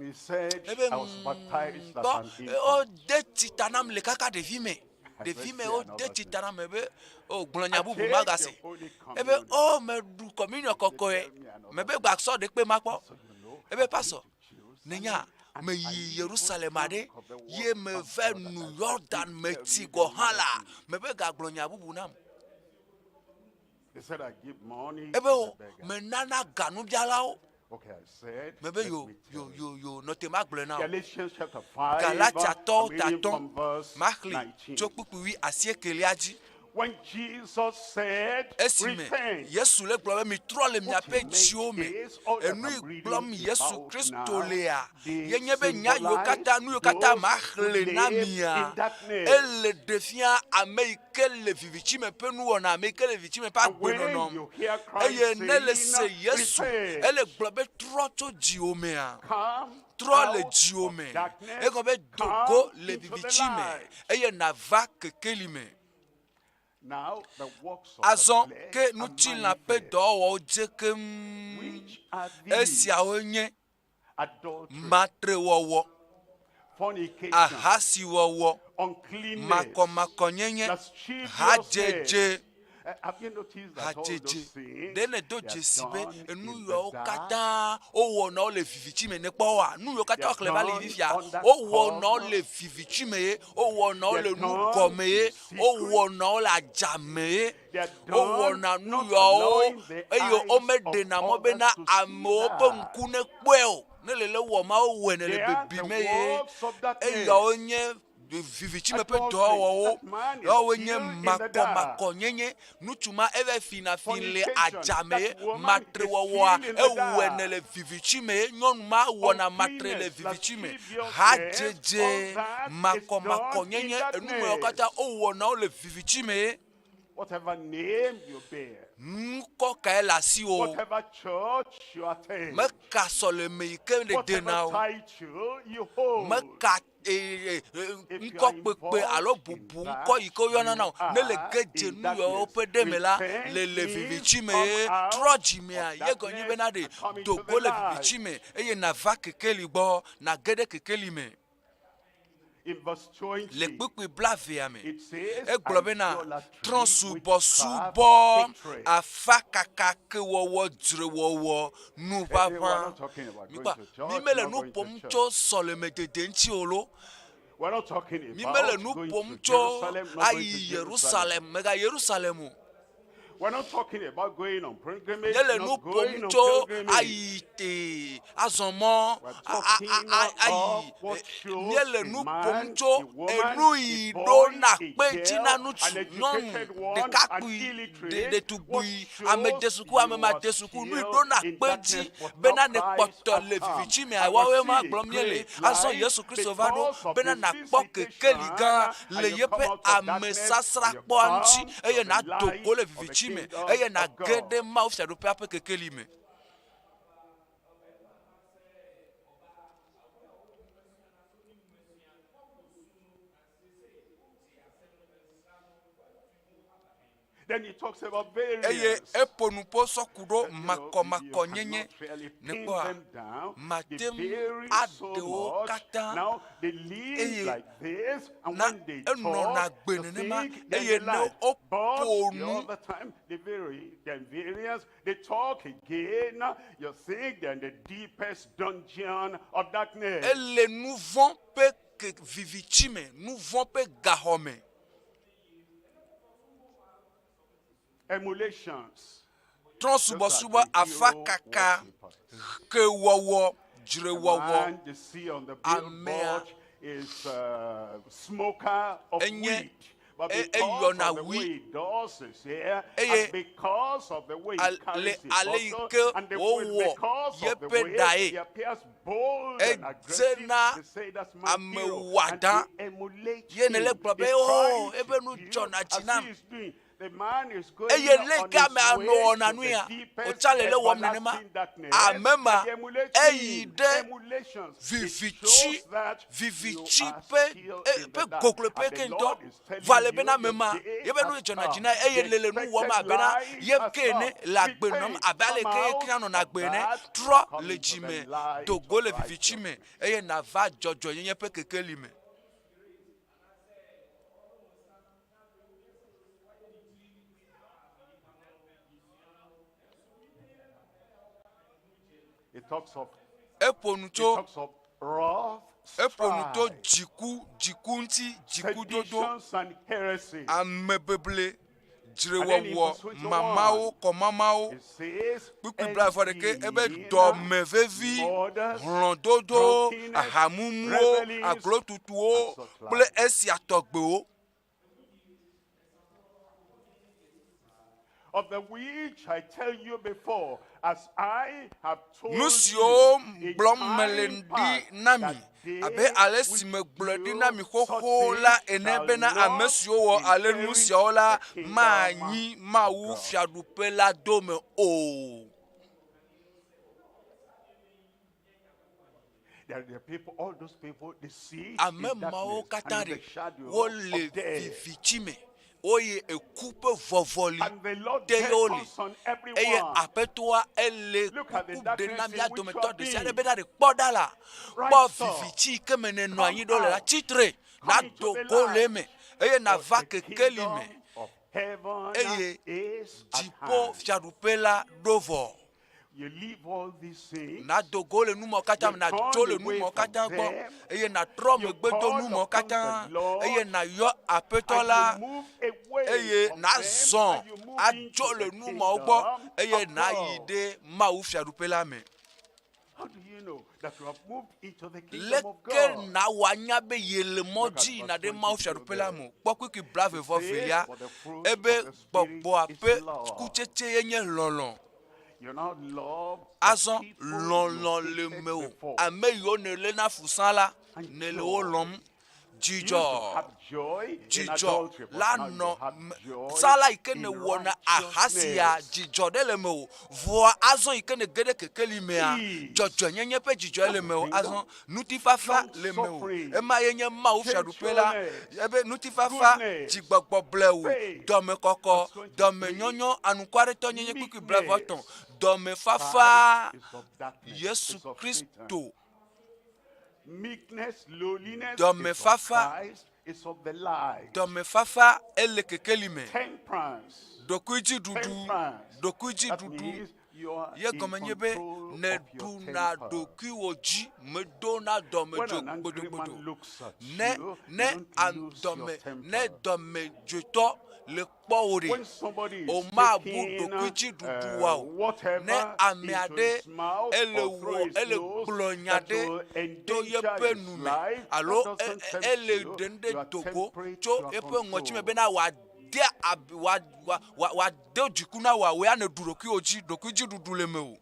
He said, Ebe I was baptized as gbɔ an infant. wode tsi ta nam le kaka ɖevi me. I Ɖevi said, me "Say wode another tsi thing." ta nam ebe o gblɔ nya I bubu take magase. the Holy Ebe Communion. o meɖu communion kɔkɔe. Mebe gbasɔ ɖe kpe makpɔ. Ebe pastor nenya meyi Yerusalem aɖe ye meve nu Yordan me tsi gɔ hã la mebe gagblɔ nya bubu nam. He said, I give money Ebe to o the beggar. menana ganubialawo. Okay, I said, Mebe let yo me yo tell you. yo yo nɔte magblɔe na wo. Galatians chapter 5, Galatiatɔwo I'm reading tatɔ from verse maxlẽ 19. tso kpukpui wuiasiekelia dzi. When Jesus said, Esime repent, Yesu le gblɔ be mitrɔ le what miaƒe he meant dziwo me. is all that Enu I'm yi reading gblɔm Yesu about Kristo now, lea they ye nye be nya yiwo symbolize katã nu yiwo katã those who maxlẽ na live mia in darkness. ele ɖe fia ame yi ke le vivitime ƒe nuwɔna ame yi ke le vivitime ƒe And when agbenɔnɔ. you hear Christ Eye ne le se saying, Yesu repent, ele gblɔ be trɔ tso dziwò mea. come Trɔ le out dziwò of me. darkness, Egɔme be do come go le into the vivitime light. eye nava kekeli me. Now the works of the Azɔ flesh ke are ŋutilã ƒe manifest, dɔwɔwɔwo dze keŋ. which are these? Esiawo nye Adultery, matrewɔwɔ, fornication, ahasiwɔwɔ, uncleanness, makɔmakɔnyenye, lasciviousness. hadzedze. Have you noticed that all those Hadzedze. things Ɖe they nèdo are dzesi be done enu in the yiwo dark? katã wowɔna wo le vivitime nekpɔ woa? Nu yiwo They katã are woxlẽ va le done fifia, under wowɔna wo cover. le vivitime ye, wowɔna wo They le are nu done gɔme ye, in secret. wowɔna wo le adzame ye, They are done wowɔna nu not yawo allowing the eye eyes of womeɖena mɔ others bena to see amewo ƒe that. ŋku nekpɔe o. Ne le le wɔ ma wowɔe ne le They are the bebime ye. works of darkness. Eyawo nye vivitime ƒe Adultery. dɔwɔwɔwo. That man is Yawoe nye still in the dark. makɔmakɔnyenye. Ŋutsu ma eva fina fi le Fornication. adzame ye. That woman is Matrewɔwɔa still in the ewɔe dark. ne le vivitime ye. Nyɔnu ma wɔna matre le Uncleanness, vivitime. lasciviousness, Hadzedze, all that is done in makɔmakɔnyenye, enumewo darkness. katã wowɔna wo le vivitime ye. Whatever name you bear, Ŋkɔ kae le asiwò? whatever church you attend, Meka sɔleme yi ke le whatever dena o. title you hold, Meka eh, if you ŋkɔ are kpekpe alo involved in bubu that, ŋkɔ yi ke woyɔna na you wo. Ne le are ge dze in nu yawo darkness. ƒe ɖe me la, Repent le le means vivitime come ye. out Trɔ dzimea of ye gɔme nye darkness bena ɖe and come do into go the le light. vivitime eye nava kekeli gbɔ nage ɖe kekeli me. In verse Le 20, kpukpui blaevea me, it says, egblɔ bena idolatry, trɔ̃subɔsubɔ, witchcraft, hatred. afakakakewɔwɔ, dzrewɔwɔ, Hey, we're nuʋaʋã. not talking about going Mikpɔ, to church, mi mele not nu going to ƒom church. tso sɔlemedede ŋuti o lo. We're not talking Mi mele about nu going ƒom to tso Jerusalem, not going ayi to Jerusalem. Yerusalem, mega Yerusalem o. We're not talking about going on pilgrimage, Míele nu not going ƒom on tso pilgrimage. ayi te azɔ mɔ We're a- a- talking a- a- of ayi. what shows Míele a nu ƒom man, tso a woman, enu a yi boy, ɖo na a kpe dzi girl, na an ŋutsu, nyɔnu, educated one, an ɖekakpui, illiterate, ɖe- what ɖetugbui, ame shows desuku, ame you are madesuku, nu yi still ɖo na in kpe dzi darkness, but bena now ne Christ kpɔtɔ has le come. vivitsimea And we woawoe ma see gblɔm míele. great Azɔ light Yesu Kristo va ɖo because of bena his nakpɔ kekeli gã visitation, le and you come yeƒe out of darkness and you amesasrakpɔa ŋuti come to eye the nado light go le of the vivitsi me kingdom eye of nage God. ɖe Mawu fiaɖuƒea ƒe kekeli me. Then he talks about Eye variance. eƒo nu ƒo sɔ ku ɖo That, you know, you makɔmakɔnyenye. cannot really pin Nekpɔa, them down. They mate ŋu vary so aɖe wo much. katã Now they live eye like this, and na when they enɔna talk, gbe you nenema think they're eye ne alive. woƒo But the nu other time they vary, they're variance. They talk again. You think they're in the deepest dungeon of darkness. ele nu vɔ̃ ƒe ke vivitsi me, nu vɔ̃ ƒe gaxɔ me. Emulations. Trɔ̃subɔsubɔ, afakaka, kewɔwɔ, dzrewɔwɔ. Man you see on the Amea billboard is a smoker of enye weed. But e- because eyɔna of the wi way he does his hair, eye and because of the way he al- le carries his ale yi bottle, ke and the way, wòwɔ because of the yeƒe way ɖae he appears bold and aggressive, edzena they say that's my ame hero. And wɔadã they emulate ye nele him. gblɔ They be o try ebe to nu do dzɔna dzi as nam he is doing. The man is going eye le yi on ke his amea way nɔ wɔna to nu the ya deepest wòtsa le le wɔm nenema everlasting darkness. ame ma And they emulate eyi him. ɖe Emulations. It vivitsi shows that you vivitsi are ƒe still e- in the ƒe dark. gogloƒe And ke the ŋutɔ Lord is telling vɔ ale you bena ame the ma day yebe nu has dzɔna dzi come. na eye The le le nu wɔm expected abena light ye has ke ene come. le agbe nɔm Repent. abe ale Come ke ye out kea nɔna of agbe ene that. trɔ Come le into dzi the me light do go of le vivitsi me eye nava dzɔdzɔnyenye ƒe kekeli me. It talks of Eƒo nu it tso talks of wrath, eƒo nu tso strife, dziku dziku ŋuti dzikudodo seditions and heresies. amebeble And then in dzrewɔwɔ verse 21, mamawo kɔmamawo it says, kpukpui blaeve ɖeke ebe envying, dɔme vevi murders, hlɔ̃dodo drunkenness, ahamumuwo revelings, aglotutuwo and such kple like. esia tɔgbewo. Of the which I tell you before, as I have told Nu you siwo in gblɔm mele time ɖi past, na mi that they abe ale si which megblɔe ɖi do na mi such xoxo things la ene shall bena ame not siwo wɔ ale nu inherit siawo la the kingdom manyi of Mawu God. fiaɖuƒe la dome o. There are the people, all those people, they sit in Ame mawo darkness katã and in ɖe the shadow wole of death. vivitsi me woyi eku ƒe vɔvɔli And the Lord te ye wole beckons on eye everyone. aƒetɔa ele Look at the kuku ɖe na darkness mía in which you dometɔ have ɖe sia ɖe been. bena ɖe kpɔ ɖa la kpɔ Rise up. vivitsi yi ke me nènɔ Come anyi ɖo le la out. tsitre Come nado into the go le light. eme eye For nava the kekeli kingdom me of heaven eye is at dziƒo hand. fiaɖuƒe la ɖo vɔ. You leave all these things. Nado go le numɔ katã You me, natso turn le away numɔ from katã gbɔ them. eye natrɔ You megbe do call numɔ upon katã the Lord. eye nayɔ aƒetɔ And la you move away eye from them nazɔ and you move adzo into le the numɔwo gbɔ kingdom eye of nayi God. ɖe Mawu fiaɖuƒe la me. How do you know that you have moved into the kingdom of Leke God? nawɔ anya be yele mɔ Look at dzi verse yina ɖe Mawu 22 fiaɖuƒe la there. me o. Kpɔ kpukpui blaeve It vɔ says, velia For the fruit ebe of the Spirit gbɔgbɔa is ƒe love. kutsetse ye nye lɔlɔ̃. You now love the Azɔ people you lɔlɔ̃ le hated mewò. before. Ame yiwo nèléna fu sã la, And nèle wo joy. lɔ̃m. You used to Dzidzɔ. have joy in Dzidzɔ adultery, but la now you nɔ have me joy sã la yi ke in nèwɔna ahasia righteousness. dzidzɔ ɖe le mewò. Vɔa azɔ yi ke nège ɖe kekeli mea, Peace. dzɔdzɔenyenye ƒe dzidzɔe le That's the mewò. kingdom. Azɔ ŋutifafa Long le mewò. suffering, Ema ye nye Mawu fiaɖuƒe la. gentleness, Ebe ŋutifafa, goodness, dzigbɔgbɔ blewu, faith. dɔmekɔkɔ, Verse 23, dɔmenyonyo, anukwaretɔnyenye kpukpui blaeve vɔ etɔ̃, meekness. dɔmefafa. Pride is of darkness, Yesu is of Satan. Kristo Meekness, lowliness is of dɔmefafa Christ, is of the light. dɔmefafa ele kekeli me. Temperance, Ɖokuidziɖuɖu, temperance. That ɖokuidziɖuɖu means you are ye in gɔme nye be control of your nèɖuna temper. ɖokuiwò dzi medona When dɔmedzo an angry man gbodogbodo. looks at Ne you, you ne don't am lose your dɔme ne temper. dɔmedzoetɔ le kpɔ wò ɖe, When somebody is o mabu taking ɖokuidziɖuɖu wa o. Ne whatever ame into aɖe his mouth ele or through wɔ his ele nose gblɔ nya that ɖe will to endanger yeƒe his nu me life, that alo e- doesn't e- tempt ele you. ɖe nu You ɖe are do go temperate, tso you are eƒe ŋɔtime controlled. bena wòade abi wòa wòa wòa wòade dziku na wòa wò ya nèɖu ɖokuiwò dzi ɖokuidziɖuɖu le mewò.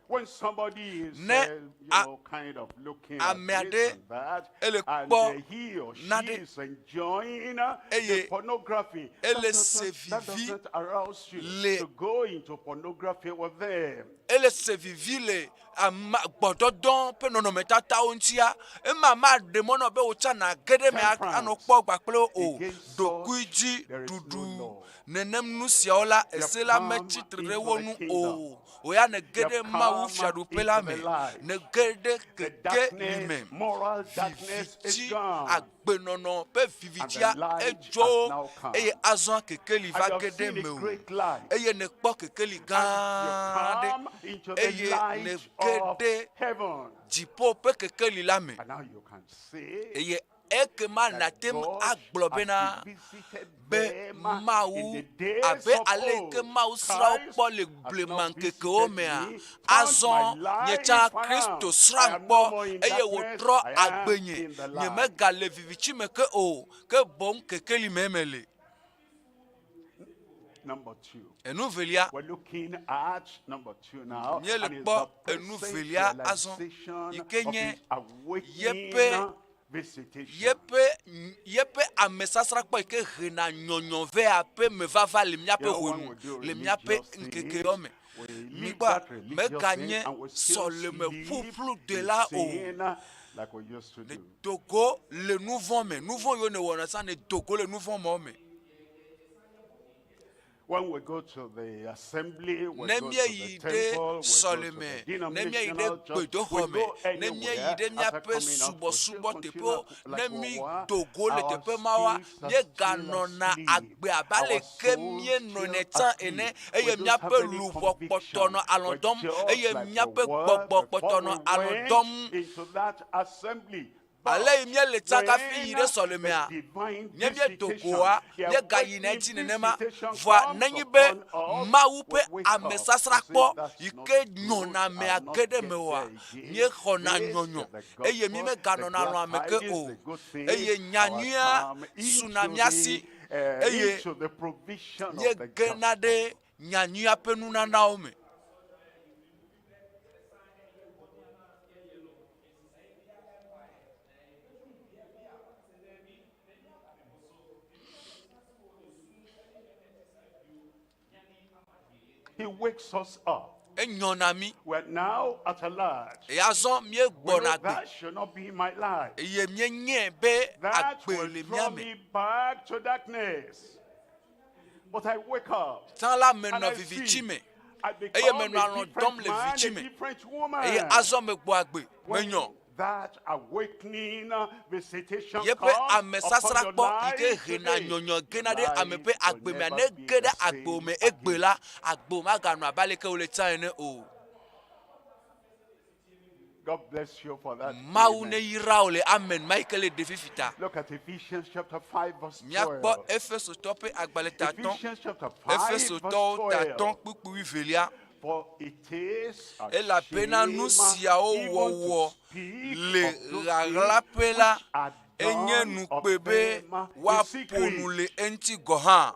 When somebody is, Ne you a know, kind of looking at ame this aɖe and that, ele and kpɔ he or she nane is enjoying the eye pornography, that ele se doesn't, that vivi doesn't arouse you le to go into pornography with them. ele se vivi le ama gbɔdɔdɔ ƒe nɔnɔmetatawo ŋutia ema maɖe mɔ nɔ be wòtsa nage ɖe eme anɔ Temperance. kpɔ gba kple wo o Against such ɖokuidzi there is no ɖuɖu law. nenem nu siawo la You have ese la come metsitre ɖe into wo the nu kingdom. o wò ya nège You have ɖe Mawu come fiaɖuƒe la into the me light. nège ɖe The kekeli me darkness, moral darkness is vivitsi gone. agbenɔnɔ ƒe And the vivitia light has edzo now come. eye azɔ kekeli And va you have ge ɖe seen a mewò great light. eye nèkpɔ kekeli And gã you aɖe come into the eye light nège of ɖe heaven. dziƒo ƒe kekeli la me And now you can say, eye Ekema that nàte ŋu God agblɔ has bena visited be them in Mawu the days abe of ale yi ke old. Mawu srã wo Christ kpɔ le has now blemaŋkekewo visited mea, me, turned azɔ my nye life tsã around. Kristo I srãm am no kpɔ more in eye darkness, wòtrɔ I am agbenye. in the light. Nyemegale viviti me ke o, ke boŋ kekeli mee mele. Number two. Enu velia. We're looking at number two now. Míele and it's kpɔ the enu present velia azɔ realization yi ke of nye his awakening yeƒe visitation. yeƒe yeƒe amesasrakpɔ yi ke hena nyɔnyɔ vea ƒe mevava le míaƒe You know, when honu we do le míaƒe religious ŋkekewo things, me. we leave Mikpɔa, that religious thing meganye and we still sɔleme sleep ƒuƒlu in dela o. sin like we used to do. Dogo le nu vɔ̃ me, nu vɔ̃ yiwo nèwɔna tsã ne dogo le nu vɔ̃ mawo me. When we go to the assembly, we Ne go to míeyi the ɖe temple, we go to sɔleme, the ne míeyi ɖe denominational church, we gbedoxɔ me, go ne míeyi anywhere ɖe after míaƒe coming out, we still subɔsubɔ continue teƒewo, like ne we mí were. do go le Our teƒe mawoa, spirits are still míeganɔna asleep. agbe abe Our ale ke souls míenɔnɛ still tsã asleep. ene We eye don't have míaƒe any luʋɔ kpɔtɔ conviction. nɔ alɔ̃ We're dɔm just eye like we míaƒe were gbɔgbɔ before kpɔtɔ we nɔ alɔ̃ went dɔm. into that assembly. Ale yi míele tsã But kafi yi when ɖe sɔlemea, the divine nye míedo visitation, goa, the míegayina awakening edzi nenema. visitation Vɔa comes nenye be upon us, Mawu we ƒe wake up and say, amesasrakpɔ that's yi not ke good. nyɔnamea I'll not ge ɖe get me oa, there again. míexɔna This nyɔnyɔ is the eye gospel, the mímeganɔna glad alɔ̃ame ke tidings, o. the good things, Eye nyanyuia our come suna into mía si the, eye into the provision of the míegena gospel. ɖe nyanyuia ƒe nunanawo me. He wakes us up. Enyɔna mí. We're now at alert. Eye azɔ We know míegbɔna gbe that should not be my life. eye míenyae be That agbe will le draw mía me. me back to darkness. But I wake up Tsã la and menɔ I viviti see me I eye become menɔ a alɔ̃ different dɔm le man, viviti a me different woman. eye azɔ megbɔ agbe When menyɔ. that awakening visitation Yeƒe comes upon your amesasrakpɔ yi ke life hena today, nyɔnyɔ your gena ɖe ame life ƒe will agbe mea, never ne be ge the ɖe agbewo same me egbe again. la, agbewo maganɔ abe aleke wole tsã ene o. God bless you for that. Mawu Amen. ne yra wò le amen ma yi ke le ɖe fifi ta. Look at Ephesians chapter 5 verse Míakpɔ 12. Efesotɔ ƒe agbalẽ tatɔ̃, Ephesians chapter 5 verse Efesotɔwo 12. tatɔ̃ kpukpui wuievelia. For it is a Elabena nu shame siawo even to wɔwɔ speak le of those ɣaɣlaƒe things la which are enye done of nukpe be them in woaƒo secret. nu le eŋuti gɔ̃ hã.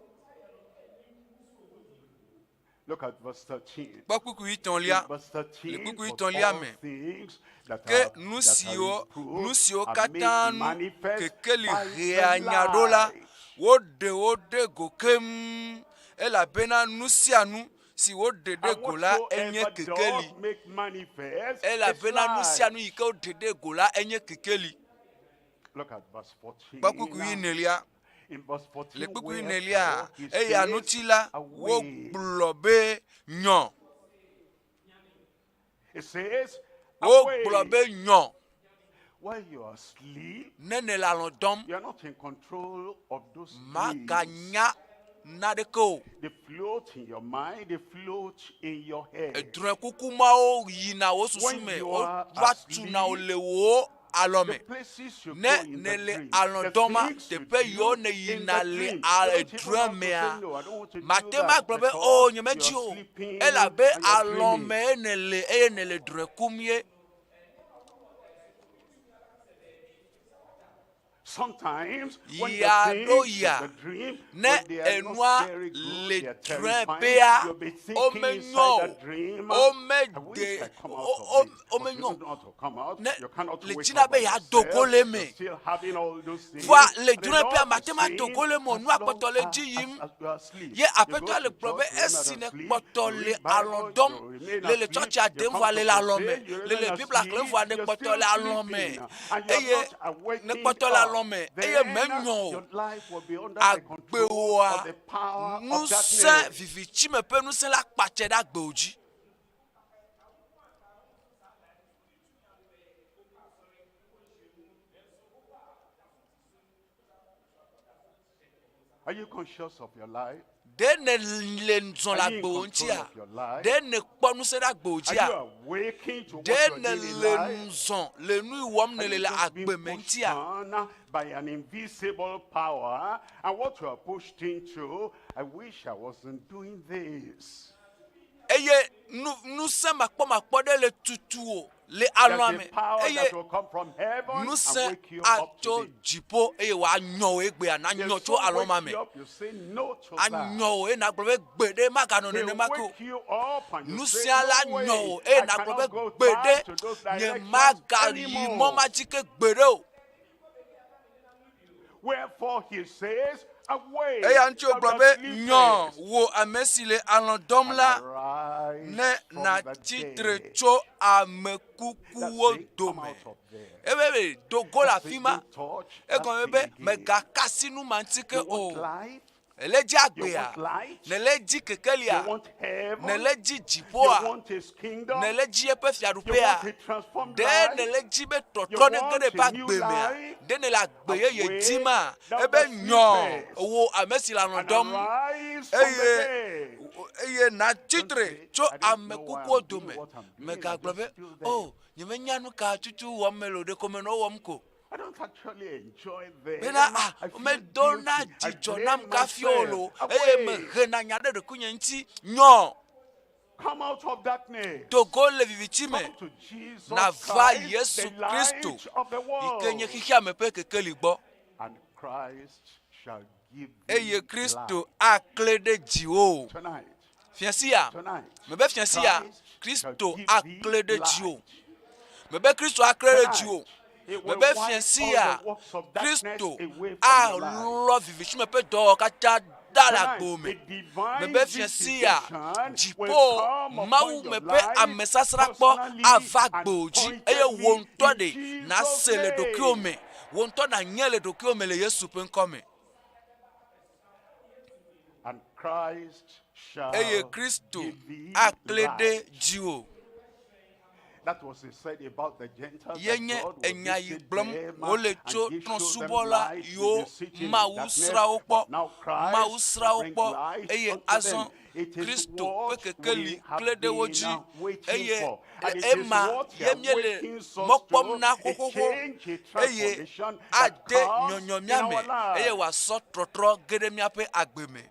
Look at verse 13. Kpɔ kpukpui etɔ̃lia. In verse Le 13, kpukpui but etɔ̃lia all me. things that Ke are, nu that are siwo nu reproved siwo are katã made nu manifest kekeli by hea the nya ɖo la, light. woɖe wo ɖe go keŋ elabena nu sia nu si woɖe ɖe And go la enye whatsoever kekeli. doth make manifest is Elabena nu sia light. nu yi ke woɖe ɖe go la enye kekeli. Look at verse 14. Kpɔ kpukpui enelia. In verse 14, Le kpukpui enelia, wherefore he eya says, ŋuti la, awake. wogblɔ be nyɔ. It says, Wogblɔ awake. be nyɔ. While you are asleep, Ne nèle alɔ̃ dɔm, you are not in control of those dreams. maganya naneke o. They float in your mind, they float in your head. Edrɔ̃e kuku mawo yina wo susu When me, you are wova tuna wo asleep, le wo alɔ the me. places you Ne go in the nèle dream, alɔ̃ the dɔma, things you teƒe yiwo do ne in yina the le dream, you don't even edrɔ̃e have to mea, say, no, I don't want to do mate that ma gblɔ be because o you nyemedzi are o sleeping elabe and you are alɔ̃ dreaming. mee nèle eye nèle drɔ̃e kum ye. Sometimes when the Ya ɖo things ya in the dream, ne when they are not enua very good, le they are drɔ̃e terrifying, ƒea, you'll be thinking womenyɔ inside o, that dream, I wish womede I come out o- of o- this. But you womenyɔ don't know how to come out. ne You cannot le wake dzina up be by yeado go yourself. le You're eme. still having all those things. Vɔa le And the drɔ̃e ƒea Lord mate is ma do saying, go le eme o, as nua long kpɔtɔ le as, dzi as, yim. as you are asleep, Ye you go aƒetɔa le to gblɔ be church, you remain esi ne asleep, kpɔtɔ you le read alɔ̃ Bible, dɔm you remain le le asleep, tsɔtsia you dem come vɔa to le le alɔ̃ me, crusade, you le remain le Biblia xlẽm asleep, vɔa ne you're kpɔtɔ still le alɔ̃ me sleeping, and you are eye not ne awakened kpɔtɔ le up. alɔ̃ me eye Then menyɔ o. your life will be under the control Agbewoa of the power of ŋusẽ darkness. vivitsime ƒe ŋusẽ la kpatse ɖe agbewo dzi. Are you conscious of your life? Ɖe nèle ŋudzɔ le Are you in agbewo control ŋutia? of your life? Ɖe nèkpɔ ŋusẽ ɖe agbewo Are dzia? you awaking to what Ɖe you are doing in nèle life? ŋudzɔ le nu yi wɔm Are nèle you le just being agbe me pushed ŋutia? on by an invisible power and what you are pushed into? I wish I wasn't doing this. Eye nu ŋusẽ makpɔmakpɔ ɖe le tutu wò le There's alɔa a me power eye that will come from heaven and ŋusẽ wake you up atso today. dziƒo eye wòanyɔ wò egbea They'll nanyɔ tso so alɔ ma wake me. you up, you say no to that. Anyɔ wò eye nàgblɔ be gbe ɖe maganɔ He'll nenema ke o. wake you up and you say, Nusia la no way, nyɔ wò eye I nàgblɔ be cannot go gbe ɖe back to those nye directions magayi mɔ anymore. ma dzi ke gbe ɖe o. Wherefore he says, awake, Eya ŋuti thou wògblɔ that be nyɔ sleepest, wò ame si le alɔ̃ dɔm la arise ne from the nàtsi tre dead. tso ame kukuwo That's it, come dome. out of there. Ebe be do go le That's afi it, ma. don't touch that Egɔme thing be again. mègakasi nu ma ŋuti ke You o. want life? Èle dzi You agbea? want light? Nèle dzi kekelia? You want heaven? Nèle dzi You dziƒoa? want his kingdom? Nèle dzi eƒe You fiaɖuƒea? want a transformed Ɖe life? nèle dzi be You tɔtrɔ ne ge want ɖe eƒe a new agbe mea? life? Ɖe nèle agbe yeye Awake, dzima? thou Ebe that nyɔ sleepest, wò ame si le alɔ̃ and dɔm arise from the eye dead. eye nàtsi Don't tre say, tso I don't ame know why kukuwo I'm doing dome. what I'm doing. I Mègagblɔ be just do this. o nyemenya nu ka tutu wɔm mele o ɖeko menɔ wɔm ko. I don't actually enjoy them. Bena ah I feel medona guilty. I dzidzɔ blame nam kafi o lo myself. eye Awake. mehena nya ɖe ɖokuinye ŋuti. Nyɔ Come out of darkness. do go le viviti me Come to Jesus nava Christ, Yesu the Kristo light of the yi ke nye world. xexeame ƒe kekeli gbɔ And Christ shall give eye thee Kristo light. akle ɖe dziwò. Tonight, Fiasia tonight, mebe fiasia Christ shall Kristo give thee akle ɖe dziwò. light. Mebe Kristo akle ɖe dziwò. Tonight, he will Mebe wipe all fiasia the works of darkness Kristo away from your life. alɔ vivitime ƒe dɔwɔwɔ katã da le Tonight, agbo me. a divine Mebe fiasia visitation will dziƒo come upon Mawu your me ƒe life amesasrakpɔ personally ava and agbo dzi eye wò pointedly ŋutɔ in ɖe Jesus' nàse le ɖokuiwò name. me. Wò ŋutɔ nànye le ɖokuiwò me le Yesu ƒe ŋkɔ me. And Christ shall Eye Kristo give thee akle ɖe light. dziwò. That was he said about the Gentiles. Ye That nye God will enya yi visit gblɔm them wole and tso he show them trɔ̃subɔla light in yiwo the city in Mawu darkness. srã wo kpɔ. But now Christ Mawu will srã wo bring kpɔ light eye unto azɔ them. It is Kristo ƒe what kekeli we have kle ɖe wo been dzi waiting eye for. And it is ema what he ye míele awakens us mɔ kpɔm to, na a xoxoxo change, a eye transformation that ade comes nyɔnyɔ in mía me our eye life. wòasɔ trɔtrɔ ge ɖe míaƒe agbe me.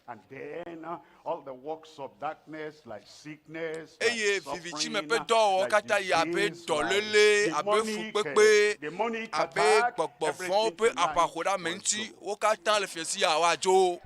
And then all the works of darkness, like sickness, like eye vivitime suffering, ƒe dɔwɔwɔ like katã yi abe disease, dɔléle like abe demonic, fukpekpe demonic abe attack, gbɔgbɔvɔ̃wo everything ƒe tonight aʋaƒoɖeame will ŋuti go. wo katã le fiasi ya woadzo.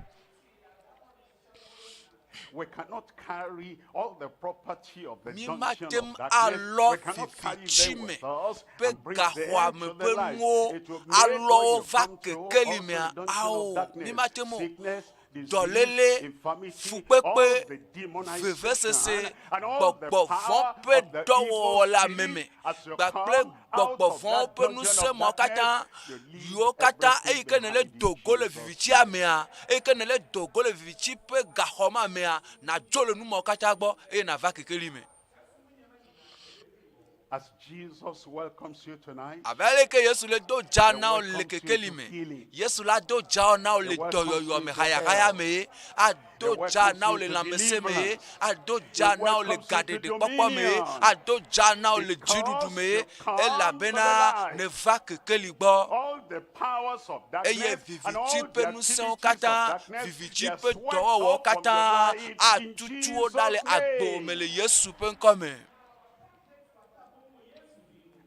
We cannot carry all the property of the Mi dungeon mate of ŋu darkness. alɔ We cannot carry them vivitime with us ƒe and bring them gaxɔame to the ƒe light. nuwo It will make alɔ what wo you va come to kekeli also mea a dungeon ao of darkness. mi mate ŋu o. Sickness, disease, Dɔléle, infirmity, fukpekpe, all the demonization, vevesese, and all the gbɔgbɔvɔ̃ power ƒe of the dɔwɔwɔ evil le ame spirit me as you kpakple come out of gbɔgbɔvɔ̃wo that ƒe dungeon of ŋusẽmɔwo katã darkness, you leave yiwo katã everything eyi ke nèle behind in do go le Jesus' vivitia mea eyi ke nèle do go le viviti ƒe gaxɔ ma mea nàdzo le numɔwo katã gbɔ eye nàva kekeli me. As Jesus welcomes you tonight, Abe aleke Yesu le do dza He na wò le welcomes you kekeli to me. healing. Yesu la do dza wo na wò He le welcomes dɔyɔyɔ you me, to hayahaya health. me ye. Ado He dza welcomes na wò you le to lãmesẽ me ye. deliverance. Ado He dza na wò le welcomes you to gaɖeɖekpɔkpɔ me ye. dominion. Ado dza na wò le Because dziɖuɖu me ye. you come to the Elabena light. nèva kekeli gbɔ. All the powers of Eye darkness and viviti all ƒe the ŋusẽwo activities of katã, darkness, viviti they are ƒe swept dɔwɔwɔwo off from your katã life in atutu wo ɖa le Jesus' agbo me name. le Yesu ƒe ŋkɔ me.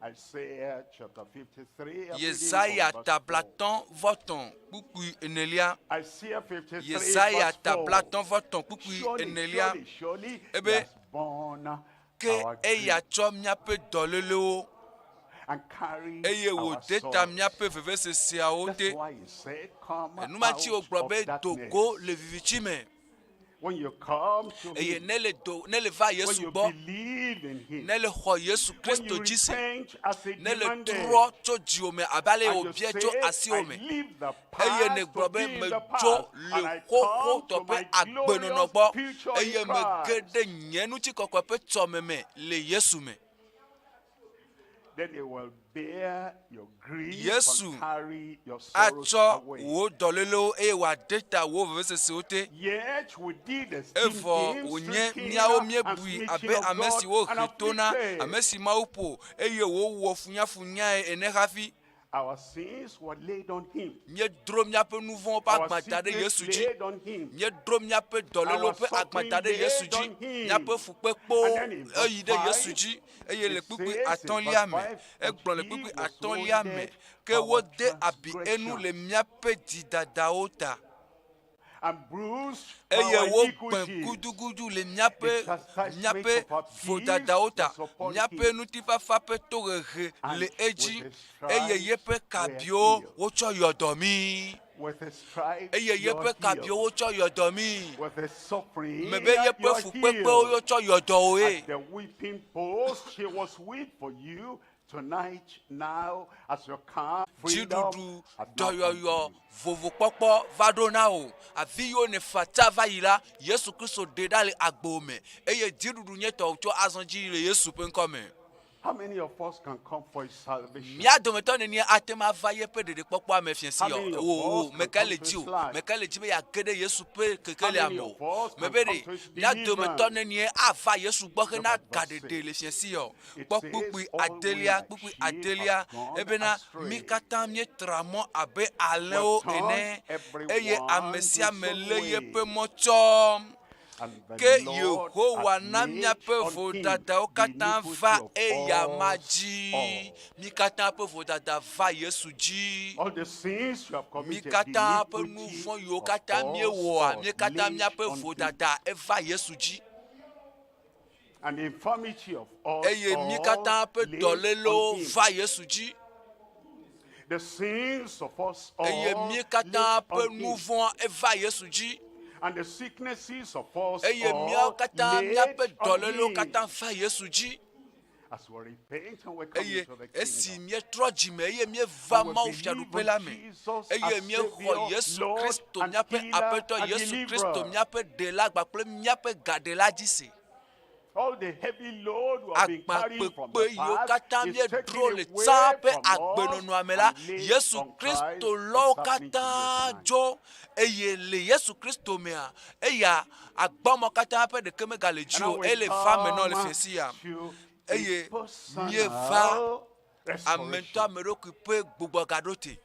Isaiah chapter 53, I'm reading Yesaya from verse 4. tablatɔ̃ vɔtɔ̃ kpukpui enelia. Isaiah 53, Yesaya verse 4. tablatɔ̃ vɔtɔ̃ kpukpui Surely, enelia. surely, surely, he Ebe has borne ke our eya grief tsɔ míaƒe dɔlélewo and carried eye our wòde ta sorrows. míaƒe veveseseawo That's te. why he said, Come Enumati out wògblɔ of be do go darkness. le viviti me. When you come to Eye him, ne le do ne le va when Yesu you gbɔ, believe in him, ne le xɔ Yesu when Kristo you dzi se, repent as he ne le demanded, trɔ tso dziwò me abe ale and you wòbia tso say, asiwò I me. leave the Eye past to nègblɔ be be in the metso past, le and I come xoxotɔ to ƒe my agbenɔnɔ glorious gbɔ future eye in mege Christ. ɖe nye ŋutikɔkɔe ƒe tsɔme me le Yesu me. Then he will bear your grief Yesu and carry your sorrows atsɔ away. wò dɔlélewo eye wòade ta wò vevesesewo te. Yet we did esteem Evɔ him wònye stricken míawo and míebui smitten abe of ame God si wohe and to na, afflicted. ame si Mawu ƒo eye wòwɔ funyafunyae ene hafi. Our sins were laid on him. Míedro míaƒe nu vɔ̃wo ƒe Our agba da ɖe sickness Yesu dzi. laid on him. Míedro míaƒe dɔlélewo Our ƒe agba suffering da ɖe Yesu laid dzi. on him. Míaƒe fukpekpewo And then in verse eyi ɖe Yesu 5, dzi. Eye le it kpukpui says in atɔ̃lia verse me, 5 that egblɔ le he kpukpui was atɔ̃lia me, wounded ke for our wode abi enu transgression le míaƒe dzidadawo ta. and bruised for Eye our wogbẽ iniquities. gudugudu le míaƒe The chastisement míaƒe of our peace vodadawo ta. was upon Míaƒe him. ŋutifafa ƒe tohehe And le edzi with his eye stripes yeƒe we are kabiwo healed. wotsɔ yɔ dɔ mí. With his stripes Eye you yeƒe are kabiwo healed. wotsɔ yɔ dɔ mí. With his suffering Mebe yeƒe you are fukpekpewo healed. wotsɔ yɔ dɔ woe. At the weeping post, she was weep for you tonight, now, as you come, freedom Dziɖuɖu, has now come to dɔyɔyɔ, you. vovokpɔkpɔ va ɖo na wò. Afi yiwo nèfa tsa va yi la, Yesu Kristo ɖe ɖa le agbo me eye dziɖuɖu nye tɔwò tso azɔ dzi le Yesu ƒe ŋkɔ me. How many of us can come for his salvation? Mía dometɔ nenie ate ŋu ava yeƒe ɖeɖekpɔkpɔa me fiẽ si How yɔ? many of Wò wò us can meka come le to dzi his o. life? Meka le dzi be yeage ɖe Yesu ƒe How kekelia many me of o. us can Mebe come ɖe to his mía dometɔ deliverance? nenie ava Yesu gbɔ Look hena at verse gaɖeɖe 6. le fiẽ si yɔ? It Kpɔ says, kpukpui All we adelia, like kpukpui sheep have adelia gone ebena astray. mí katã míetra mɔ abe We've alẽwo turned ene eye everyone ame to sia his ame own lé way. yeƒe mɔ tsɔm. And the Ke Lord Yehowa hath na laid míaƒe on him vodadawo the katã iniquity va of eyama us dzi. all. Mí katã ƒe vodada va Yesu dzi. All the sins you have Mí committed, the katã ƒe nu iniquity vɔ̃ yiwo of katã us míewɔa, all mí katã laid míaƒe on him. vodada eva Yesu dzi. And the infirmity of us Eye mí all katã ƒe laid dɔlélewo on him. va Yesu dzi. The sins of us Eye all mí katã laid ƒe on nu him. vɔ̃a eva Yesu dzi. And the sicknesses of us Eye all míawo katã laid míaƒe on dɔlélewo him. katã va Yesu dzi. As we repent and we come Eye into the esi kingdom. míetrɔ dzime eye míeva And we Mawu believe fiaɖuƒe on la me Jesus eye as míexɔ Savior, Yesu Lord, Kristo and míaƒe healer Aƒetɔ and Yesu Kristo deliverer. míaƒe ɖela kpakple míaƒe gaɖela dzi se. All the heavy load we have been Agba carrying from kpekpe the yiwo past katã is míedro taken le away tsã ƒe from us agbenɔnɔa me la, and laid Yesu on Christ. Kristo lɔ wo It's happening to you katã tonight. dzo eye le Yesu Kristo mea, eya agbamɔ katã ƒe ɖeke megale And dzi now o, we ele va me nɔ le come fiẽ sia. to a Eye personal míeva ame ŋutɔ restoration. ame ɖokui ƒe gbugbɔgaɖo te.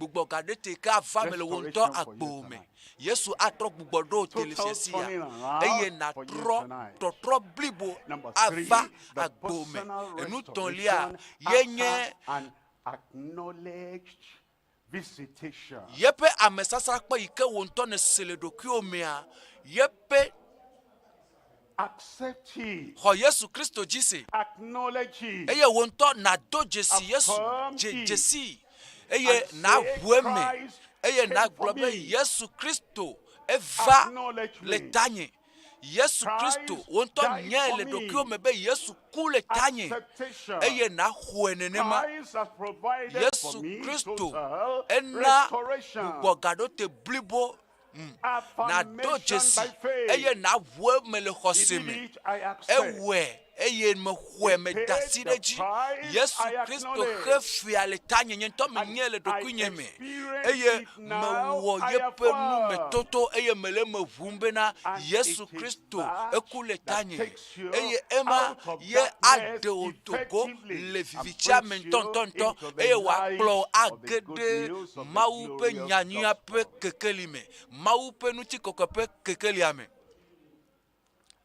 Gbugbɔgaɖo te ke ava me le wò ŋutɔ Restoration for you agbo me. tonight. Yesu atrɔ gbugbɔ ɖo te le Total fiẽ sia turning around eye for you nàtrɔ tonight. tɔtrɔ blibo Number three, ava the agbo me. personal Enu tɔ̃lia restoration ye nye after an acknowledged visitation. yeƒe amesasrakpɔ yi ke wò ŋutɔ nèse le ɖokuiwò mea, yeƒe Accept it. xɔ Yesu Kristo dzi se. Acknowledge it. Eye wò ŋutɔ nàdo dzesi Yesu Affirm dze it. dzesi eye And say, nàʋu eme Christ eye came nàgblɔ for be me. Yesu Kristo eva Acknowledge le me. tanye. Yesu Kristo Christ wò ŋutɔ died nyae for le me. ɖokuiwò me be Yesu ku le tanye Acceptation. eye nàxɔe nenema. Christ has provided for Yesu me Kristo total ena restoration. gbugbɔgaɖo te blibo nàdo Affirmation dzesi by faith. eye nàʋu eme le He xɔse did me. it, I accept. Ewɔe eye mexɔe He meda paid asi the ɖe dzi. price, Yesu I Kristo acknowledge. xe fia le tanye nye ŋutɔ And menye le I ɖokuinye me experience eye it now, mewɔ I yeƒe affirm. numetoto eye mele eme ʋum bena And Yesu it is Kristo that eku le that tanye takes you eye ema out of ye darkness aɖe wò do go effectively le and vivitia me brings you ŋutɔŋutɔŋutɔ into the eye wòakplɔ wò light of the age good ɖe news of the Mawu ƒe glorious nyanyuia ƒe gospel. kekeli me, Mawu ƒe ŋutikɔkɔe ƒe kekelia me.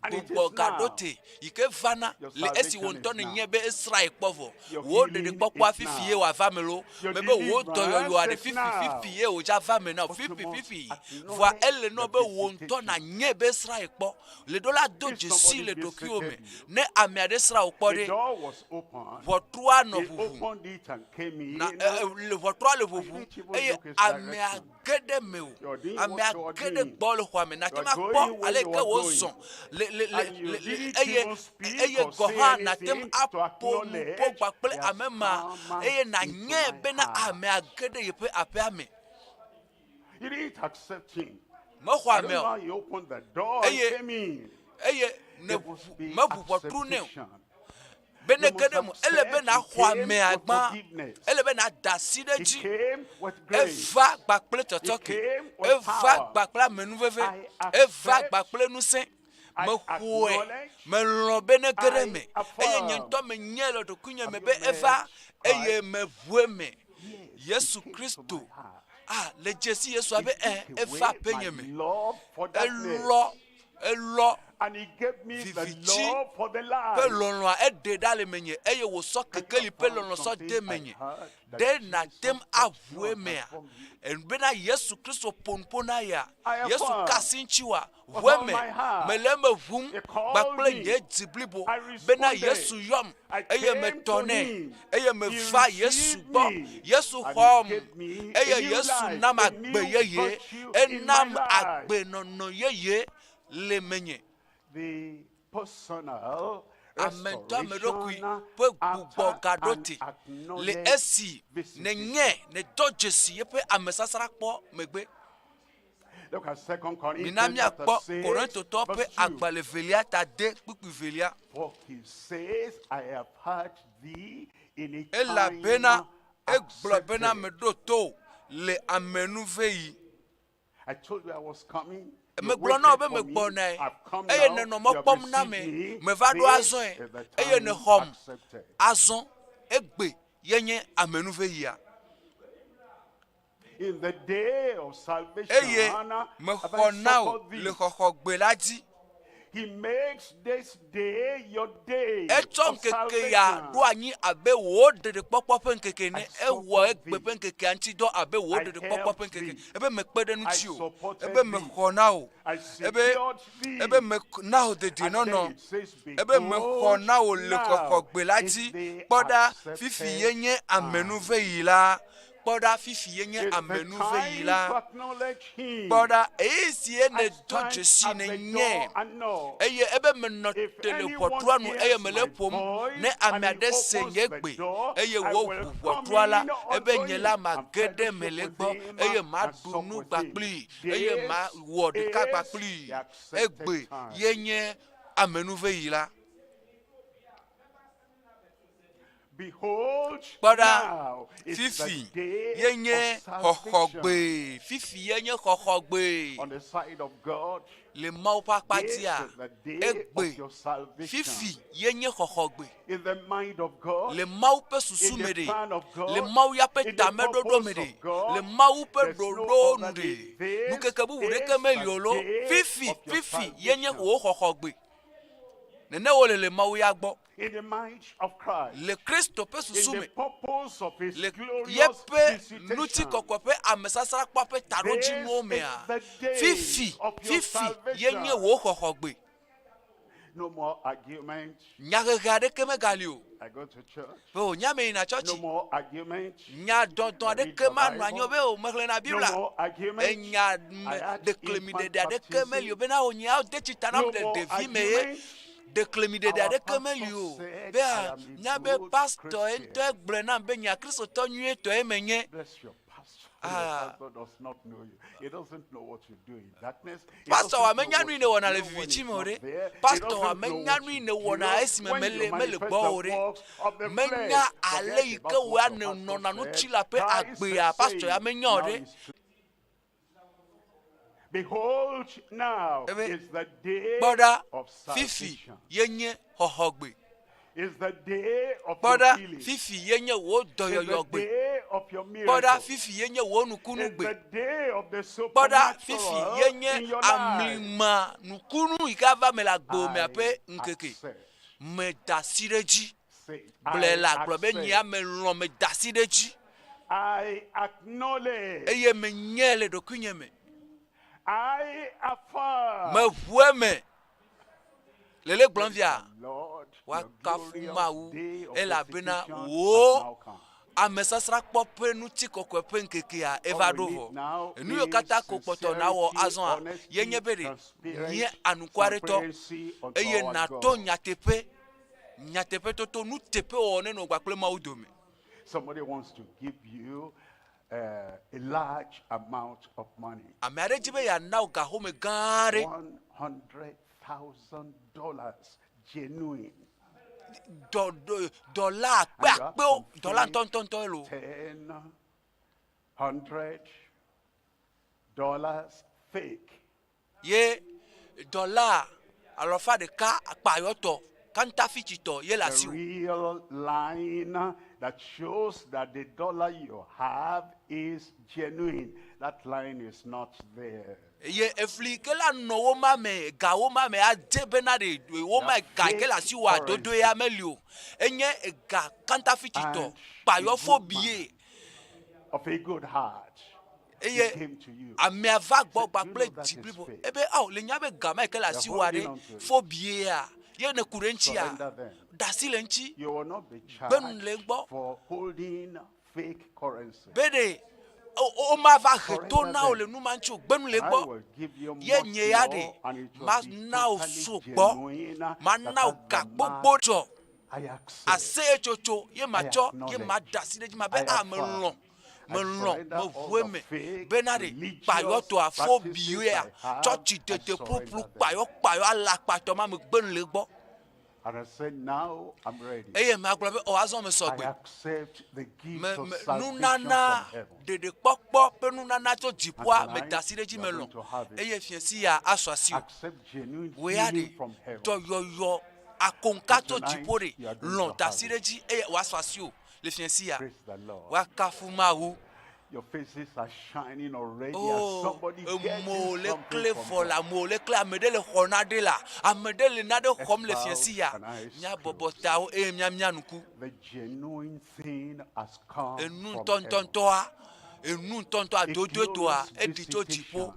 And it is Gbugbɔgaɖo now. te yi ke vana Your le esi wò salvation ŋutɔ is now. nènye be Israel kpɔ vɔ. Your Wò healing ɖeɖekpɔkpɔa is fifi ye now. wòava me loo. Your Mebe wò dɔyɔyɔa ɖe deliverance is fifi now. fifi ye wòdza va me na wò But you fifi must fifi. Vɔa acknowledge ele nɔ the be wò ŋutɔ visitation. nànye be Israel kpɔ. Le ɖo la do If dzesi somebody le ɖokuiwò me. visited you, Ne ame aɖe srã wò kpɔ the ɖe, door was open. ʋɔtrua nɔ He ʋuʋu. opened it and came in. Na ɛ ɛ le ʋɔtrua le And you ʋuʋu didn't even eye look his amea direction. ge ɖe me o. You are doing what Amea you are ge ɖe doing. gbɔ le xɔa me. Nàte You ŋu are akpɔ going where ale you ke are wòzɔ going. le le le And you le le didn't eye even speak eye or gɔ say hã nàte ŋu anything to aƒo nuƒo acknowledge kpakple he has ame ma come eye into nànyae my bena heart. amea ge ɖe yeƒe aƒea me. You didn't accept him. Mexɔ I don't amea know o. how he opened the door and Eye came in. eye ne There must be meʋu ʋɔtru nɛ o. acceptation. Be ne You ge ɖe must me, ele be accept nàxɔ he came amea with gbã. forgiveness. Ele be nàda asi ɖe He dzi. came with grace. Eva kpakple He tsɔtsɔke. came with Eva power. kpakple amenuveve. I Eva accept. kpakple ŋusẽ. I Mexɔe. acknowledge. Melɔ̃ be ne ge ɖe I eme. Eye nye affirm. ŋutɔ menyae le ɖokuinye me Have be you eva met eye Christ? meʋu eme. Yes, he Yesu came to my Kristo. heart. Ah, le dzesi Yesua He be ɛ took eva away my aƒenye me. love for darkness. Elɔ elɔ And he gave me the vivitsi love for the ƒe light. lɔlɔ̃a eɖe ɖa le menye eye wòsɔ Can you kekeli ƒe affirm lɔlɔ̃ sɔ something de I menye. heard that Ɖe Jesus nàte ŋu touched aʋu you and emea? transformed you? Bena Yesu Kristo ƒo nu ƒo na ya. I Yesu affirm ka asi ŋutiwòa? with Ʋu all eme. my heart. Mele eme ʋum He called kpakple me. nye dzi blibo I bena responded. Yesu yɔm I eye came metɔ to nɛ him. eye He meva Yesu received gbɔ. me. Yesu And he xɔm gave me a eye new Yesu life, nam a agbe new yeye. virtue in my Enam life. agbenɔnɔ yeye le menye. The personal Ame ŋutɔ ame ɖokui restoration ƒe after gbugbɔ gaɖo an te le acknowledged esi visitation. nenye nedɔ dzesi yeƒe amesasrakpɔ megbe. Look at 2 Mina Corinthians chapter míakpɔ 6, Korintotɔwo ƒe verse 2. agbalẽ velia ta de kpukpui velia. For he says, I have heard thee in a Elabena time egblɔ bena accepted. meɖo to wò le amenuveɣi. I told you I was coming. You Megblɔ na wò waited be for me. megbɔnae I've come eye now. nenɔ mɔ You have kpɔm na received me. me. Meva ɖo This azɔe is the eye time nexɔm. accepted. Azɔ egbe ye nye amenuveɣia. In the day of salvation, Eye have I mexɔ na wò succored thee. le xɔxɔgbe la dzi. He makes this day your day Etsɔ of ŋkeke ya salvation. ɖo anyi abe wò ɖeɖekpɔkpɔ ƒe ŋkeke ene. I Ewɔ succored egbe thee. ƒe ŋkekea ŋuti dɔ abe wò I ɖeɖekpɔkpɔ ƒe helped ŋkeke. thee. Ebe mekpe ɖe I ŋuti o. supported Ebe thee. mexɔ na wò. I Ebe secured thee. ebe me na wò And then dedienɔnɔ. it says, Ebe mexɔ Behold, na wò le now xɔxɔgbe la is dzi. the Kpɔ ɖa fifi accepted ye nye time. amenuveɣi la. Kpɔ ɖa fifi ye nye It's the amenuveɣi time to la. acknowledge him. Kpɔ ɖa eyi si ye I nèdo stand dzesi at the nenye. door and knock. Eye ebe menɔ If te le anyone ʋɔtrua nu eye hears mele my ƒom. Ne voice ame and he aɖe se opens nye the gbe door, eye I wòʋu will come ʋɔtrua la, in ebe unto nye la him and mage ɖe fellowship me le with gbɔ him eye and maɖu sup nu with him. kpakplii eye This mawɔ ɖeka is kpakplii. the accepted Egbe time. ye nye amenuveɣi la. Behold, Kpɔ ɖa now is the fifi day ye nye of salvation. xɔxɔgbe. Fifi ye nye xɔxɔgbe. On the side of God, Le Mawu ƒe akpa this dzia, is the day of egbe your salvation. fifi ye nye xɔxɔgbe. In the mind of God, Le Mawu ƒe susu in me the ɖe, plan of le God, Mawu ya ƒe in the tameɖoɖo me purpose ɖe, of God, le Mawu ƒe there's no ɖoɖo nu other day. ɖe. This Nukeke bubu is ɖeke meli the o lo. day Fifi of your fifi ye nye salvation. wò xɔxɔgbe. Nene wole le Mawu ya gbɔ. In the mind of Christ, Le Kristo ƒe in susu the me, purpose of his le glorious yeƒe visitation. ŋutikɔkɔe ƒe amesasrakpɔ ƒe This taɖodzinuwo is mea, the day fifi of your fifi ye nye salvation. wò xɔxɔgbe. No more argument. Nyahehe aɖeke megali o. I go to church. Be o nya me yina No tsɔtsi. more argument. Nya dɔdɔ I read aɖeke the manɔ anyi o Bible. be o mexlẽna No Biblia. more argument. Enya I me had ɖeklemiɖeɖe infant aɖeke meli o baptism. bena o nyawo de tsi ta nam No le more ɖevi me ye. argument. Ɖeklemiɖeɖe Our aɖeke pastor meli o. said, Bea I am a nya be good pastor Christian. ŋutɔe gblɔe nam be nya kristotɔ nyuietɔe menye. Bless your pastor. Your Ah. pastor does not know you. He doesn't know what you do in darkness. He Pastor wa doesn't know menya what nu yi you nèwɔna le do when vivitsi he's me o not ɖe. there. He Pastor wa doesn't know menya what nu yi you nèwɔna do esime when mele you mele manifest gbɔ the o ɖe. works of the Menya flesh. ale Forget yi about ke what wòa your pastor nènɔna said. ŋutilã ƒe Christ agbea is pastor ya saying, menya o now ɖe. is true. Behold, now Ebe is the day kpɔ ɖa of fifi salvation. ye nye xɔxɔgbe. Is the day of Kpɔ your ɖa healing. fifi ye nye wò Is the dɔyɔyɔgbe. day of your Kpɔ ɖa miracle. fifi ye nye wò Is nukunugbe. the day of the Kpɔ ɖa fifi supernatural ye nye in your life. amlima nukunu yi ke ava me le agbewò mea I ƒe ŋkeke. accept. Meda asi ɖe dzi. Say it. Gblɔe I le agblɔ be nye accept. ame lɔ̃ meda asi ɖe dzi. I acknowledge. Eye menyae le ɖokuinye me. I affirm. Meʋu eme. Le le gblɔm fia. Lord, your Woakafu glorious Mawu day of elabena visitation has wò now come. amesasrakpɔ ƒe ŋutikɔkɔe ƒe ŋkekea eva All ɖo we vɔ. need now Enu yiwo is katã ko kpɔtɔ nawɔ sincerity, azɔa ye nye honesty, be ɖe nye transparency, anukwaretɔ transparency unto eye our nàto God. nyateƒe nyateƒe toto nuteƒewɔwɔ nenɔ kpakple Mawu dome. Somebody wants to give you a large amount of money. Ame aɖe dzi be yeana wò gahome gã aɖe. $100,000 genuine. dɔ dɔ dɔla akpe And you have akpewo some dɔla fake ŋutɔŋutɔŋutɔe lo $100 fake. ye dɔla alɔfa ɖeka akpayɔtɔ kantafitsitɔ ye le The asiwò real line that shows that the dollar you have is genuine. That line is not there. ye efli ke la nɔ wo ma me ga wo ma me adze bena ɖe wo ma ga yi ke le asiwò adodo ya meli o enye ega kantafitsitɔ And kpayɔfo a good bi ye Of a good heart. He eye came to you. amea va gbɔ Said, gba "Do you kple know that dzi is blibo fake?" ebe awo le nya be ga ma yi ke le You're asiwòa holding ɖe on to it. fo bie ya ye ne ku ɖe ŋutia Surrender them. da asi le ŋuti You will not be Gbenu le charged gbɔ for holding fake currency. be ɖe o ma va he to Surrender na wo them. le nu ma ŋuti o gbenu le And I gbɔ will give you ye much nye ya ɖe more, and it will ma be na wo totally so gbɔ genuine ma that na wo has the ga mark gbogbo dzɔ I accept. aseyetsotso ye ma I tsɔ ye ma acknowledge. da asi ɖe dzi ma be I a me affirm. lɔ̃ I me lɔ̃ surrender me all ʋu the eme fake bena ɖe religious kpayɔtɔa fo practices biwoea I have. tsɔtsi I tete surrender ƒuƒlu them. kpayɔ kpayɔ alakpatɔ ma me gbenu le gbɔ And I said, now I'm ready. eye ma gblɔ be o azɔ me I sɔgbe accept the gift me of me salvation nunana from heaven. ɖeɖekpɔkpɔ ƒe nunana tso dziƒoa And me da tonight, asi ɖe dzi you me are lɔ̃ going to have it. eye fiẽsi ya asu asi o Accept genuine wò ya healing ɖe from heaven. dɔyɔyɔ akonka And tso tonight, dziƒo ɖe you are going lɔ̃ to da have asi it. ɖe dzi eye wòasu asi o le fiẽsi ya Praise the Lord. woakafu mawu Your faces are shining already as Oh, somebody getting emewo le something kle from vɔ God. le amewo le kle ame ɖe le xɔ na ɖe la ame ɖe le na ɖe xɔm le Let's fiẽsi bow ya and eyes míabɔbɔ tawo eye míamia nuku The genuine thing has come enu from heaven. ŋutɔŋutɔŋutɔa enu ŋutɔŋutɔ A adodoetoa glorious eɖi tso dziƒo visitation.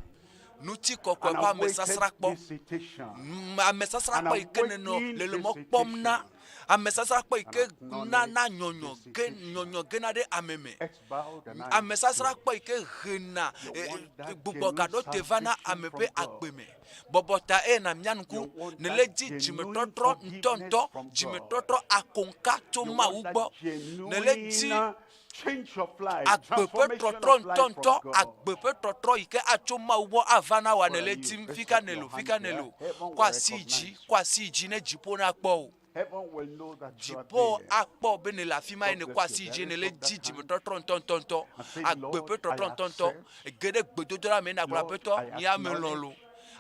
nutikɔkɔe An ƒe amesasrakpɔ awaited visitation. Mm, amesasrakpɔ yi ke nenɔ le le mɔ kpɔm na amesasrakpɔ yi ke nana nyɔnyɔ ge nyɔnyɔ gena ɖe ame me amesasrakpɔ yi ke hena gbugbɔgaɖo te va na ame ƒe agbe me bɔbɔ ta eye na mia ŋku ne le dzi dzimetɔtrɔ ŋutɔŋutɔ dzimetɔtrɔ akonka tso You mawu want that gbɔ ne le dzi genuine change of life, agbe ƒe transformation trɔtrɔ of life from ŋutɔŋutɔ God. agbe ƒe trɔtrɔ yi ke atso mawu gbɔ ava na wòa ne Where le are you? dim Raise fika up ne your lo hand fika ne there. lo Heaven kɔ will asi yi dzi recognize kɔ asi yi dzi ne dziƒo nakpɔ o Heaven will know that you are dziƒo there. akpɔ be ne le afi ma ye God ne kɔ bless asi you. yi dzi ne Raise le up that dzi hand dzimetɔtrɔ ŋutɔŋutɔŋutɔ and say, agbe Lord, ƒe I trɔtrɔ ŋutɔŋutɔ accept. ge ɖe gbedodoɖa me na gblɔ Lord, aƒetɔ I nye ame lɔ̃ acknowledge. lo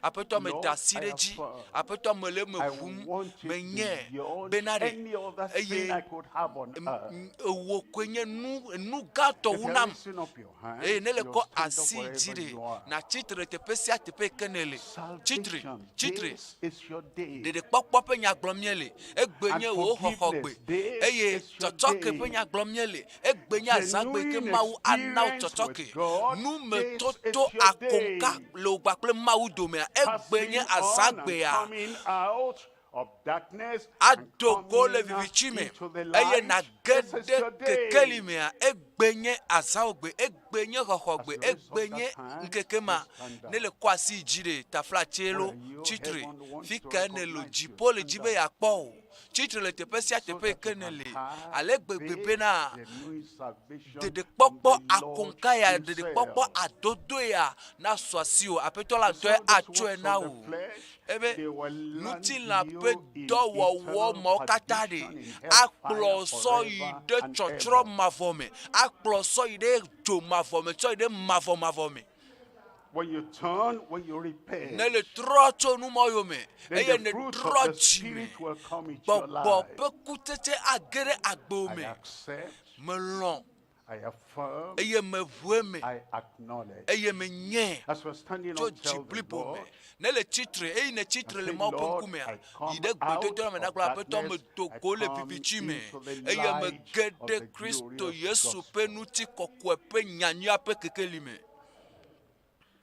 aƒetɔ me Lord, da asi I ɖe dzi affirm. aƒetɔ me le eme I ʋum want it menye beyond bena ɖe any other sin eye I could have on earth. ewò koe nye nu nu gãtɔ If wu you nam raising up your hand, eye ne le you kɔ stand up asi yi dzi wherever ɖe you are. natsi tre teƒe sia teƒe yi ke ne le tsitre Salvation, tsitre this is your day. ɖeɖekpɔkpɔ ƒe nya gblɔm míele egbe And nye wò xɔxɔgbe forgiveness, this eye is your tsɔtsɔke ƒe day. nya gblɔm míele egbe nye azãgbe yi ke Genuine mawu ana wò experience with tsɔtsɔke God, this is numetoto your akonka day. le wò kpakple mawu domea egbe nye Passing on and azãgbea coming out of darkness and ado go le coming vivitsi me into the eye light. nage This is ɖe your day. kekeli mea egbe nye azãwogbe egbe nye xɔxɔgbe As you raise up egbe that nye hand, ŋkeke ma you stand ne up. le kɔ asi yi dzi ɖe taflatse lo Where you, tsitre heaven wants fi to ke ne lo recognize you. dziƒo le dzi Stand be up. yeakpɔ o tsitre le teƒe sia So teƒe yi that ke you ne can le have ale gbegbe this bena genuine salvation from ɖeɖekpɔkpɔ the Lord akonka ya ɖeɖekpɔkpɔ himself. adodoe ya nasu asi o aƒetɔ la You ŋutɔe saw these atsɔe works na of the wò flesh, ebe they will land ŋutilã you ƒe in dɔwɔwɔ eternal mawo katã ɖe perdition in hellfire akplɔ sɔ yi forever ɖe and tsɔtsrɔ̃ ever. mavɔ me akplɔ sɔ yi ɖe dzo mavɔ me tsɔ yi ɖe mavɔmavɔ me When you turn, when you repent, ne le trɔ tso numɔ yome then eye the ne fruit trɔ of the dzi me Spirit will come into your gbɔgbɔ life. ƒe kutsetse age ɖe agbewo I me accept, melɔ̃ I affirm, eye meʋu eme I acknowledge. eye menyae As we're standing tso up, dzi tell the blibo me Lord, ne le tsitre eye ne tsitre and le say, mawu ƒe Lord, ŋkumea I yi come ɖe out gbedodoɖa me of nagblɔ aƒetɔ darkness, medo I go le come vivitsi me into the eye light mege of ɖe the kristo glorious yesu gospel. ƒe ŋutikɔkɔe ƒe nyanyuia ƒe kekeli me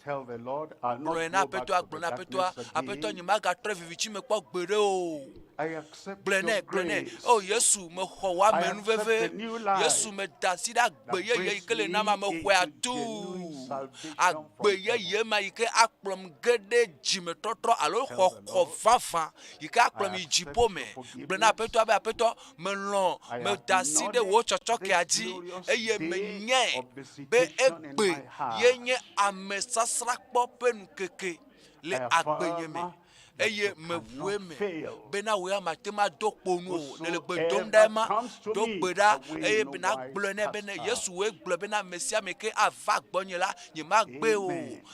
Tell the Lord, I'll not gblɔe na go back aƒetɔa to gblɔ the na aƒetɔa darkness aƒetɔ again. nye magatrɔ vivitsi me kpɔ gbeɖe o I accept gblɔe your nɛ gblɔe nɛ grace. o yesu mexɔ wò I amenuveve accept the new life yesu meda asi ɖe agbe that yeye yi brings ke le me nam ame xɔe into atu genuine salvation agbe from heaven. yeye ma yi ke akplɔm ge ɖe dzimetɔtrɔ alo Tell the xɔxɔ Lord, vavã yi ke I akplɔm yi accept dziƒo your me gblɔ na forgiveness. aƒetɔa be aƒetɔ melɔ̃ I meda asi ɖe wò acknowledge tsɔtsɔkea this dzi glorious eye day menyae of be visitation in egbe my heart. ye nye amesasrakpɔ ƒe nukeke le I agbenye me affirm Eye meʋu eme bena wò ya mate ŋu ado kpo nu o. Nèle gbe dom ɖa ema, do gbe ɖa eye be nagblɔe nɛ bene Yesu wòe gblɔ bena ame sia ame ke ava gbɔnye la, nyemagbee o,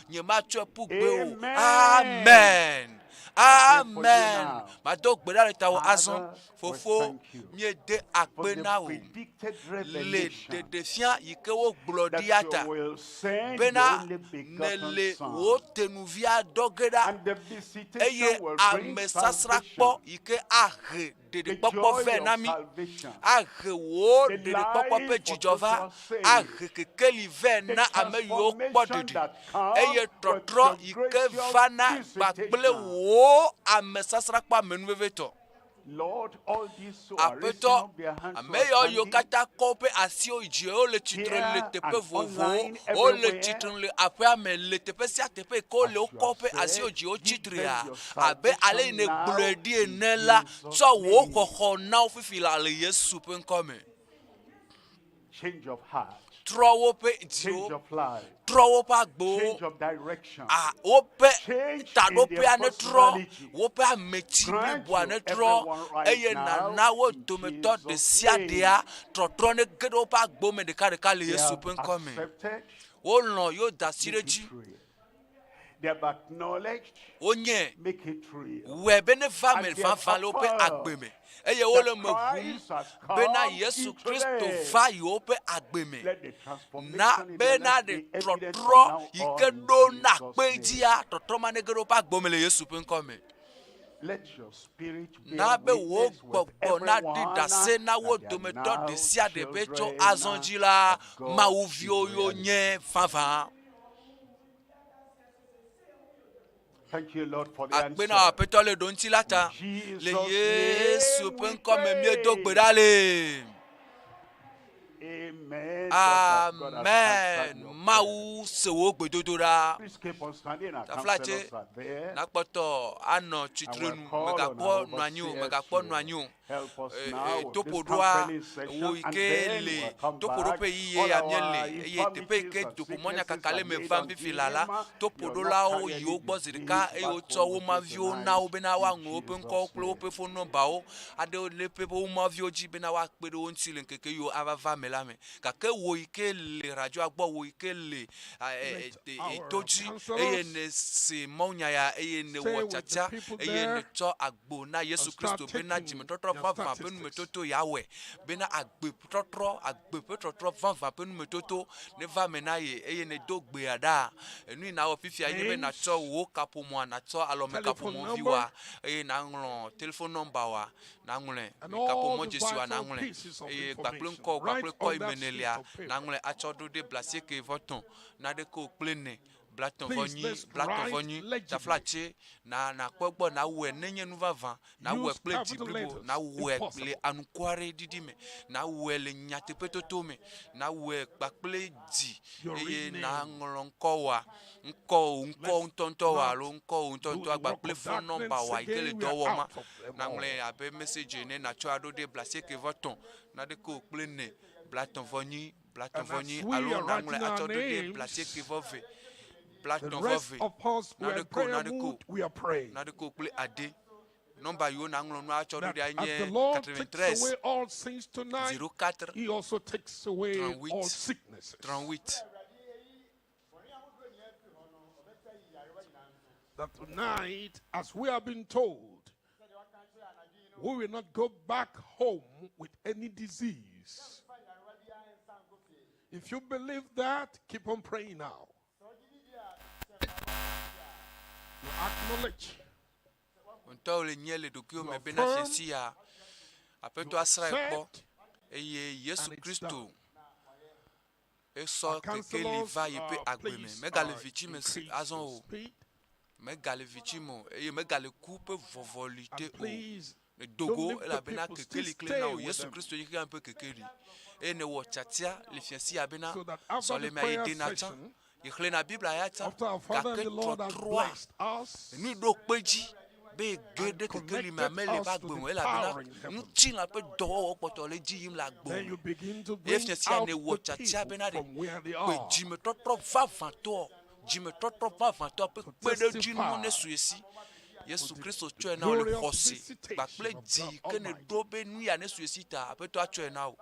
nyematsɔe ƒu gbe o. Amen. Amen. Mado gbe ɖa le tawò azɔ. Fofo, míede akpe na wò le ɖeɖefia yi ke wogblɔ ɖia ta bena nèle wò tenuvia dɔ ge ɖa eye ame sasrãkpɔ yi ke ahe ɖeɖekpɔkpɔ vɛ na mí, ahe wò ɖeɖekpɔkpɔ ƒe dzidzɔ va, ahe kekeli vɛ na ame yiwo kpɔ ɖeɖe, eye trɔtrɔ yi ke vana kpakple wò ame sasrãkpɔ amenuvevetɔ. Aƒetɔ, ame yawo yiwo katã kɔ woƒe asiwo yi dzi, wole tsitre le teƒe vovovowo, wole tsitre le aƒea me, le teƒe sia teƒe yi ke wole, wokɔ woƒe asiwo dzi wotsi trea, abe ale yi nègblɔe ɖi ene la, tsɔ wò xɔxɔ na wo fifi laa le Yesu ƒe ŋkɔ me. Trɔ woƒe dziwo, trɔ woƒe agbewo, a woƒe taɖoƒea netrɔ, woƒe ameti bliboa netrɔ, eye nàna wo dometɔ ɖe sia ɖea trɔtrɔ nege ɖe woƒe agbewo me ɖekaɖeka le Yesu ƒe ŋkɔ me. Wolɔ̃ yewo da asi ɖe edzi. Wonye wɔe be neva eme vavã le woƒe agbe me eye wole eme ʋum bena Yesu Kristo va yewoƒe agbe me na bena ɖe trɔtrɔ yi ke ɖo na kpe dzia trɔtrɔ ma nege ɖe woƒe agbe me le Yesu ƒe ŋkɔ me. Na be wò gbɔgbɔ naɖi ɖase na wo dometɔ ɖesiaɖe be tso azɔ dzi la, Mawu viwo yonye vavã. Akpe na Aƒetɔ le ɖoŋuti la ta. Le Yesu ƒe ŋkɔ me míedo gbe ɖa le. Amen. Mawu se wò gbedodoɖa. Taflatse nakpɔtɔ anɔ tsitrenu. Mègakpɔ nɔ anyi o. Mègakpɔ nɔ anyi o. Toƒoɖoa wo yi ke le toƒoɖoƒe yiye ya míele eye teƒe yi ke doƒomɔnyakaka le eme vam fifi laa la, toƒoɖolawo yi wo gbɔ zi ɖeka eye wotsɔ woma viwo na wo bena woaŋlɔ woƒe ŋkɔwo kple woƒe fon nɔmbawo aɖewo ɖe woƒe woma viwo dzi bena woakpe ɖe wo ŋuti le ŋkeke yiwo ava va eme la me. Gake wò yi ke le radioa gbɔ, wò yi ke le to dzi eye nèse mawunya ya eye nèwɔ tiatia eye nètsɔ agbo na Yesu Kristo bena dzimetɔtrɔ vavã ƒe numetoto yeawɔe, bena agbe trɔtrɔ, agbe ƒe trɔtrɔ vavã ƒe numetoto neva eme na ye eye nèdo gbea ɖa. Enu yi nawɔ fifia nye be nàtsɔ wò kaƒomɔa, nàtsɔ alɔme kaƒomɔ viwòa eye nàŋlɔ telefon nɔmba wòa, nàŋlɔe, kaƒomɔ dzesiwòa nàŋlɔe eye kpakple ŋkɔwò kpakple kɔ yi me nèlia nàŋlɔe atsɔ ɖo ɖe blasieke vɔ tɔ̃ naɖeke o kple ene blatɔ̃ vɔ nyi, blatɔ̃ vɔ nyi, taflatse, na nakpɔ egbɔ nawɔe nenye nu vavã, nawɔe kple dzi blibo, nawɔe le anukwareɖiɖi me, nawɔe le nyateƒetoto me, nawɔe kpakple dzi eye naŋlɔ ŋkɔwòa, ŋkɔwò ŋkɔ ŋutɔŋutɔwòa alo ŋkɔwò ŋutɔŋutɔa kpakple fon nɔmbawòa yi ke le dɔ wɔma, naŋlɔe abe message ene natsɔ aɖo ɖe blasieke vɔ tɔ̃, naɖeke o kple ene, blatɔ̃ vɔ nyi. Blatɔ̃ vɔ nyi alo nàŋlɔe atsɔ ɖo ɖe blasieke vɔ ve, blatɔ̃ vɔ ve, naɖeke o, naɖeke o, naɖeke o kple ade. Nɔmba yiwo nàŋlɔ nu atsɔ ɖo ɖea nye 93 04 38 38. That tonight, as we have been told, we will not go back home with any disease. If you believe that, keep on praying now. You acknowledge. Ŋutɔ le nye le ɖokuiwò me bena fiasi ya Aƒetɔ asrae kpɔ eye Yesu Kristo Esɔ kekeli va yeƒe agbe me. Megale vitsime se azɔ o. Megale vitsime o eye megale ku ƒe vɔvɔli te o. Medo go elabena kekeli klẽ na wò. Yesu Kristo nye xexea me ƒe kekeli. Eye nèwɔ tiatia le fiasi ya bena sɔlemea yedena tsã, yexlẽna Biblia ya tsã, gake trɔtrɔa enu ɖo kpe edzi be yege ɖe kekeli mea mele eƒe agbe me o elabena ŋutilã ƒe dɔwɔwɔ kpɔtɔ le edzi yim le agbe me. Eye fia sia nèwɔ tiatia bena ɖe kpe dzimetɔtrɔ vavãtɔ, dzimetɔtrɔ vavãtɔ ƒe kpeɖedzinu nesu ye si. Yesu With the Kristo tsɔe na wò le glorious xɔse visitation kpakple of dzi God yi ke ne Almighty. ɖo be nu ya nesu esi ta Aƒetɔa tsɔe na wò.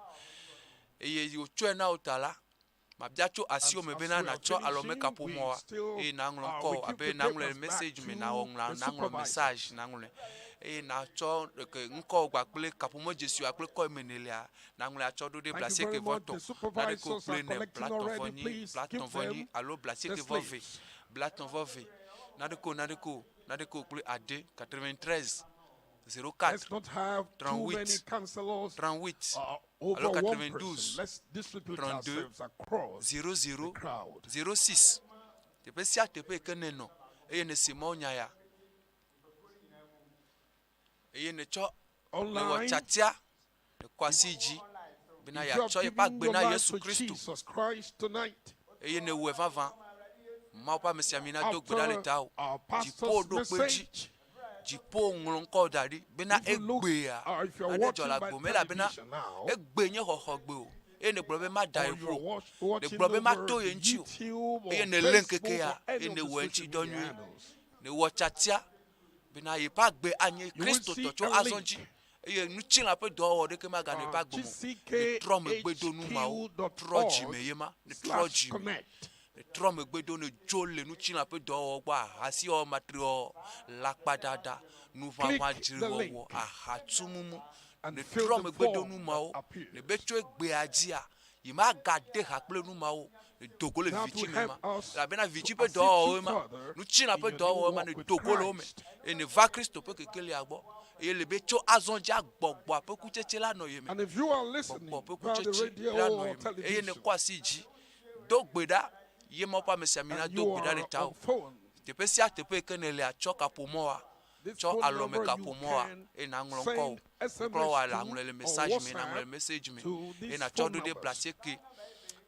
Eye wòtsɔe na wò ta la, mabia tso asiwò me As bena we are nàtsɔ finishing, we alɔmekaƒomɔa still eye nàŋlɔ we ŋkɔwò give abe the nàŋlɔe le papers back message me to nawɔ ŋlɔ the nàŋlɔ message supervisors. nàŋlɔe eye nàtsɔ ke ŋkɔwò kpakple kaƒomɔdzesiwò kple kɔ yi me nèlea nàŋlɔe atsɔ ɖo ɖe Thank you very blasieke vɔ much. tɔ̃ The naɖeke supervisors kple are ene collecting blatɔ̃ vɔ already. nyi Please blatɔ̃ give vɔ nyi them alo the blasieke vɔ ve slips. blatɔ̃ vɔ ve naɖeke o naɖeke o naɖeke o kple ade 93 Let's 04 not have too many 38 counselors 38 over alo one person. 92 Let's distribute 32 ourselves across the 00 crowd. 06 teƒe sia teƒe yi ke nènɔ eye nèse mawunya ya eye nètsɔ nèwɔ Online, tiatia nèkɔ asi dzi bena if you have yeatsɔ yeƒe given agbe your na life Yesu to Kristo Jesus Christ tonight, eye nèwɔe vavã Mawu ƒe amesiamina do gbe ɖa le after tawò our dziƒo pastor's ɖo kpe dzi message, dziƒo ŋlɔ ŋkɔ da ɖi bena if you look, egbea if you are nane dzɔ watching le by agbo me elabena television now, egbe nye xɔxɔgbe o eye nègblɔ be mada or ye you are ƒo watching nègblɔ be over mato ye the ŋuti o YouTube or eye nèlé ŋkeke Facebook ya or any eye of the nèwɔ eŋuti social dɔ media nyuie handles, nèwɔ tiatia bena yeƒe agbe anye you will Kristo see tɔ tso a azɔ dzi link eye ŋutilã ƒe dɔwɔwɔ ɖeke maganɔ eƒe agbe me o netrɔ megbe do nu mawo trɔ dzime gckhq.org ye ma netrɔ slash dzime connect. netrɔ megbe do nedzo le ŋutilã ƒe dɔwɔwɔ gbɔ ahasiwɔwɔ matriwɔwɔ lakpadada nuʋaʋã Click the dzrewɔwɔ link ahatumumu and fill netrɔ the megbe do form nu that mawo appears. nebe tso egbea dzia yi magade ha kple nu mawo nedo go le That vivitsi will me help ma us elabena to vivitsi ƒe assist you dɔwɔwɔwoe ma further ŋutilã in ƒe your new dɔwɔwɔwoe ma walk with nedo go le wo me Christ. eye neva Kristo ƒe kekelia gbɔ eye le be tso azɔ dzia gbɔgbɔa ƒe kutsetse la nɔ ye me And if you are listening gbɔgbɔ ƒe via the kutsetse radio la nɔ or ye me eye television nekɔ asi dzi do gbe ɖa ye Mawu ƒe amesiamina and do you gbe ɖa le are on tawò phone, teƒe sia teƒe yi ke nèlea tsɔ kaƒomɔa this tsɔ phone alɔme number you kaƒomɔa can eye nàŋlɔ ŋkɔwò send ŋkɔwòa SMS le to aŋlɔe le or message me nàŋlɔe le WhatsApp message me to eye these nàtsɔ phone ɖo ɖe numbers blasieke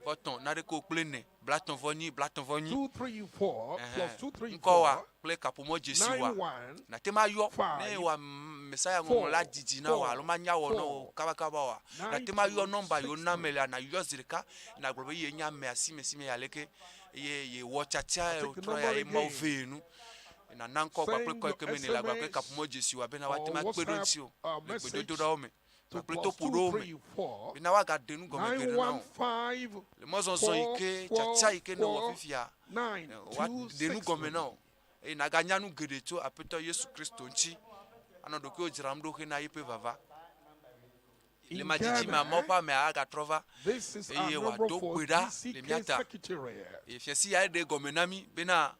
vɔ tɔ̃ naɖeke o kple ene blatɔ̃ vɔ nyi blatɔ̃ vɔ nyi 234 Ɛhɛn. plus 234 ŋkɔwòa kple kaƒomɔdzesiwòa 91 nàte ma yɔ ne 5 wòa mesaya ŋɔŋlɔ la 4 didi na wò alo 4 manya wɔ na wò 4 kabakaba oa 9 nàte ma yɔ 2 nɔmba yiwo 6 na me 3. lea nàyɔ zi ɖeka nàgblɔ be ye nye ame asimesime ya leke eye yewɔ tiatia I'll ye take the wòtrɔ ya number ye Mawu again. ve ye nu nàna ŋkɔ kpakple Send kɔ yi your ke me nèle agba kple SMS kaƒomɔdzesiwòa bena woate or ma kpe ɖo WhatsApp ŋuti o le message gbedodoɖawo me to kpakple plus toƒoɖowo me 234 bena woagaɖe nu gɔme geɖe na wò 915 le mɔzɔzɔ yi ke 4 tiatia yi ke nèwɔ 4 fifia 9 woaɖe 2 nu 6 gɔme na 3. wò eye nàganya nu geɖe tso Aƒetɔ Yesu Kristo ŋuti anɔ ɖokuiwò dzram ɖo hena yeƒe vava le In madzidzi me amewo Ghana, ƒe amea agatrɔ va this is our eye number wòado for gbe ɖa le GCK mía ta Secretariat. eye fiasi ya eɖe gɔme na mí bena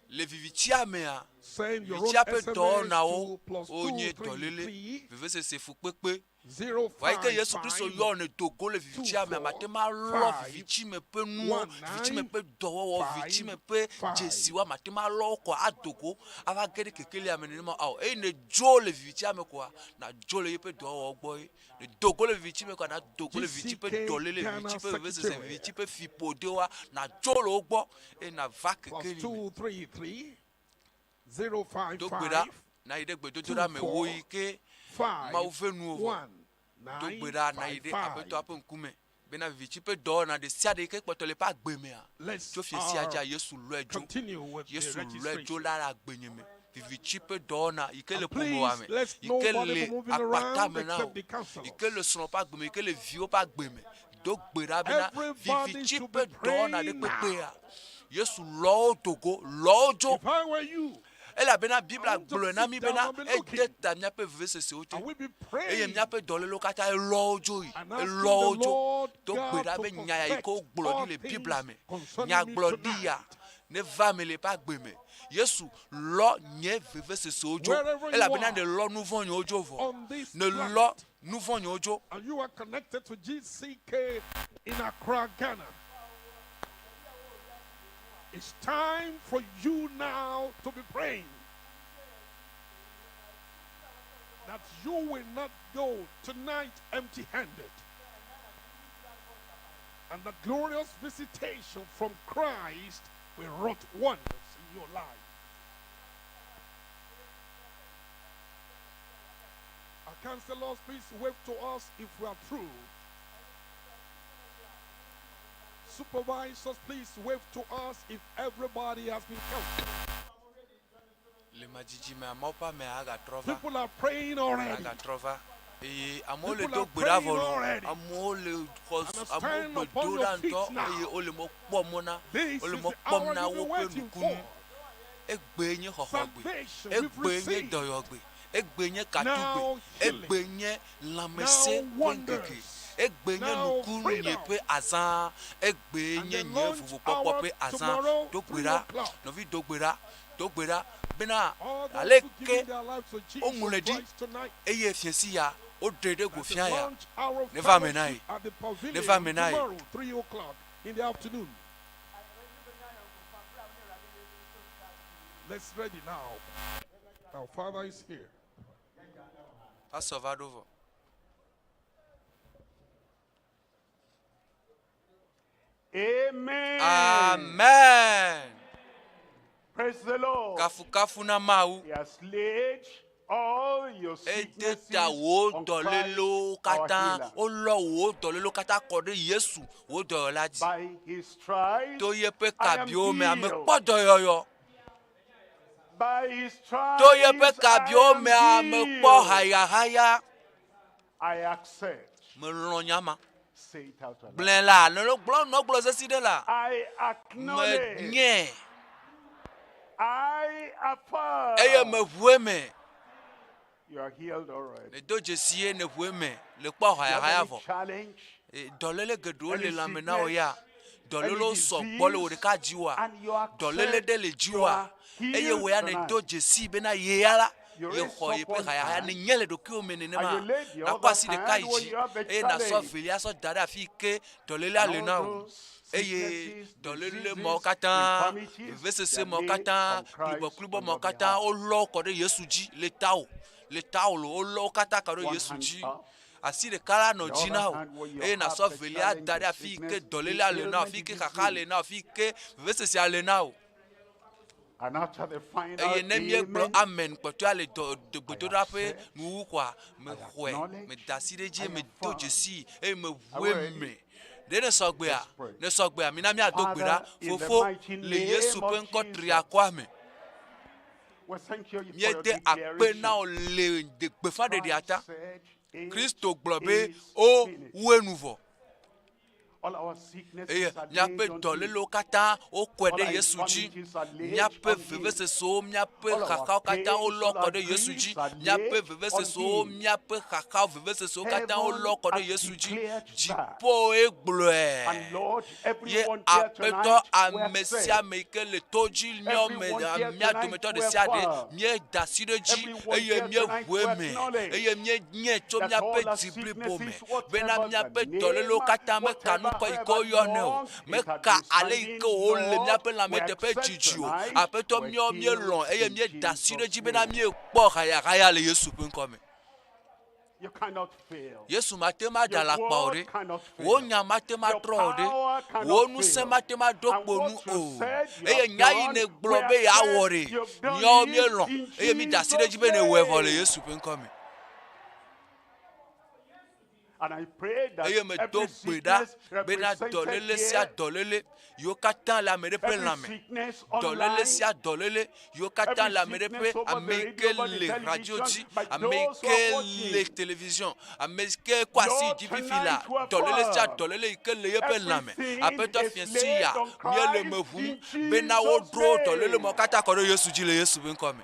le vivitsia mea Send your own vivitsia ƒe SMS dɔwɔnawo to plus wonye dɔléle 233 vevesese fukpekpe 0 vɔ yi ke 5 Yesu Kristo 5 yɔ ne do go le 2 vivitsia mea 4 mate ma lɔ 5 vivitsi me ƒe nuwo 1 vivitsi me 9 ƒe dɔwɔwɔ vivitsi 5 me ƒe 5. dzesiwoa mate ma lɔ wo kɔ ado go ava ge ɖe kekelia me nenema o eye nedzo le vivitsia me koa nadzo le yeƒe dɔwɔwɔ gbɔ ye nedo go le vivitsi me koa nado go le vivitsi ƒe GCK dɔléle Ghana vivitsi ƒe vevesese Secretariat vivitsi ƒe fiƒodewoa nadzo le wo gbɔ eye nava plus kekeli me 233 0 5 do gbe ɖa 5 nayi ɖe 2 gbedodoɖa me wo 4 yi ke 5 Mawu ve nuwò vɔ 1 do 9 gbe ɖa nayi 5 ɖe 5. Aƒetɔa ƒe ŋkume bena vivitsi ƒe dɔwɔna ɖe sia ɖe yi ke kpɔtɔ le eƒe agbe mea Let's tso fiasia dzia Yesu lɔe dzo continue with the Yesu lɔe dzo registration. la le agbenye me vivitsi ƒe dɔwɔna yi ke le And ƒomewòa please me let's yi ke nobody le be moving akpata around me na except wò the yi counselors. ke le srɔ̃ ƒe agbe me yi ke le viwo ƒe agbe me do gbe ɖa bena Everybody vivitsi should ƒe be dɔwɔna ɖe praying kpekpea now. Yesu lɔ wo do go lɔ wo dzo If I were you, elabena I Biblia wouldn't just gblɔe na sit mí down bena and be ede looking. ta míaƒe vevesesewo te I will be eye praying míaƒe dɔlélewo katã elɔ wo dzo yi and asking elɔ the wo dzo Lord do gbe God ɖa to be nya ya yi ke perfect wogblɔ all ɖi le things Biblia me concerning me nyagblɔɖi tonight. ya neva me le eƒe agbe me Yesu lɔ nye vevesesewo dzo Wherever you elabena are nèlɔ nu vɔ̃ nyewo dzo vɔ on this nèlɔ planet, nu vɔ̃ nyewo dzo and you are connected to GCK in Accra, Ghana. It's time for you now to be praying that you will not go tonight empty handed. And the glorious visitation from Christ will wrought wonders in your life. Our counselors, please wave to us if we are through. Supervisors, please wave to us if everybody has been counted. Le madzidzi mea, Mawu ƒe amea agatrɔ va. People are praying already. Agatrɔ va. Eye amewo le People do are gbe ɖa praying vɔ loo. already. Amewo le xɔ And amewo stand gbe upon do your ɖa feet ŋutɔ now. eye wole mɔ kpɔm mɔ na This wole is mɔ the kpɔm hour na you've been woƒe waiting nukunu. for. Egbe nye xɔxɔgbe. Salvation we've Egbe nye received. dɔyɔgbe. Egbe nye katugbe. Now healing. Egbe nye lãmesẽ Now ƒe ŋkeke. wonders. Egbe nye Now nukunu nye freedom. ƒe azã. Egbe And nye the nye launch vovokpɔkpɔ hour ƒe azã. tomorrow, Do gbe 3 ɖa. o'clock. Nɔvi do gbe ɖa. Do gbe ɖa bena All those who aleke giving their lives to Jesus woŋlɔe ɖi Christ tonight. eye fiasi ya woɖe ɖe go At the fia ya. launch hour of Neva eme na ye. fellowship at the Neva eme pavilion na ye. tomorrow, 3 o'clock in the afternoon. Let's ready now. Our Father is here. Pastor va ɖo vɔ. Amen. Amen. Praise the Lord. Kafukafu na Mawu. He has laid all your Ede sicknesses ta wò on dɔlélewo Christ, our katã healer. wolɔ wò dɔlélewo katã kɔ ɖe Yesu wò dɔyɔla dzi. By his stripes, To yeƒe I am kabiwo me ame healed. kpɔ dɔyɔyɔ. By his To stripes, yeƒe I kabiwo am me ame kpɔ healed. hayahaya. I accept. Melɔ̃ nya ma. Say it out loud. Gblɔe la nɔ gblɔ nɔ gblɔ sesi ɖe la. I acknowledge. Menye I affirm. eye meʋu eme. You are healed already. Ne do dzesi ye ne ʋu eme le kpɔ You have hayahaya any vɔ. challenge? E, Dɔléle geɖewo Any le lãme na wò ya. sickness? Dɔlélewo Any sɔ gbɔ le wò disease? ɖeka dzi woa. And you accept Dɔléle ɖe le dzi you woa. are Eye healed wò ya ne do tonight. dzesi bena ye ya la You ye raise xɔ up yeƒe one hayahaya hand ne nye le ɖokuiwò me and nenema. you lay the Nakɔ other asi ɖeka hand yi where dzi you have a eye nasɔ challenge. velia sɔ da ɖe afi yi ke dɔlélea And le all na wò. those Eye sicknesses, dɔléle mawo diseases, katã, infirmities, vevesese they are mawo laid katã, on Christ klugbɔklugbɔ on mawo your katã behalf. wolɔ kɔ ɖe Yesu dzi le tawò le tawò lo wolɔ wo katã kɔ ɖe One Yesu hand dzi. up, Asi ɖeka la nɔ the dzi na other wò hand where you eye have nasɔ the velia challenge, da the ɖe afi yi ke sickness, the dɔlélea le na wò, ailment, afi yi the ke xaxa le disease. na wò, afi yi ke vevesesea le na wò. And after the final Eye ne míegblɔ amen, amen kpɔtɔea le dɔ do- gbedoɖa ƒe accept, nuwuwu koa, mexɔe, acknowledge, meda asi ɖe dzi, I medo affirm. dzesi eye Are meʋu we ready? eme. Ɖe ne sɔgbea, Let's pray. ne sɔgbea, mina míado gbe ɖa. Father, in the Fofo, mighty le Yesu name ƒe of ŋkɔ Jesus, triakɔa me, we thank you for your míede akpe na declaration. wò le de- gbeƒãɖeɖia ta. Christ said, It Kristo gblɔ be is wo finished. wu enu vɔ. All our Eye sicknesses are míaƒe laid on him. dɔlélewo katã wokɔe All ɖe our Yesu dzi. infirmities are laid Míaƒe on him. vevesesewo, míaƒe All our xaxawo katã pains, wolɔ all kɔ our ɖe Yesu dzi. griefs are Míaƒe laid on vevesesewo, him. míaƒe xaxawo, vevesesewo katã Heaven wolɔ kɔ ɖe has Yesu dzi. declared that. Dziƒoe gblɔe. And Lord, Ye everyone here aƒetɔ tonight, we ame sia accept. ame yi ke le to dzi míawo me Everyone here mía tonight, dometɔ we ɖe sia ɖe affirm. míeda asi ɖe dzi Everyone eye here tonight, míeʋu we eme acknowledge eye míenye tso that míaƒe all our dzi blibo me sicknesses, bena whatever míaƒe the dɔlélewo name, katã meka whatever, nukɔ yi ke however woyɔnɛ o long it had meka been ale yi standing, ke wòle Lord, míaƒe lãme we teƒe accept dzidzi o tonight, aƒetɔ we're míawo healed míelɔ̃ eye in míeda asi ɖe Jesus' dzi bena name. míekpɔ hayahaya le Yesu ƒe ŋkɔ me. You cannot fail. Yesu mate ŋu ada Your alakpa o word ɖe. cannot Wò fail. nya mate ŋu Your atrɔ o ɖe. power Wò cannot ŋusẽ fail. mate ŋu aɖo And kpo nu what you o. said you Eye have nya yi done, ne we gblɔ be yeawɔ accept ɖe, you've done míawo it míelɔ̃ in eye mída asi ɖe Jesus' dzi be nèwɔe vɔ le name. Yesu ƒe ŋkɔ me. And I pray that Eye medo every gbe ɖa sickness bena represented dɔléle sia here, dɔléle yiwo katã le ame ɖe ƒe every lãme, sickness dɔléle online, sia dɔléle yiwo katã every le ame ɖe ƒe sickness over ame the yi radio, ke over the le radio television, dzi, by ame yi those who are ke le watching. television, ame yi ke kɔ asi yi Lord, dzi fifi la, tonight we dɔléle sia affirm dɔléle yi ke le yeƒe lãme. everything Aƒetɔ is fia si laid ya on míele Christ me ʋum in bena Jesus' woɖo dɔléle name. mawo katã kɔ ɖe Yesu dzi le Yesu ƒe ŋkɔ me.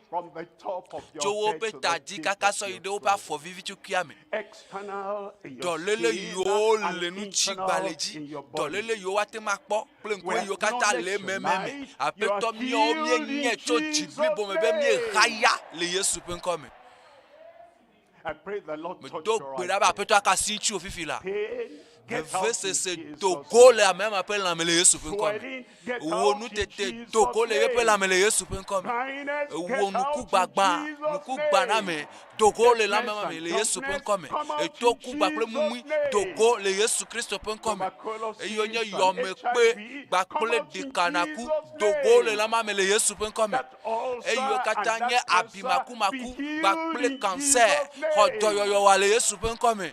From the top of Tso your head woƒe to ta the dzi tip kaka of sɔ yi your ɖe woƒe toe. afɔ vivi tsukuia me. External in your Dɔléle skin yiwo and le ŋutigbalẽ internal dzi, in your body. dɔléle yiwo woate ŋu akpɔ kple ŋku We yiwo katã le acknowledge emememe. tonight you are Aƒetɔ míawo healed míenye in tso dzi Jesus' blibo me be name. míehaya le Yesu ƒe ŋkɔ me. I pray the Lord touch Medo you gbe right ɖa be there. aƒetɔ aka asi ŋuti wò fifi la. Pain, get out in Vevesese Jesus' do go name. le ame ma ƒe lãme le Yesu ƒe ŋkɔ me. Swelling, get Wò out in nutete Jesus' do go le yeƒe name. lãme le Yesu ƒe ŋkɔ me. Blindness, Wò get out in nukugbagba, Jesus' nukugbaname name. do go le lãme Deafness ma me and le Yesu ƒe dumbness, ŋkɔ me. come out in Etokugba kple Jesus' mumui do name. go le Yesu Kristo ƒe ŋkɔ me. Eye wonye Tuberculosis and yɔmekpe HIV, come gbakple out in ɖekanaku Jesus' do go le name. lãmea me le Yesu ƒe ŋkɔ me. That ulcer Eye wo and katã that nye cancer be abimakumaku healed gbakple in cancer Jesus' xɔ name. dɔyɔyɔ wa le Yesu ƒe ŋkɔ me.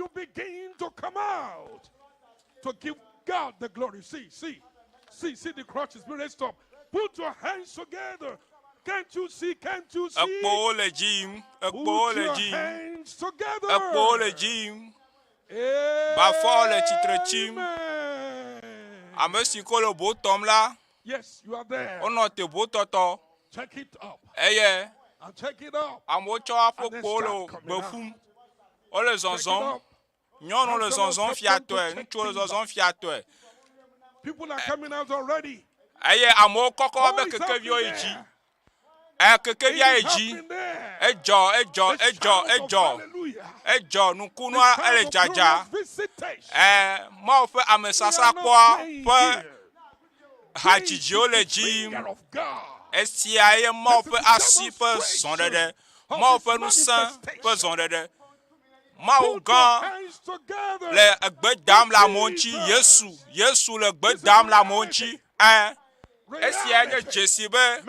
you begin to come out to give God the glory. See, see, see, see the crutches be raised up. Put your hands together. Can't you see? Can't you see? Ekpowo le dzi yim. Ekpowo Put le your dzi yim. hands together. Ekpowo le dzi yim. Bafɔwo le tsitre tsim. Ame si ko le bo tɔm la, wonɔ te bo tɔtɔ. Eye amewo tsɔ woƒe kpowo le gbe ƒum. Wole zɔzɔm. Nyɔnuwo le zɔzɔm fiatɔe, ŋutsuwo le zɔzɔm fiatɔe. Eye amewo kɔkɔ woƒe kekeviwo yi dzi. Ɛ kekevia yi dzi. Edzɔ, edzɔ, edzɔ, edzɔ. Edzɔ nukunua ele dzadza. Ɛ Mawu ƒe amesasrakpɔa ƒe hadzidziwo le dzi yim. Esia ye Mawu ƒe asi ƒe zɔɖeɖe, Mawu ƒe ŋusẽ ƒe zɔɖeɖe. Mawu gã le egbe dam le amewo ŋuti. Yesu, Yesu le gbe dam le amewo ŋuti. Ɛ, esia nye dzesi be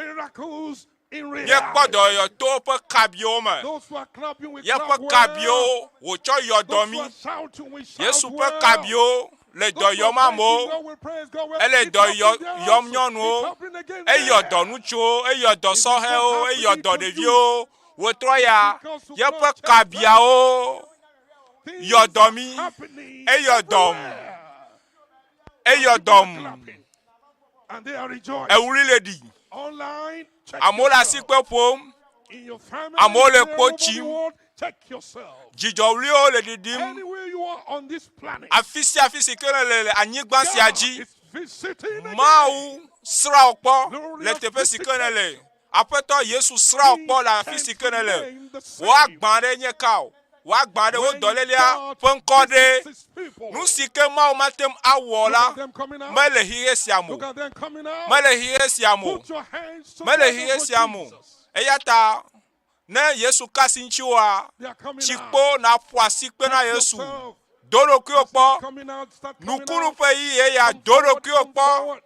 míekpɔ dɔyɔyɔ to woƒe kabiwo me. Yeƒe kabiwo wòtsɔ yɔ dɔ mí. Yesu ƒe kabiwo le dɔ yɔm amewo, ele dɔ yɔm nyɔnuwo, eyɔ dɔ ŋutsuwo, eyɔ dɔ sɔhɛwo, eyɔ dɔ ɖeviwo. Wòtrɔ ya yeƒe kabiawo yɔ dɔ mí, eyɔ dɔm, eyɔ dɔm. Ewli le ɖi. Amewo le asikpe ƒom, amewo le kpo tsim, dzidzɔɣliwo le ɖiɖim. Afi sia afi si ke nèle le anyigba sia dzi, Mawu srã wò kpɔ le teƒe si ke nèle. Aƒetɔ Yesu srã wò kpɔ le afi si ke nèle. Wò agbã ɖe nye ka o. Wò agbã ɖe wò dɔlélea ƒe ŋkɔ ɖe. Nu si ke Mawu mate ŋu awɔ la mele xexe sia me o. Mele xexe sia me o. Mele xexe sia me o. Eya ta ne Yesu ka asi ŋutiwòa, tsi kpo nàƒo asikpe na Yesu. Do ɖokuiwò kpɔ. Nukunu ƒe ɣeyiɣi eya. Do ɖokuiwò kpɔ.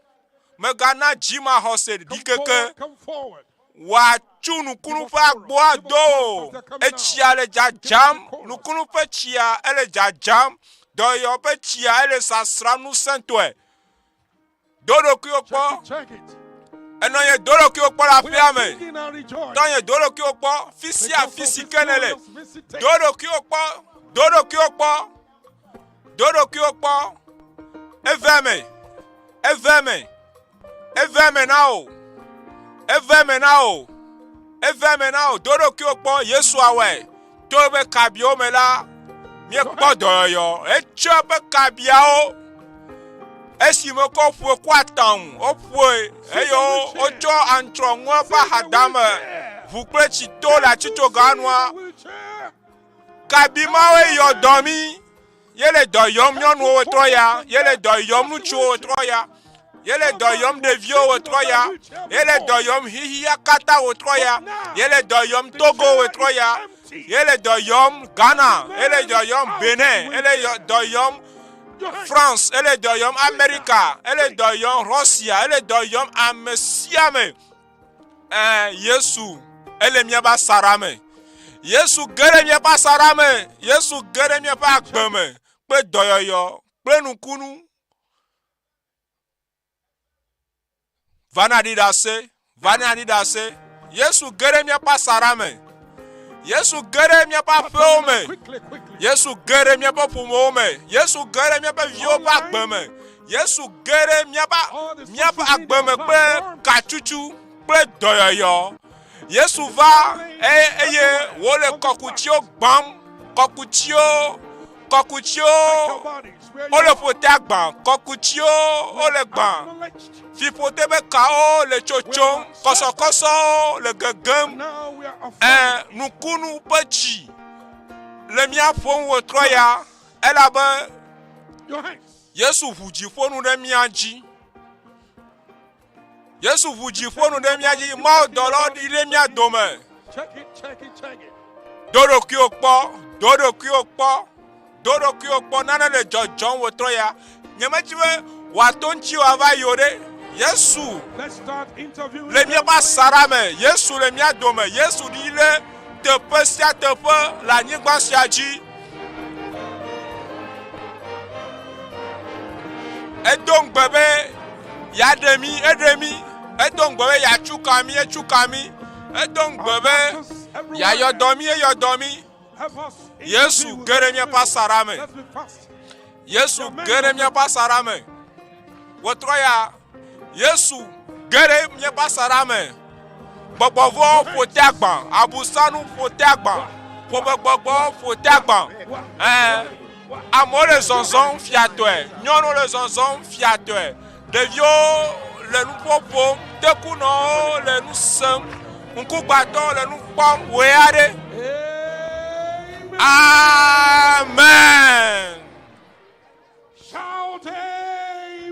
Mègana dzimaxɔse ɖikeke wòatsu nukunu ƒe agboa do o. Etsia le dzadzam. Nukunu ƒe tsia ele dzadzam. Dɔyɔyɔ ƒe tsia ele sasram ŋusẽtɔe. Do ɖokuiwò kpɔ. Enɔnye do ɖokuiwò kpɔ le aƒea me. Tɔnye do ɖokuiwò kpɔ fi sia fi si ke nèle. Do ɖokuiwò kpɔ. Do ɖokuiwò kpɔ. Do ɖokuiwò kpɔ. Eve eme. Eve eme. Eve eme na wò. Eve eme na wò. Eve eme na wò. Do ɖokuiwò kpɔ. Yesu awɔe. To eƒe kabiwo me la, míekpɔ dɔyɔyɔ. Etsɔ eƒe kabiawo esime wokɔ ƒoe ku ataŋu. Woƒoe eye wotsɔ aŋutrɔ ŋu eƒe axadame ʋu kple tsi to le atitsoga nua. Kabi mawoe yɔ dɔ mí. Ye le dɔ yɔm nyɔnuwo wotrɔ ya, ye le dɔ yɔm ŋutsuwo wotrɔ ya, ye le dɔ yɔm ɖeviwo wotrɔ ya, ye le dɔ yɔm xixia katã wotrɔ ya, ye le dɔ yɔm Togo wotrɔ ya, ye le dɔ yɔm Ghana, ye le dɔ yɔm Benin, ye le dɔ yɔm France, ye le dɔ yɔm Amerika, ye le dɔ yɔm Russia, ye le dɔ yɔm ame sia ame. Ɛ̃, Yesu, ele míaƒe asaɖa me. Yesu ge ɖe míaƒe asaɖa me. Yesu ge ɖe míaƒe agbe me kple dɔyɔyɔ kple nukunu. Va na ɖi ɖase, va na ɖi ɖase. Yesu ge ɖe míaƒe asaɖa me. Yesu ge ɖe míaƒe aƒewo me. Yesu ge ɖe míaƒe ƒomewo me. Yesu ge ɖe míaƒe viwo ƒe agbe me. Yesu ge ɖe míaƒe míaƒe agbe me kple katsutsu kple dɔyɔyɔ. Yesu va eye eye wòle kɔkutiwo gbãm, kɔkutiwo, kɔkutiwo wole ƒotea gbã, kɔkutiwo wole gbã, fiƒode be kawo le tsotsom, kɔsɔkɔsɔwo le gegem, ɛ nukunu ƒe tsi le mía ƒom wòtrɔ ya elabe Yesu ʋu dziƒo nu ɖe mía dzi. Yesu ʋu dziƒo nu ɖe mía dzi. Mawu dɔlawo ɖi ɖe mía dome. Do ɖokuiwò kpɔ, do ɖokuiwò kpɔ, do ɖokuiwò kpɔ. Nane le dzɔdzɔm wòtrɔ ya. Nyemedi be wòato ŋutiwò ava yi o ɖe. Yesu le míaƒe asaɖa me. Yesu le mía dome. Yesu ɖi ɖe teƒe sia teƒe le anyigba sia dzi. Edo ŋugbe be yeaɖe mí, eɖe mí. Edo ŋugbe be yeatsu ka mí, etsu ka mí. Edo ŋugbe be yeayɔ dɔ mí, eyɔ dɔ mí. Yesu ge ɖe míaƒe asaɖa me. Yesu ge ɖe míaƒe asaɖa me. Wotrɔ ya. Yesu ge ɖe míaƒe asaɖa me. Gbɔgbɔvɔwo ƒo te agbã. Abusanu ƒo te agbã. Ƒomegbɔgbɔwo ƒo te agbã. Ɛɛ, amewo le zɔzɔm fiatɔe. Nyɔnuwo le zɔzɔm fiatɔe. Ɖeviwo le nuƒo ƒom. Tekunɔwo le nu sem. Ŋkugbatɔwo le nu kpɔm. Wòe aɖe. Amen.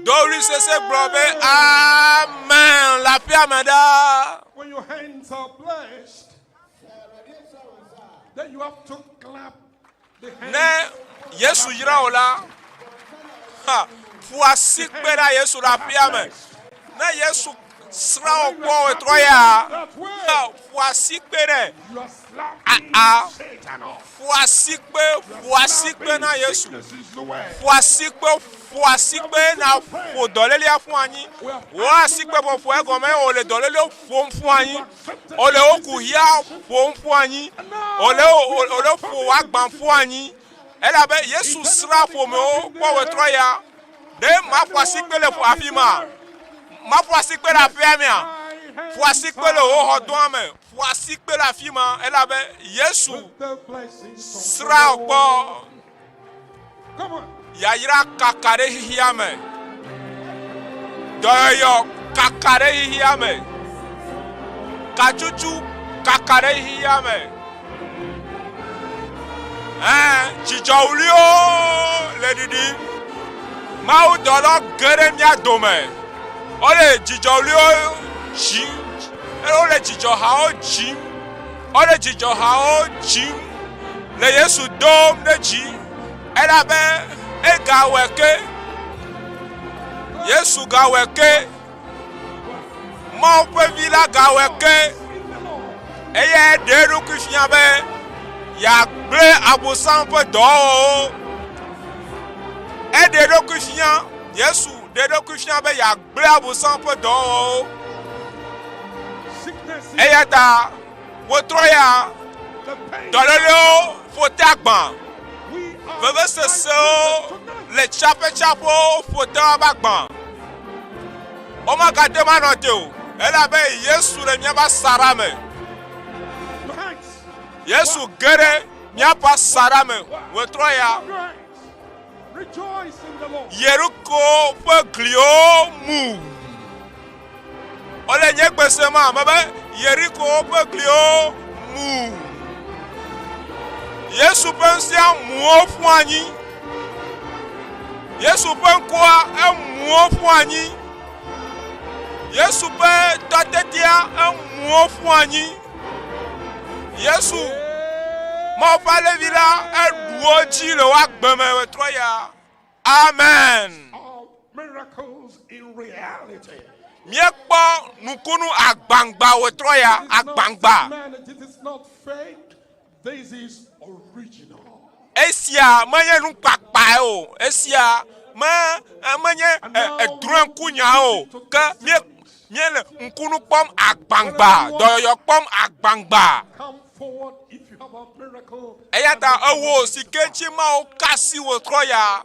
Do ɣli sese gblɔ be Amen le aƒea me ɖaa. When your hands are blessed, then you have to clap the hands. Ne Yesu yra wò la, ha, ƒo asi kpe ɖa Yesu le aƒea me. Ne Yesu srã wò kpɔ wòtrɔ ya, ha, ƒo asi kpe ɖe. Aa, ƒo asikpe, ƒo asikpe na Yesu. Ƒo asikpe, ƒo asikpe na ƒo dɔlélia ƒu anyi. Wò asikpe ƒoƒo egɔme wòle dɔléliwo ƒom ƒu anyi. Wòle wo kuxia ƒom ƒu anyi. Wòle wòle ƒo wò agba ƒu anyi. Elabe Yesu srã ƒomewo kpɔ wetrɔ ya. Ɖe maƒo asikpe le afi ma? Maƒo asikpe le aƒea mea? Ƒo asikpe le wò xɔdɔa me. Ƒo asikpe le afi ma elabe Yesu srã wò kpɔ. Yayra kaka ɖe xexea me. Dɔyɔyɔ kaka ɖe xexea me. Katsutsu kaka ɖe xexea me. Ɛ̃, dzidzɔɣliwo le ɖiɖim. Mawudɔlawo ge ɖe mía dome. Wole dzidzɔɣliwo dzim. Wole dzidzɔhawo dzim. Wole dzidzɔhawo dzim le Yesu dom ɖe dzi elabe egawɔe ke. Yesu gawɔe ke. Mawu ƒe vi la gawɔe ke eye eɖe eɖokui fia be yeagblẽ Abosam ƒe dɔwɔwɔwo. Eɖe eɖokui fia, Yesu ɖe eɖokui fia be yeagblẽ Abosam ƒe dɔwɔwɔwo. Eya ta wotrɔ ya dɔlélewo ƒo te agbã, vevesesewo le tsaƒetsaƒewo ƒo te woabe agbã. Womagate ŋu anɔ te o, elabe Yesu le míaƒe asaɖa me. Yesu ge ɖe míaƒe asaɖa me wòtrɔ ya. Yeriko ƒe gliwo mu. Wole nye gbe sem ame be Yeriko ƒe gliwo mu. Yesu ƒe ŋusẽa mu wo ƒu anyi. Yesu ƒe ŋkɔa emu wo ƒu anyi. Yesu ƒe tɔtetea emu wo ƒu anyi. Yesu Mawu ƒe Alẽvi la eɖu wo dzi le wo agbe me wetrɔ ya. Amen. Míekpɔ nukunu agbangba wetrɔ ya agbangba. Esia menye nukpakpae o. Esia me menye edrɔ̃e ŋkunya o. Ke mí míele ŋkunu kpɔm agbangba, dɔyɔyɔ kpɔm agbangba. Eya ta ewò si ke ŋuti Mawu ka asi wòtrɔ ya.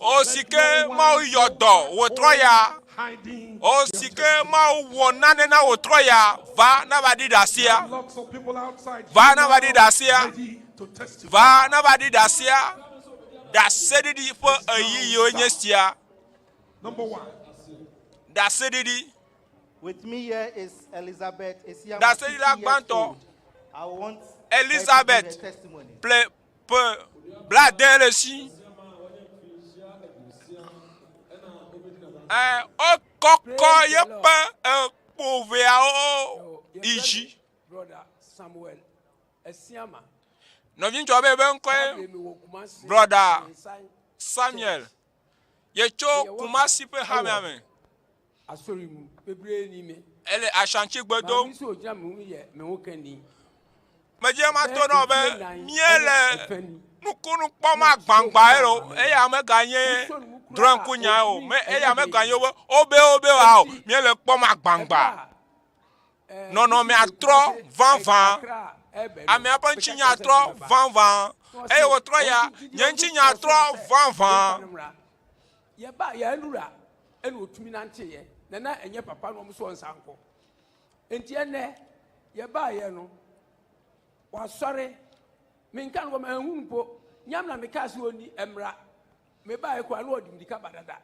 O si ke Mawu yɔ dɔ wòtrɔ ya. O si ke Mawu wɔ nane na wòtrɔ ya. Va nava ɖi ɖasia. Va nava ɖi ɖasia. Va nava ɖi ɖasia. Ɖaseɖiɖi ƒe ɣeyiɣiwoe nye sia. Ɖaseɖiɖi. With me here is Elizabeth Esiama, Ɖaseɖila 60 years gbãtɔ, old. I want her to give Elizabeth her testimony. ple ƒe blaade le esi. Ɛ, wokɔkɔ yeƒe ekpoveawo yi dzi. Brother Samuel Esiama. Nɔviŋutsua be eƒe ŋkɔe Brother Samuel. Yetso Kumasi ƒe hamea me. Ele Ashanti gbe dom. Medze mato na wò be míele nukunu kpɔm agbangba elo eya meganye drɔ̃ekunya o me eya meganye wobe wobe wobe wa o míele kpɔm agbangba. Nɔnɔmea trɔ vavã. Amea ƒe ŋutinya trɔ vavã. Eye wòtrɔ ya, nye ŋutinya trɔ vavã. Yɛba yɛn nura ɛna otumi nanteeɛ na na ɛnyɛ papa na wɔn so ɔnsa nkɔ nti ɛnɛ yɛbaa yɛ no wasɔre menka no wɔn ɛnhu mpo nyam na meka sɛ ɔni mmra mebaa yɛ kora na ɔde mirika ba dada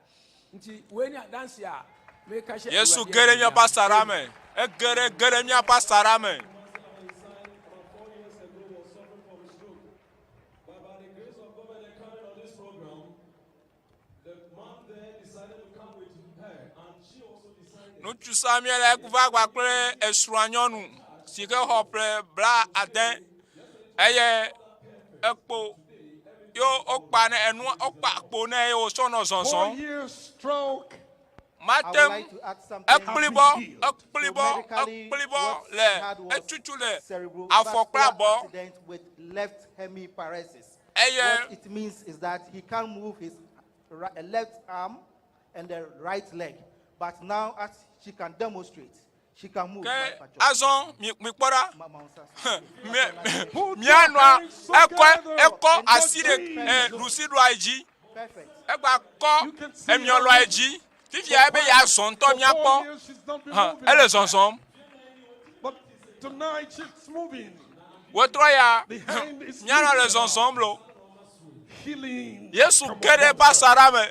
nti wei ne adanse a meka hyɛ Yesu ge ɖe míaƒe asaɖa me. Ege ɖe ge ɖe míaƒe asaɖa me. Ŋutsu Samuel va kpakple esrɔ̃a nyɔnu si ke xɔ ƒe 70 eye ekpo ye wokpa nɛ enua wokpa kpo nɛ eye wòtsɔ nɔ zɔzɔm. Mate ŋu ekplibɔ ekplibɔ ekplibɔ le etutu le afɔ kple abɔ eye What it means is that he can't move his left arm and the right leg. But now, as she can demonstrate, she can move. Ke azɔ mi mikpɔ ɖa mianɔa ekɔ ekɔ asi ɖe ɛ ɖusi ɖoa yi dzi egba kɔ emiɔ lɔa yi dzi fifia ebe yeazɔ ŋutɔ miakpɔ hã ele zɔzɔm. Wotrɔ ya mianɔ le zɔzɔm lo. Yesu ge ɖe eƒe asaɖa me.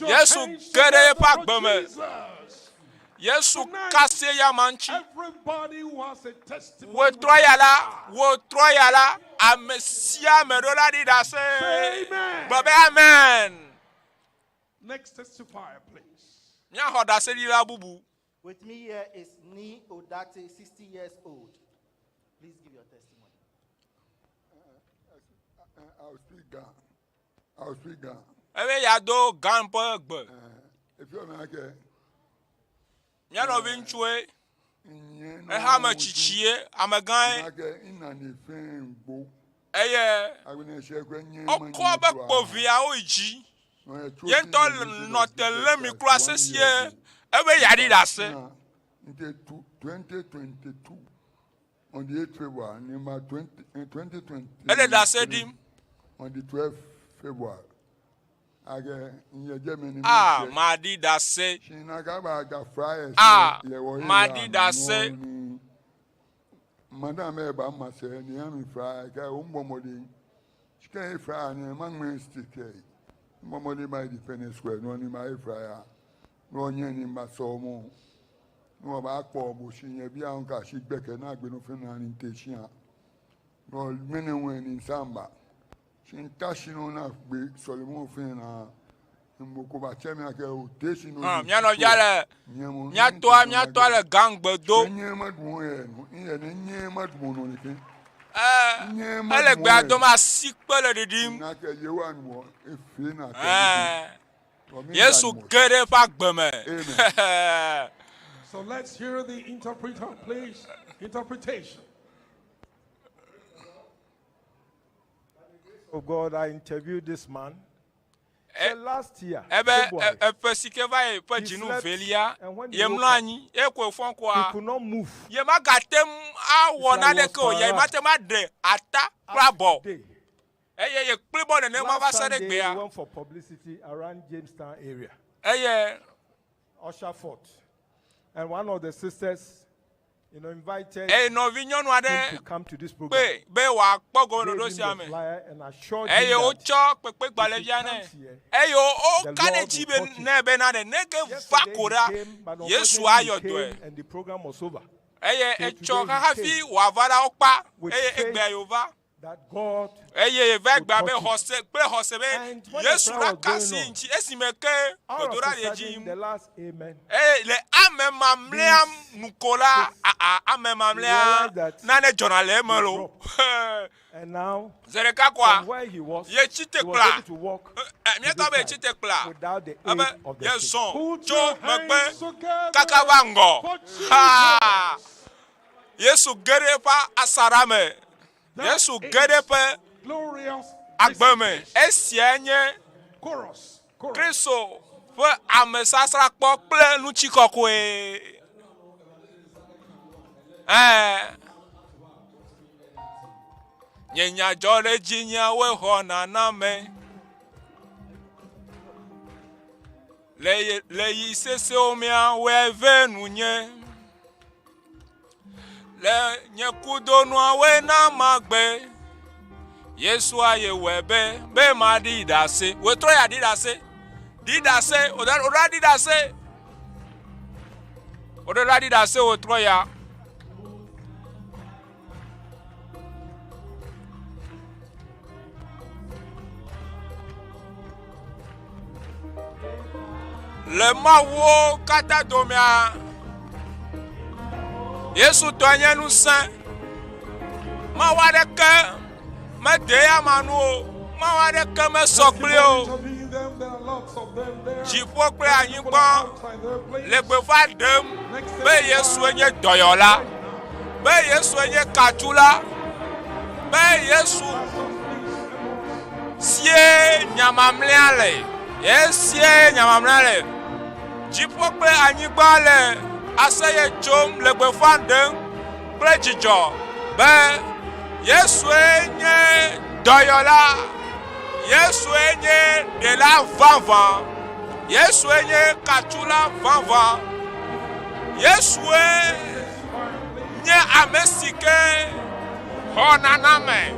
Yesu ge ɖe eƒe agbe me. Yesu ka asi eya ma ŋuti. Wotrɔ ya la, wotrɔ ya la, ame sia ame ɖo la ɖi ɖase. Gblɔ be amen. Next testifier, please. Míaxɔ ɖaseɖila bubu. With me here is Ni Odate, 60 years old. Please give your testimony. I'll speak Ga. I'll speak Ga. Ebe yeado Ga ƒe gbe. If you're not here, Mía nɔvi ŋutsuwoe, exame tsitsie, amegãe, eye wokɔ be kpoviawo yi dzi. Ye ŋutɔ nɔ te lé mi kura sesie ebe yeaɖi ɖase. Nte 2022 on the 8th February, number 20, 2020. Ele ɖase ɖim. On the 12th February. Age nye me ni. A maɖi ɖase. A maɖi ɖase. Madam e ba ma se ni ami fry ka o mbomodi. Chike e fry ni ma ngme stick e. Mbomodi ba Independence Square no ni ma e fry a. No nye ni ma so mo. No ba kpo bo si nye bi an ka si gbeke na gbe no fe na ni te si a. No mene we ni samba. Si nta si no na gbe Solomon fe na. Mboko ba che mi ake o te si no. Hã, mía nɔvia le mía tɔa mía tɔa le gangbe dom. Nye ma du ye no. Nye ne nye ma du no ni ke. Ɛɛ, ele gbea dom asi kpe le ɖiɖim. Na ke yewa nu e fe na ke. Ɛɛ, Yesu ge ɖe eƒe agbe me. Amen. So let's hear the interpreter, please. Interpretation. Oh God, I interviewed this man. Said last year, Ebe February, eƒe si ke va yi ƒe he dzinu slept velia, and when he ye woke mlɔ up, anyi eye ko wòfɔ he koa, could not move. ye magate ŋu awɔ It's like he was naneke o, ye mate paralyzed. ŋu aɖe ata kple abɔ. Today, Eye ye kplibɔ nenema va last se ɖe Sunday, gbea. he went for publicity around Jamestown area, Eye Usher Fort. And one of the sisters, you know, invited eye nɔvinyɔnu him aɖe to come to this program. kpe be wòakpɔ Gave gɔmeɖoɖo him sia the me. flyer and assured Eye him that wotsɔ if he kpekpegbalẽvia nɛ. comes here, Eye the woka ɖe Lord edzi will be touch him. nɛ bena ɖe ne ke va Yesterday ko he ɖa, came, but Yesu unfortunately he ayɔ dɔe. came and the program was over. Eye So etsɔ today he hafi came wòava ɖa wokpa with eye faith egbea yewo that God Eye yeva will egbea be touch him. xɔse kple xɔse be And when the Yesu prayer was ɖaka going si on, ŋuti esime ke all of gbedoɖa a le edzi sudden, yim. the last amen, Eye le ame mamlɛa these nu ko la, six, aa ame he mamlɛa realized that nane dzɔna le eme they lo. dropped. And now, Zi ɖeka koa, from where he was, ye tsi te he was kpla. able to walk Ɛ, to míatɔ this be ye tsi side te kpla. without the Ebe aid of the ye stick. zɔn Put tso your megbe hands together kaka va ŋgɔ. for Ha! Jesus. Yesu ge ɖe eƒe asaɖa me. That Yesu ge ɖe is eƒe glorious agbe me. visitation. Esiae nye Chorus, chorus. Kristo ƒe amesasrakpɔ kple ŋutikɔkɔe. Ɛɛ. Nye nya dzɔ ɖe dzi nyawoe xɔna na me. Le le yi sesewo mea woe ve nunye. Le nye kudonuawoe na magbe. Yesua ye wɔe be be maɖi ɖase. Wòtrɔ ya ɖi ɖase. Ɖi ɖase. Wòɖo ɖi ɖase. Wòɖo ɖi ɖase wòtrɔ ya. Le mawuwo katã domea, Yesu tɔe nye ŋusẽ. Mawu aɖeke mede eya nu o. Mawu aɖeke mesɔ kpli o. Dziƒo kple anyigba le gbeƒã ɖem be Yesue nye dɔyɔla, be Yesue nye katula, be Yesu sie nya mamlɛa le. Esie nya mamlɛa le. Dziƒo kple anyigba le aseye tsom le gbeƒã ɖem kple dzidzɔ be Yesue nye dɔyɔla, Yesue nye ɖela vavã, Yesue nye katsula vavã, Yesue nye ame si ke xɔna na ame.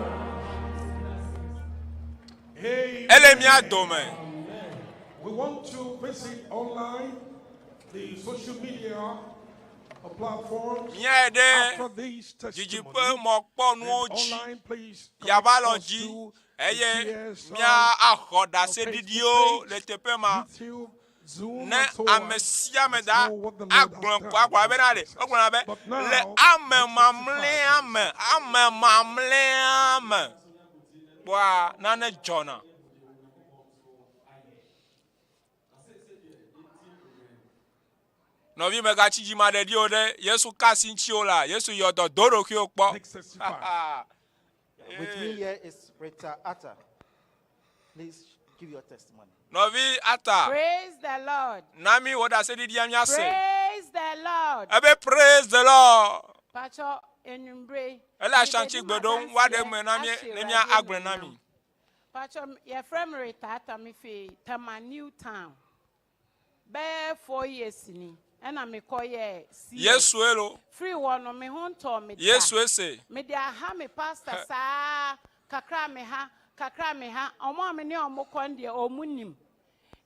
Ele mía dome. We want to visit online the social media platforms. Míayi ɖe After these didiƒe testimony, mɔkpɔnuwo then dzi, online, please yava connect lɔ us dzi to the eye GSI mía axɔ on ɖaseɖiɖiwo Facebook le page, teƒe ma. YouTube, Zoom, Ne and so ame on. sia ame Let's da know what the Lord has agblɔ done. agblɔ bena ɖe wogblɔna be But le now, ame let's testify. mamlɛa me ame mamlɛa me kpɔa nane dzɔna. Nɔvi megatsi dzi ma ɖeɖi o ɖe Yesu ka asi ŋuti o la Yesu yɔ dɔ do ɖokuiwo kpɔ. Next testify. With me here is Rita Atta. Please give your testimony. Nɔvi Atta, Praise the Lord. na mi wò ɖaseɖiɖia míase. Praise the Lord. Ebe praise the Lord. Pacho enumbre. Ele ashanti gbe ɖom woaɖe eme na mí ne mía agblɔe na mi. Pacho yɛfrɛ me Rita Atta me fi Tema New Town. Bɛyɛ four years ni ɛna mekɔyɛɛ CS. Yesu elo. Firi hɔ no me ho ntɔɔ me da. Yesu ese. Mede aha me pastor Hɛ. saa kakra me ha kakra me ha ɔmo a me ne ɔmo kɔ no deɛ ɔmo nim.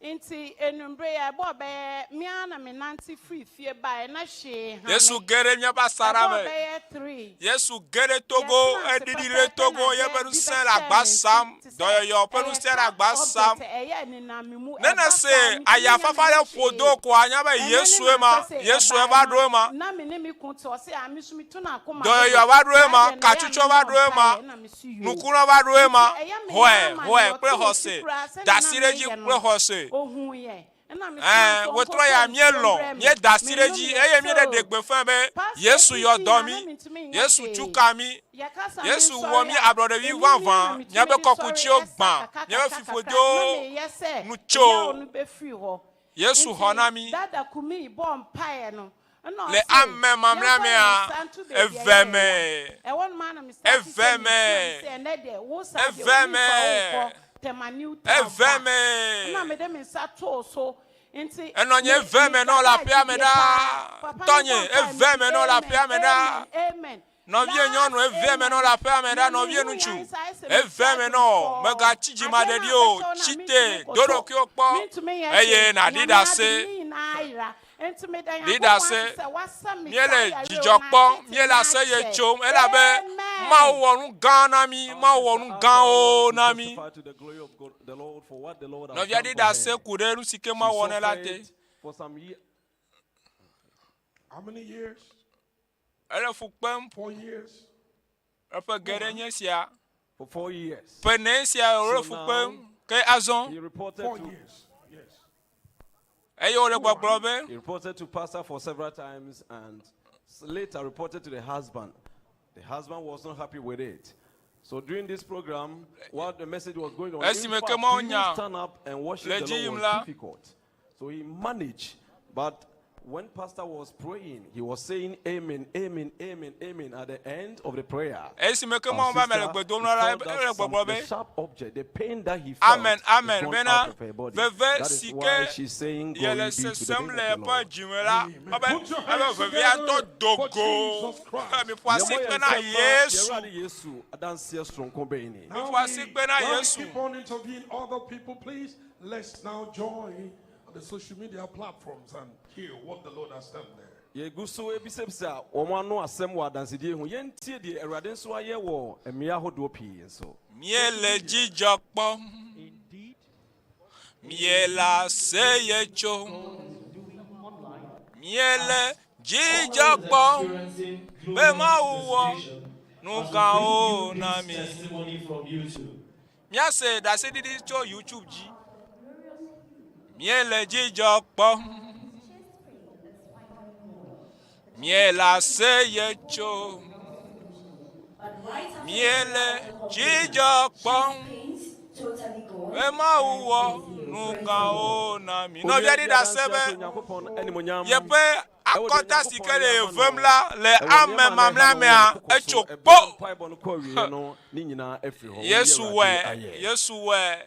Nti enumbre yɛ ɛbɔɔ bɛyɛ me ara na me nante firi fie baeɛ na hwee ha Yesu me. ge ɖe míaƒe asaɖa Ɛbɔɔ me. bɛyɛ three. Yesu ge ɖe Togo, Yɛtena ase eɖiɖi ɖe pɛpɛɛpɛ Togo, na yeƒe adeɛ bi ŋusẽ le bɛhyɛɛ agba me nti sam, te sɛ dɔyɔyɔ ƒe ɛyɛ ŋusẽ le car agba sam. object ɛyɛ nenam me mu Ne ɛba nèse saa metumi aya nya me fafa ho ɖe ƒo hwee. do koa, anya be Ɛno ne Yesue ma, manka sɛ Yesue ɛbaeɛ va no ɖo ema. na me ne me kun te ɔse a me so metu n'akoma Dɔyɔyɔ dodo. va ɖo Saa ema, deɛ na ɛyɛ a katsutsɔ va memmɔ ɖo ema, mpaeɛ na me so yoo. nukunɔ va ɖo Nti ema, ɛyɛ me xɔe, ya ma xɔe nea kple ɔte m'akyi xɔse, koraa sɛnea da na asi ɖe edzi meyɛ kple no xɔse. ohuu yɛ. Ɛna me so Ɛɛ, nso wotrɔ ɔnkɔtɔ ya nsuo míelɔ̃, mbrɛ me. míeda asi ɖe Menom edzi yɛ eye míeɖe so. ɖe gbeƒã be Pastor Yesu yɔ titi dɔ a na mí, mentumi nyɛ Yesu hwee. tu ka mí, Yɛkasa me Yesu wɔ nsɔre mí a ablɔɖevi ɛni vavã, mia na metumi míaƒe de sɔre kɔkutsiwo ɛsa gbã, kakra míaƒe kakra kakra na fiƒodewo meyɛ sɛ nu ɛyaw tso. no bɛfiri hɔ. Yesu xɔ na Nti mí. dada kumi bɔɔ mpaeɛ no ɛna Le ɔse ame mamlɛa yɛmfa yɛn mea, nsa nto baabi a eve ɛyɛ me, ya. Ɛhɔ nom ara na me start eve sɛ me, mesu sɛ ɛnɛ deɛ wo saa deɛ eve wonni me, mfa wo kɔ Tema New Town eve ba. me. Ɛna mede me nsa too so nti Enɔ nye me eve me nɔ le megyae aƒea me gyidie paa. ɖaa. Papa no Tɔnye, bɔɔ mpaeɛ eve mese me nɔ le amen, aƒea me ɖaa. amen, amen. Nɔvie nyɔnu Last eve me amen nɔ le aƒea me ɖaa. na Nɔvie mehu ŋutsu yan saa sɛ eve metia me dwom nɔ. fɔɔ. Mègatsi dzi Adeɛ no maɖeɖi a o. bɛhyɛ wo no a Tsi mentumi te, do nkoto. ɖokuiwò kpɔ Mentumi nyɛ eye hwee. nàɖi Nyame ɖase. adom ne nyinaa ayera. Nti meda Ɖi Nyankopɔn ɖase. ase sɛ wasa me saa Míele yareɛ dzidzɔ o na kpɔm, atete míele me aseye akyɛ. tsom elabe Amen. Mawu wɔ nu gã na mí. Mawu wɔ nu gãwo na mí. Testify to the glory of God, the Lord for what the Lord has Nɔvia done ɖi for ɖase her. ku ɖe nu si ke She Mawu wɔ nɛ la te. suffered for some years. How many years? Ele fu kpem. Four years. Eƒe geɖe nye sia. For four years. Ƒe ene sia wòle So fu now, kpem. Ke azɔ he reported Four to years. Yes. eye wòle gbɔgblɔ be He reported to pastor for several times and later reported to the husband. The husband was not happy with it. So during this program, while the message was going on, in Esime fact, ke Mawu to even nya stand up and worship le the dzi yim Lord la, was difficult. So he managed, but When pastor was praying, he was saying amen, amen, amen, amen at the end of the prayer. Esime ke Our Mawu be ame le sister gbe dom na la, felt ele that gbɔgblɔ some, be, the sharp object, the pain that he felt Amen, is amen. gone Bena out of her body. veve That is si why ke she's saying ye glory le be to the sesem name le of the eƒe Lord. dzime la, ebe Put your ebe hands vevea ŋutɔ together do for go. Jesus Christ. Miƒo asi Yɛmmɔ kpe yɛn na nsɛm ma Yesu. Yɛwurade Yesu adanseɛ soronko bɛn ni. Now Miƒo we, asi kpe na while we Yesu. keep on interviewing other people, please, let's now join the social media platforms and hear what the Lord has done there. Yɛgu so ebisabisa wɔn ano asɛm wɔ adansedie ho. Yɛntie deɛ Awurade nso ayɛ wɔ mmea ahodoɔ pii nso. Míele dzidzɔ kpɔm. Míele aseye tsom. Míele dzidzɔ kpɔm be Mawu wɔ nu gãwo na mí. Míase ɖaseɖiɖi tso YouTube dzi. Míele dzidzɔ kpɔm. Míele aseye tsom. Míele dzidzɔ kpɔm be Mawu wɔ nu gãwo na mí. Nɔvia ɖi ɖase be yeƒe akɔta si ke le vem la le ame mamlɛa mea etso kpo. Mpaebɔ no kɔ awie no, ne nyinaa afiri hɔ. Yesu Wɔyi Awurade wɔe, ayɛ. Yesu wɔe.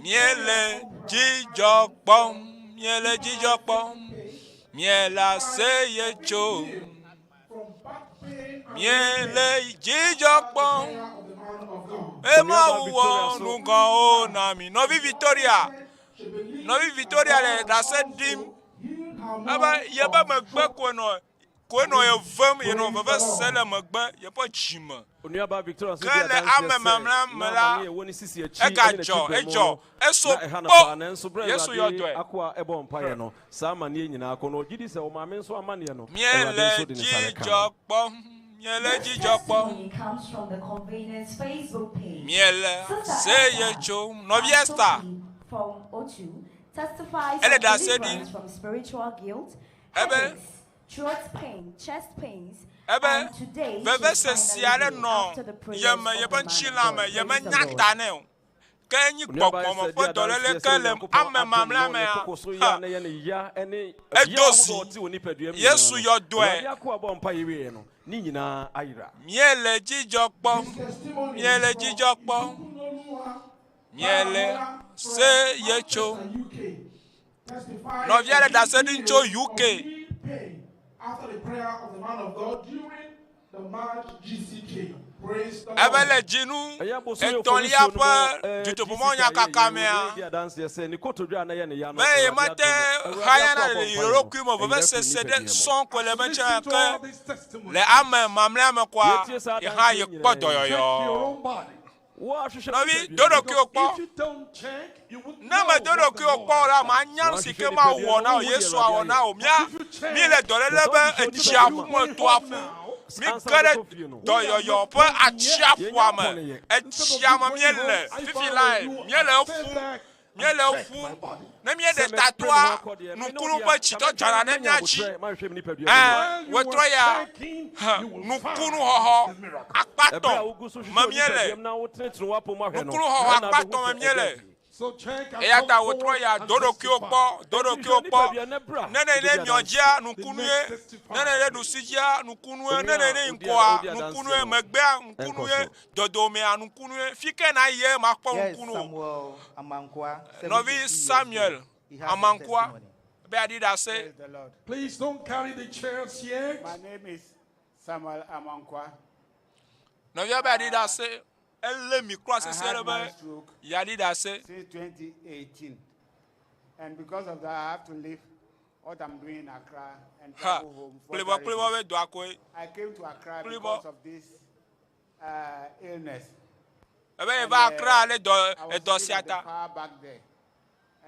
Míele dzidzɔ kpɔm, míele dzidzɔ kpɔm, míele aseye tsom. Míele dzidzɔ kpɔm be Mawu wɔ nu gãwo na mí. Nɔvi Victoria, nɔvi Victoria le ɖase ɖim ebe yeƒe megbe koe nɔ koe nɔ ye vem, yenɔ veve se le megbe yeƒe dzime. Onuaba Victoria nso Ke di le adanseɛ ame sɛ mamlɛa me na la, amane a ɛwɔ ne sisi akyi ɛne egadzɔ, n'akyi berɛ mu edzɔ, no, eso na ɛha no kpo. paa. Nanso berɛ a Yesu yɔ Awurade dɔe. akoa ɛbɔ mpaeɛ no, saa amanneɛ nyinaa kɔ no, ɔgye di sɛ ɔmaame nso amanneɛ no, Awurade Míele nso de ne nsa bɛka dzidzɔ no. kpɔm, míele dzidzɔ kpɔm, Testimony comes from the convener's Facebook page. míele Sister seye Esther tsom. Nɔvi Esther, Asoki from Otu testifies ele of ɖase deliverance ɖim from spiritual guilt, ebe headaches, throat pain, chest pains, ebe and today she is vevesese finally aɖe healed nɔ after the prayers yeme of the yeƒe man of ŋutilã God. me Praise yeme the nya Lord. ta nɛ o. Ke enyi Onuaba gbɔgbɔme Esther ƒe di dɔléle adanseɛ ke sɛ le Onyankopɔn ame adom mamlɛa no, ne mea, koko so ha, yɛ a na ɛyɛ ne ya ne ɛyea edo ahodoɔ zi. a ɔte wɔ nipadua mu nyinaa Yesu no, yɔ dɔe. Awurade akoa bɔ mpaeɛ wieɛ no, ne nyinaa ayera. Míele dzidzɔ kpɔm, míele dzidzɔ kpɔm, míele seye tsom. Nɔvia le ɖase ɖim tso UK. After the prayer of the man of God during the March GCK. Praise the Ebe Lord. le dzinu Ɛyɛ abosom yɛ etɔ̃lia oforisuo no ƒe mu, dutoƒomɔnyakaka GCK mea, di adanseɛ sɛ ne kotodwe a na ɛyɛ ne ya no, be ye Awurade mete adom no. Awurade hayana akoa le bɔ ye mpaeɛ no, ɖokui me ɛyera firi vevesese ɖe nipadua mu. sɔŋ koe le metsã Listen to ke all these testimonies. le ame mamlɛa me koa, Yɛtie saa ye hã adanseɛ ye kpɔ nyinaa yi. Check your dɔyɔyɔ. own body. Woahwehwɛ Nɔvi, nipadua do mu. ɖokuiwò kpɔ. If you don't check, you wouldn't Ne know me do what the ɖokuiwò Lord kpɔ o has la, done. manya nu si Woahwehwɛ ke Mawu nipadua wɔ no, na wò, wohu deɛ Yesu Awurade awɔ ayɛ. na wò. Mía, If you check, mí le dɔléle Sɛ be wohwehwɛ etsia nipadua ƒu mu me a, toa ƒu. Mi ansa ge na ɖe wobɛkɔ fie no, dɔyɔyɔ ƒe atsiaƒua yɛnya me. pɔneyɛ. instead of Etsia you me going míele home, if fifi I were lae, you, míele I'd stay eƒum, back and míele check my eƒum. body. Ne míeɖe Sɛ mepere me tatoa, ho akɔ deɛ, me ne wo nukunu deɛ ƒe a, tsitɔ ka dzana mɛtwɛn ɖe manya mía dzi. abotrɛ mahwehwɛ me nipadua mu Ɛ, yie. While you were wetrɔ ya, checking, hẽ, you will nukunu find xɔxɔ the miracle. akpa Ɛberɛ a tɔ̃ wogu so me hwehwɛ wo míele. nipadua mu na wotenetene w'apɔ mu ahwɛ no, Nukunu xɔxɔ ɛna akpa wobɛhu tɔ̃ me sɛ ɛda míele. adi. So check and Eya come ta wòtrɔ forward ya and do ɖokuiwò testify. kpɔ, do Enti hwɛ ɖokuiwò kpɔ. nipadua ne bra Ne ne bɛdi ɖe miɔ adanseɛ. dzia, The nukunue. next Ne testify. ne ɖe ɖusi dzia, nukunue. Ne Onua ne a ɖe odi ŋkɔa, odi adanseɛ nukunue. no, Megbea, ɛnkɔ nukunue. so. Dɔdomea, nukunue. Fi ke na yi ye makpɔ Yes, nukunu o. Samuel Amankwa, Nɔvi 72 years Samuel old. He has a Amankwa testimony. be aɖi ɖase. Praise the Lord. Please don't carry the chairs yet. My name is Samuel Amankwa. Nɔvia be aɖi ɖase. Elé mikroa I sesĩe had ɖe my be stroke yeaɖi ɖase. since 2018. And because of that, I have to leave what I'm doing in Accra and Ha, travel home for kplibɔ kplibɔ charity. be dɔa koe. I came to Accra Kplibɔ. because of this illness. Ebe ye And va Accra le dɔ I was edɔ sitting sia at the ta. far back there.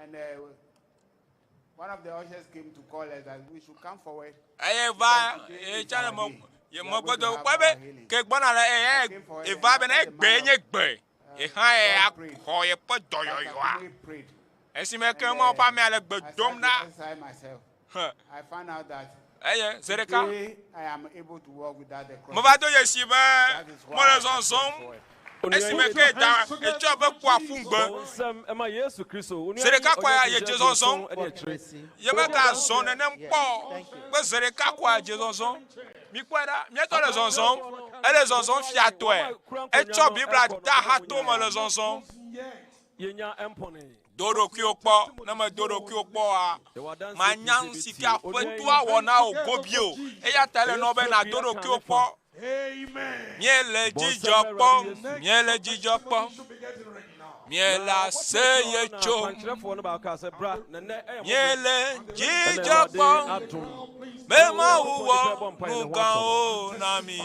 And one of the ushers came to call us that we should come forward Eye because va today ye is tsã le our me day. ye We are megbe going to do have kpɔ our be healing. ke gbɔna le I eye came forward eva and I bena saw the egbe man nye of gbe. Ye hã ye God prayed. axɔ yeƒe Pastor dɔyɔyɔa. Kumuyi prayed. Esime And ke Mawu ƒe amea le gbe I dom started to ɖa. exercise myself. Hẽ. I found out that Eye zi ɖeka today I am able to walk without the meva crutches. do dzesi be That is why mele I came zɔzɔm forward. Esime ke da etsɔ be kua ƒu ŋgbe. Zi ɖeka koa ya yedze zɔzɔm. Ye mega zɔ nenem kpɔ o. Be zi ɖeka koa dze zɔzɔm. Mikpɔe ɖa, míatɔ le zɔzɔm. Ele zɔzɔm fiatɔe. Etsɔ Biblia de axato me le zɔzɔm. Do ɖokuiwò kpɔ. Ne medo ɖokuiwò kpɔ oa, manya nu si ke Aƒetɔa wɔ na wò gobie o. Eya ta ele nɔ be nàdo ɖokuiwò kpɔ. Míele dzidzɔ kpɔm, míele dzidzɔ kpɔm, míele aseye tsom. Míele dzidzɔ kpɔm be Mawu wɔ nu gãwo na mí.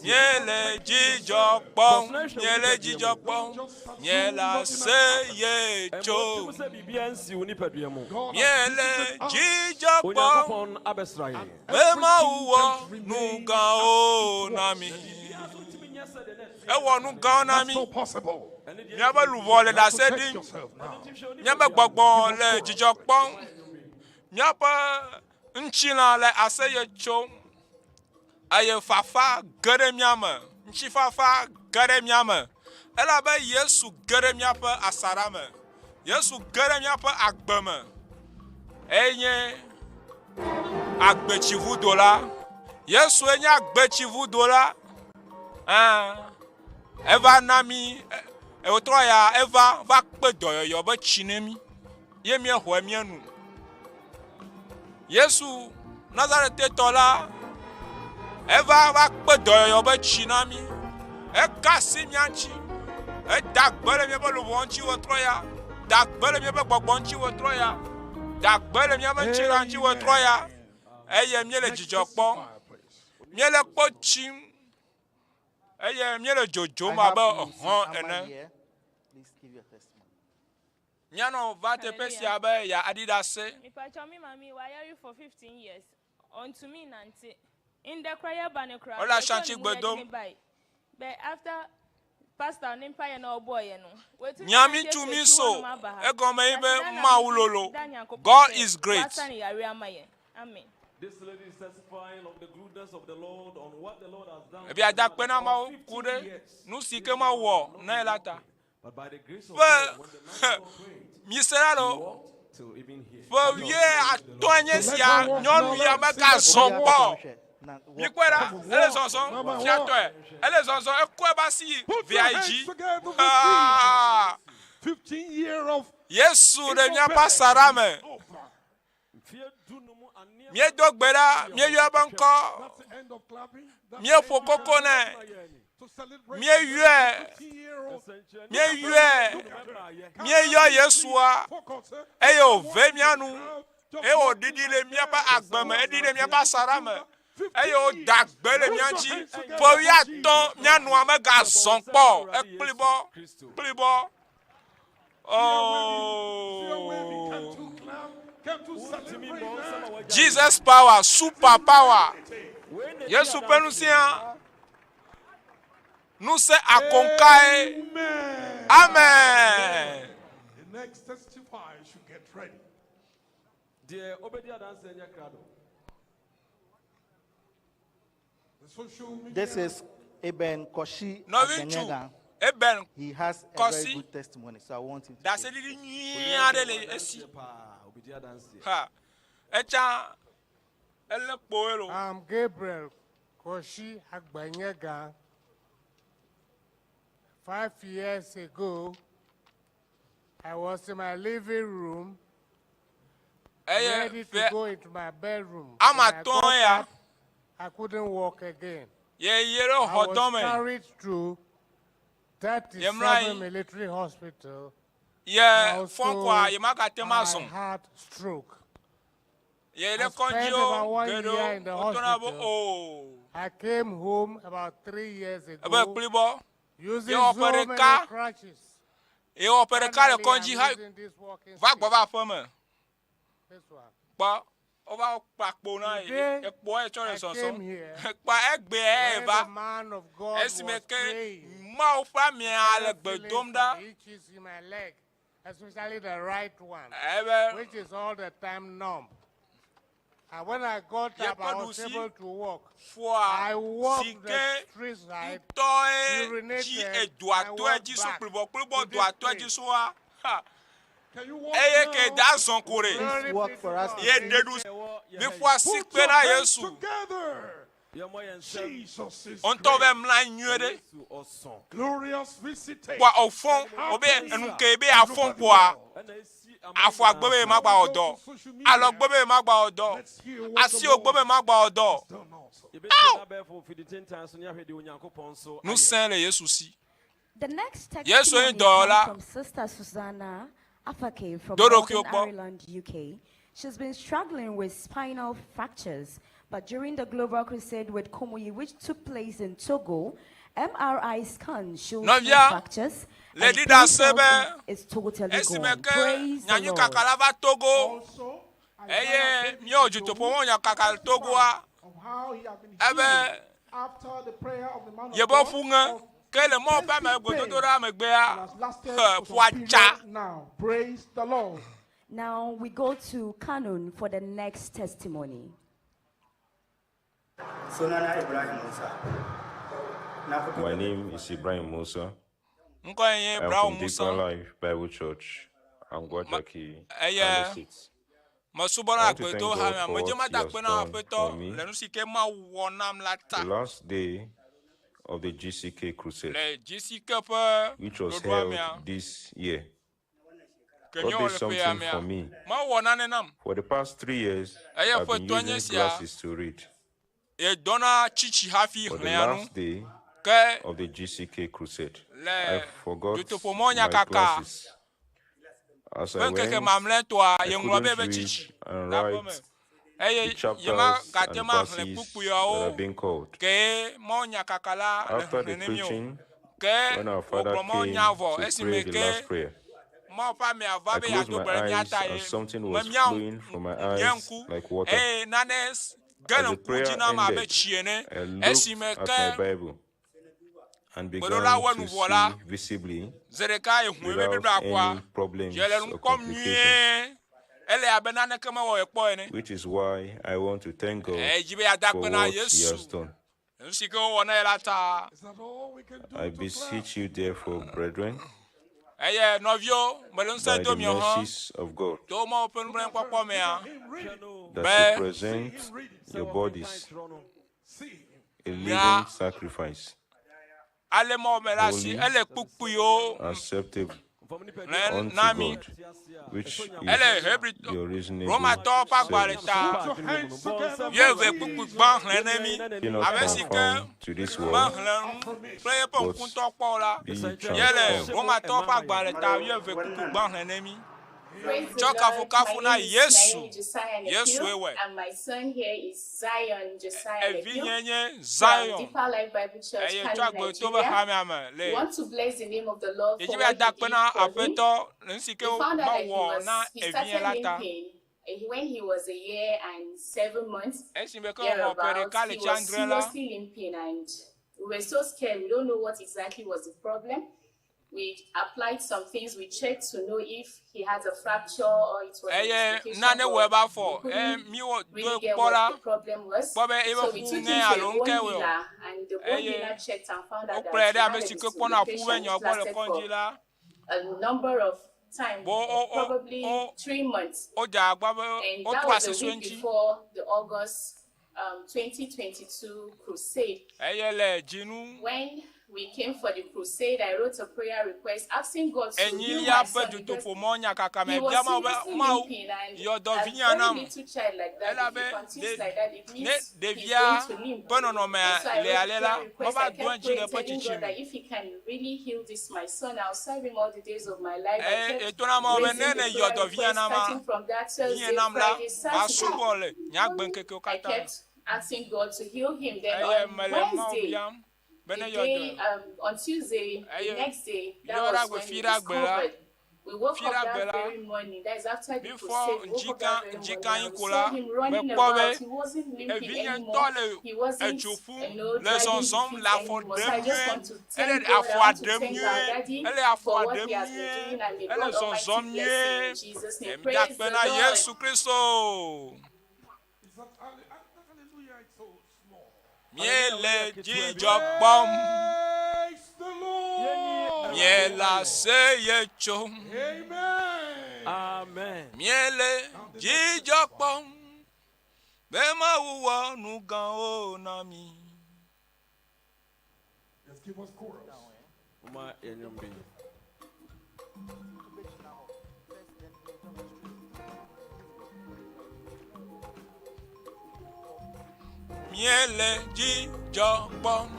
Míele dzidzɔ kpɔm, míele dzidzɔ kpɔm, míele aseye tsom. Míele dzidzɔ kpɔm. Be Mawu wɔ nu gãwo na mí. Ewɔ nu gãwo na mí. Míaƒe luʋɔ le ɖase ɖim. Míaƒe gbɔgbɔ le dzidzɔ kpɔm. Míaƒe ŋutilã le aseye tsom. Eye fafa ge ɖe mía me. Ŋutifafa ge ɖe mía me. Elabe Yesu ge ɖe míaƒe asaɖa me. Yesu ge ɖe míaƒe agbe me. Enye agbetsivudo la. Yesue nye agbetsivudo la. Ɛ̃, eva na mí, ewòtrɔ ya eva va kpe dɔyɔyɔ be tsi ne mí ye míexɔe míenu. Yesu Nazaretetɔ la, eva va kpe dɔyɔyɔ be tsi na mí. Eka asi mía ŋuti. Eda gbe le míaƒe luʋɔ ŋuti wòtrɔ ya. Da gbe le míaƒe gbɔgbɔ ŋuti wòtrɔ ya. Da gbe le míaƒe ŋutilã ŋuti wòtrɔ ya. Eye míele dzidzɔ kpɔm. Míele kpo tsim eye míele dzodzom abe hɔ̃ ene. Míanɔ va teƒe sia be yeaɖi ɖase. Mepakyɛw me maame wayare for 15 years ɔntumi nnante ndɛ koraa yɛba no koraa Wole yɛtɔɔ Ashanti ne mu gbe yɛde dom. ne bae but after pastor ne mpaeɛ na ɔbɔɔyɛ no watumi Nya anante mi tu afiri mi akyi so hɔnom aba ha. egɔme yi be Yɛaseda na Mawu me lolo. da Nyankopɔn God sɛ is great. wasa ne yare ama yɛn. Amen. Ebia da akpe na Mawu ku ɖe nu si ke Mawu wɔ na ye la ta. Ƒe mise la lo ƒe wuiatɔ̃e nye sia nyɔnu ya megazɔ kpɔ. Mikpɔe ɖa, ele zɔzɔm fiatɔe, ele zɔzɔm ekɔ eƒe asi yi via yi dzi. Ah! Yesu ɖe míaƒe asaɖa me. Míedo gbe ɖa, míeyɔ eƒe ŋkɔ, míeƒo koko nɛ, míeyɔe, míeyɔe, míeyɔ Yesua eye wòve mía nu eye wòɖiɖi le míaƒe agbe me, eɖi ɖe míaƒe asaɖa me eye wòda gbe le mía dzi. Ƒe wuiatɔ̃ mía nua megazɔ kpɔ o, ekplibɔ, kplibɔ. Oh. Jesus power, super power. Yesu ƒe ŋusẽa, ŋusẽ akonkae. Amen. The next testifier should get ready. This is Eben Koshi Nɔviŋutsu Agbenyega. Eben He has a Koshi. very good testimony, so I want him to give. Ɖaseɖiɖi nyui aɖe le esi. Ha. Etsa ele kpoe lo. I'm Gabriel Koshi Agbenyega. 5 years ago, I was in my living room, Eye ready to ƒe go into my bedroom. ame When I atɔ̃ got ya up, I couldn't walk again. ye yi ɖe I was xɔdɔme. carried to Ye mlɔ anyi. 37 military hospital. Ye Also, fɔ ŋkɔa ye magate ŋu I azɔ. had stroke. Ye I ɖe spent kɔdzi about wo one year geɖewo in the wotɔna be hospital. o. I came home about 3 years Ebe ago kplibɔ. using Ye wɔ so ƒe many ɖeka. crutches. Ye wɔ ƒe ɖeka le Finally, kɔdzi I'm ha using this walking va stick. gbɔ va aƒe me. This one. Kpɔ wova kpa kpo na ye Today, ekpoa ye tsɔ le I zɔzɔm. came here Kpa egbea when eva the man of God esime was ke praying. Mawu ƒe amea le started gbe feeling dom some ɖa. itches in my leg, especially the right one, Ebe which is all the time numb. And when I got Ye up, I ƒe was ɖusi able to walk. fɔa I walked si the ke street side, ŋutɔe dzi urinated, edoa and tɔe walked dzi so back kplibɔ kplibɔ to this doa tɔe dzi place. soa. Ha. Eye ke da zɔn ko ɖe. Please work for us. Ye ɖe ɖu miƒo asi kpe na Yesu. Jesus is Ŋutɔ be mla nyuie ɖe. Glorious visitation. Kpoa ofɔn wobe enu ke be afɔn kpoa afɔ agbe be ma gba wɔ dɔ. Alɔ gbe be ma gba wɔ dɔ. Asiwo gbe be ma gba wɔ dɔ. Ŋusẽ le Yesu si. The next Yesu testimony ye dɔwɔla. comes from Sister Susanna Afake from Do ɖokuiwo Northern kpɔ. Ireland, UK. She's been struggling with spinal fractures, but during the Global Crusade with Kumuyi, which took place in Togo, MRI scan shows no Nɔvia, fractures le and ɖi pain ɖase felt be is totally esime gone. ke Praise the nyanyui Lord. kaka la va Togo eye míewɔ dzotoƒo wɔn nyakaka le Togoa How he has been ebe healed after the prayer of the man of yebe God ƒu ŋe ke le Mawu ƒe ame gododo ɖe megbea lasted he, for ƒua some tsa. period now. Praise the Lord. Now we go to Canaan for the next testimony. Sunana Ibrahim Musa. Na fito My name is Ibrahim Musa. Ŋkɔe nye I am Ibrahim from Musa. Deeper Life Bible Church, Angwataki, Eye Kano State. mesubɔna I want to thank agbeto God hame for medze what He mada has akpe na done Aƒetɔ for me. le nu si ke Mawu wɔ nam la ta The last day of the GCK crusade, le GCK ƒe which was ɖoɖoa held mea this year. ke God míewɔ did le ƒe ya something mea for me. Mawu wɔ nane nam For the past 3 years, Eye I've ƒe been tɔ nye using sia glasses to read. yedɔna tsitsi hafi For the xlẽa nu last day ke of the GCK crusade, le I forgot dutoƒomɔ my nyakaka glasses. As I ƒe ŋkeke went, mamlɛtɔa I yeŋlɔ be couldn't be read tsitsi and le aƒe me write eye the chapters yema gate and ma xlẽ verses that kpukpuiawo have been called. ke Mawu nyakaka la le After the xexlẽ ne mi o preaching, ke when our father wògblɔ Mawu came nya vɔ to pray esime the ke last prayer, Mawu ƒe amea va I be closed yeado my gbe ɖe mía eyes ta and ye something was memia flowing from my nye eyes ŋku like water. eye nane ge As le the ŋku dzi prayer nam abe ended, tsi ene I looked esime at ke my Bible and began gbeɖola wɔ to nu vɔ la see visibly zi ɖeka ye hu ebe without Biblia kɔa any problems ye le nu or kpɔm complications, nyuie ele abe naneke mewɔ ye kpɔ ene which is why I want to thank God eye dzi be yeada for akpe na what He Yesu has done. nu si ke wowɔ na ye la ta I beseech you, therefore, brethren, eye nɔviwo mele by ŋusẽ the do miɔ hã mercies of God, to Mawu ƒe nublanukpɔkpɔ mea that you present your bodies a living sacrifice, ale Mawu me la si holy, ele kpukpuiwo acceptable le unto na mi God, which ele is Hebri your reasonable Romatɔwo ƒe agbalẽ service. ta wuieve kpukpui gbã xlẽ ne mi Be not abe si ke conformed to this world, mexlẽ nu kple eƒe but ŋkuŋutɔ kpɔ o la be ye ye le transformed Romatɔwo ƒe agbalẽ ta wuieve kpukpui gbã xlẽ ne mi Praise the tsɔ Lord. kafukafu My na name is Yesu Naomi Josiah Yesue Nepiu, wɔe and my son here is Zion Josiah evinye Nepiu nye from Zion Deeper Life Bible Church, eye tsɔ Kano, agbeto be Nigeria. hamea me We le want to bless the name of the Lord yedzi for be what yeada he akpe did na for him. Aƒetɔ le nu si ke We found out that he mewɔ was na he evinye started la ta limping when he was a year and 7 months esime ke wòxɔ ƒe thereabouts. ɖeka le He tsi was adre la seriously limping, and we were so scared. We don't know what exactly was the problem. We applied some things. We checked to know if he has a fracture or it was a eye dislocation, nane wɔ but ebe afɔ we eye couldn't míwɔ really do get kpɔ what la the problem was. kpɔ be ebe So we ƒu took ŋe him to alo a bone ŋke wɔe o healer, and the bone eye healer checked and found out wokplɔe that ɖe he ame had a si ke kpɔna ƒu ƒe dislocation nyawo which gbɔ le lasted kɔdzi for la a number of time, bo wo wo probably wo 3 months. wodze agba be And that wotrɔ was asi a so week eŋuti before the August 2022 crusade. eye le dzinu When we came for the crusade, I wrote a prayer request asking God to heal enyilia my ƒe son because dutoƒomɔ nyakaka me he was bia Mawu be seriously Mawu limping and yɔ dɔ a vinye very nam little child like that, if elabe he continues ɖe like that, it ne means he's ɖevia going to limp. ƒe nɔnɔmea And so I le wrote a ale la prayer request. meva I do kept edzi le praying, eƒe telling tsitsi God me that if he can really heal this, my son, I'll serve him all the days of my life. I eye kept etona Mawu be raising ne the ne yɔ prayer dɔ vinye request, nam starting from that vinye Thursday, nam la Friday, masubɔ Saturday. le nye agbe ŋkekewo I katã me kept asking God to heal him. Then eye on mele Mawu Wednesday, biam be the ne yɔ day, dɔe on Tuesday, the eye next day, that yɔ ɖe was agbe when fi we ɖe agbe la discovered. We woke fi up ɖe agbe that la very morning. That is after the mifɔ crusade. We woke up ŋdzika that very morning ŋdzika and anyi we ko saw la him running mekpɔ about. be He wasn't limping evinye anymore. ŋutɔ le He wasn't, etso ƒum you know, le dragging the zɔzɔm feet le afɔ anymore. So ɖem I just nyuie want to ele thank God. I afɔa want to ɖem thank our nyuie daddy ele for afɔa what ɖem he has been nyuie doing, and may ele God Almighty zɔzɔm bless him in nyuie Jesus' name. mida Praise akpe the na Lord. Yesu Kristo. That hallelujah is so small. Míele dzidzɔ kpɔm. Míele aseye tsom. Amen. Míele dzidzɔ kpɔm be Mawu wɔ nu gãwo na mí. Let's give us chorus. Momma yɛn nnwom bi. Míele dzidzɔ kpɔm.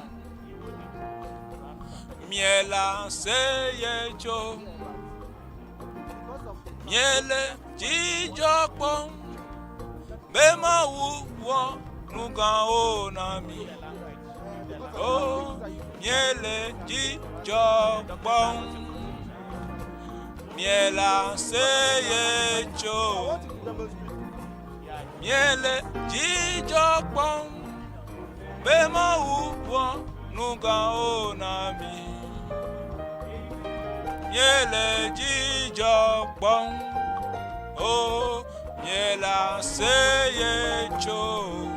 Míele aseye tsom. Míele dzidzɔ kpɔm be Mawu wɔ nu gãwo na mí. O, míele dzidzɔ kpɔm. Míele aseye tsom. Míele dzidzɔ kpɔm be Mawu wɔ nu gãwo na mí. Míele dzidzɔ kpɔm. O, míele aseye tsom.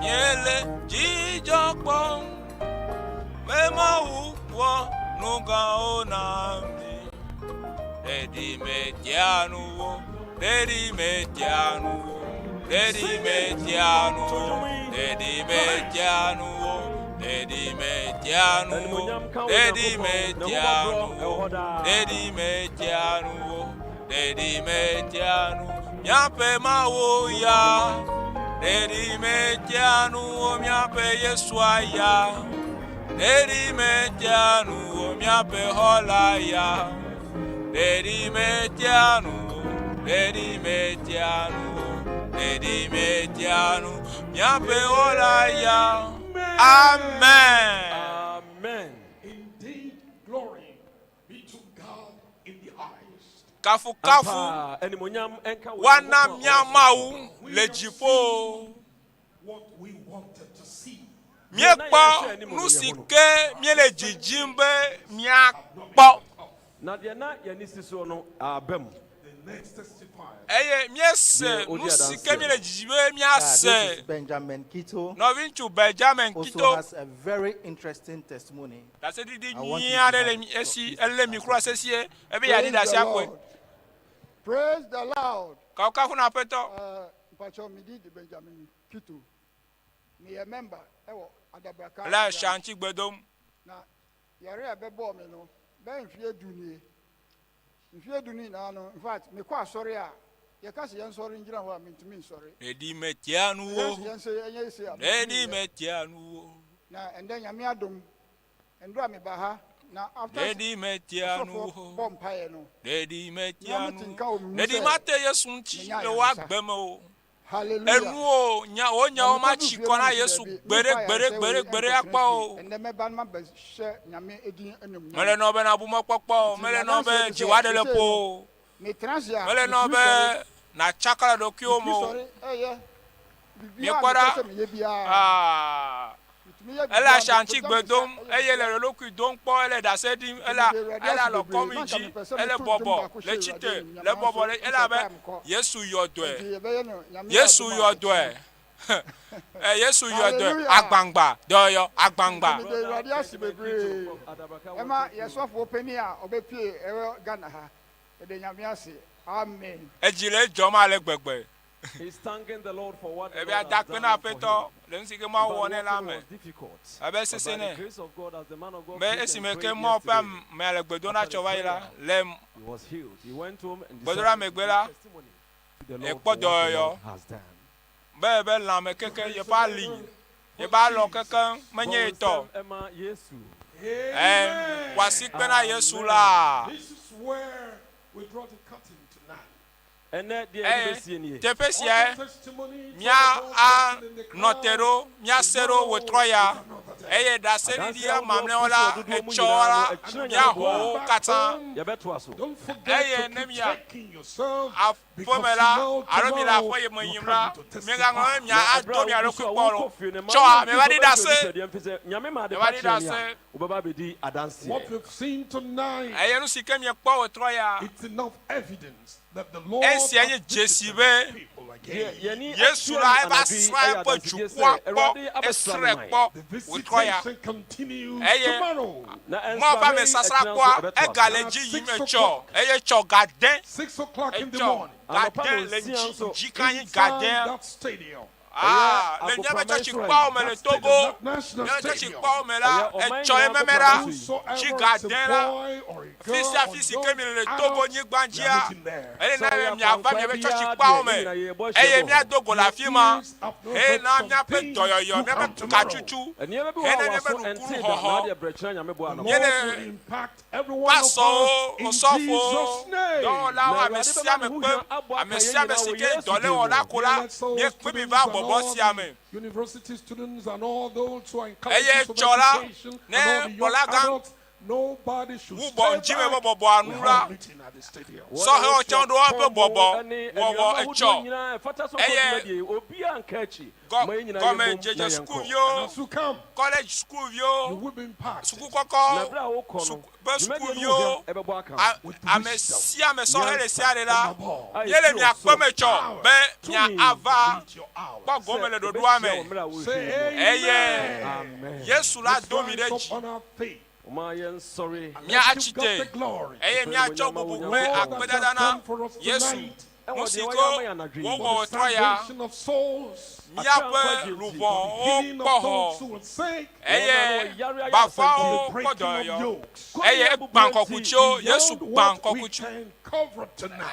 Míele dzidzɔ kpɔm be Mawu wɔ nu gãwo na mí. Ɖeɖi metea nuwo, ɖeɖi metea nuwo, ɖeɖi metea nuwo, ɖeɖi metea nuwo, ɖeɖi metea nuwo, ɖeɖi metea nuwo, ɖeɖi metea nuwo, ɖeɖi metea nu. Míaƒe Mawu ya, ɖeɖi metea nuwo, míaƒe Yesua ya, ɖeɖi metea nuwo, míaƒe Xɔla ya, ɖeɖi metea nuwo, ɖeɖi metea nuwo, ɖeɖi metea nu, míaƒe Xɔla ya. Amen. Amen. Indeed, glory be to God in the highest. Kafukafu Ampa, animuonyam nka wo woana Nyankopɔn a mía ɔwɔ soro. Mawu le dziƒo. What we wanted to see. Míekpɔ nu si ke míele didim be míakpɔ. Na deɛ na yɛn ani si soɔ no aba mu. The next testifier. Eye míese Deɛ odi nu si ke adanseɛ. míele didim be Ah, this míase. is Benjamin Kito. Nɔviŋutsu Benjamin Also Kito. has a very interesting testimony. Ɖaseɖiɖi I want nyui you to aɖe have le it. mi So esi please elé mi kura sesie ebe yeaɖi Praise ɖase the akɔe. Lord. Praise the Lord. Kafukafu na Aƒetɔ. Mpatsɔ mi di di Benjamin Kito. Mi yɛ member ɛwɔ Adabraka. Le branch. Ashanti gbe dom. Na yare a ɛbɛbɔɔ me no bɛyɛ mfeɛ du nie. Mfeɛ du no nyinaa no in fact mekɔ asɔre a yɛka sɛ yɛnsɔre ngyina hɔ a mentumi nsɔre. Ɖeɖi metea Yɛka nuwo. sɛ yɛnsɛ yɛnyɛ se a mentumi Ɖeɖi nyɛ. metea nuwo. Na ɛndɛ Nyame adom ndoro a meba ha na after Ɖeɖi metea ɔsɔfoɔ nuwo. bɔ mpaeɛ no. Ɖeɖi metea Nyame te nuwo. nka wɔ me mu Ɖeɖi sɛ mate Yesu ŋuti menya le wo ayaresa. agbe me o. Hallelujah. Enuwo nya wo nyawo matsi kɔ na Yesu gbeɖe gbeɖe gbeɖe gbeɖe akpɔ o. Ɛndɛ mɛba no mabɛhyɛ Nyame edin animuonyam. Mele nɔ be nabu mɔkpɔkpɔ o. Mele nɔ be dzi wòaɖe le ƒo o. Metena ase a Mele nɔ metumi be sɔre. nàtsaka le ɖokuiwò Metumi me o. sɔre ɛyɛ biribiara Míekpɔ a ɖa. mepɛ sɛ meyɛ biara. Aa. Metumi yɛ Ele biribiara Ashanti mepagya gbe me nsa dom ɛyɛ eye le biribiara. ɖokui dom kpɔ ele ɖase ɖim Nti ele mede Awurade ele ase alɔ bebree. kɔm yi Na nka dzi mepɛ sɛ ele meto dwom bɔbɔ baako le hyɛ tsitre Awurade animuonyam le nanso bɔbɔ le ele abe nsɛ time kɔ. Yesu yɔ dɔe. Nti yɛbɛyɛ no Nyame Yesu adom a yɔ ɛkyɛ. dɔe. Ɛ Yesu yɔ dɔe. Hallelujah. Agbangba dɔyɔ agbangba. Nti mede Awurade ase bebree. Ɛma yɛsɔfoɔ panin a ɔbɛpie ɛwɔ Ghana ha. Yɛde Nyame ase. Amen. Edzi le edzɔm ale gbegbe. He's thanking the Lord for what the Ebe Lord has adakpe na done for Aƒetɔ him. le nu si ke Mawu But wɔ nɛ la walking me. was difficult. Ebe But sese by the nɛ. grace of God, as the man of God Be preached and esime ke prayed Mawu ƒe yesterday, ame le gbe dom na after tsɔ the va yi la prayer, le he was healed. He went home and gbedoɖa decided to megbe give la testimony to the Lord ekpɔ for what the dɔyɔyɔ. Lord has done. Be ebe lãme keke yeƒe ali yeƒe alɔ keke menye ye tɔ. Bɔ nsam ma Yesu. Ɛ wòasi kpe na Yesu la. This is where we draw the curtain tonight. Ɛnɛ deɛ Ɛ yɛde bɛsie nie. teƒe sia mía anɔ te ɖo míase ɖo wòtrɔ ya eye ɖaseɖiɖi mamlɛwo la etsɔ la míaho wo katã Yɛbɛtoa so. eye ne mia aƒeme la alo mi le aƒe yi me yim la migaŋlɔ be mia ado mia ɖokui kpɔ lo tsɔa miava ɖi ɖase Nyame ma ade miava pa ɖi kyerɛ me ɖase a, wobɛba abɛdi adanseɛ. What we've seen tonight, eye nu si ke miekpɔ wòtrɔ ya it's enough evidence Esia nye dzesi be Yesu la eva srã eƒe dukɔa kpɔ, esrãe kpɔ wòtrɔ ya. Eye Mawu ƒe amesasrãkpɔa, egale edzi yim etsɔ, eye etsɔ ga de, etsɔ ga de le ŋdzi, ŋdzi ka nyi ga dea. Ah, le míaƒe tsɔtsikpɔawo me le Togo, míaƒe tsɔtsikpɔawo me la, etsɔ ye meme ɖa, tsi ga de la, fi sia fi si ke mi le Togo nyigba dzia, ele na be miava miaƒe tsɔtsikpɔawo me, eye míado go le afi ma, hena míaƒe dɔyɔyɔ, míaƒe katsutsu, hena míaƒe nukunuxɔxɔ. Míele Pasɔwo, osɔfowo, dɔwɔlawo, ame sia ame kpem, ame sia ame si ke dɔléwɔla ko la, míekpe mi va bɔbɔ sia me. Eye tsɔ la, ne kplɔlagã wu bɔ ŋdzime be bɔbɔa nu la, sɔhɛwo tsã ɖo woƒe bɔbɔ wɔwɔ etsɔ. Eye gɔmedzedze sukuviwo, kɔledzi sukuviwo, suku kɔkɔ ƒe sukuviwo, ame sia ame sɔhɛ ɖe sia ɖe la, míele mia kpem etsɔ be mia ava kpɔ gome le ɖoɖoa me. Eye Yesu la do mi ɖe dzi. Mia atsi te eye miatsɔ bubu kple akpedada na Yesu. Nu si ko wowɔ wòtrɔ ya, míaƒe luʋɔwo kpɔ xɔ, eye bafawo kpɔ dɔyɔyɔ, eye egbã kɔkutsiwo, Yesu gbã kɔkutsi,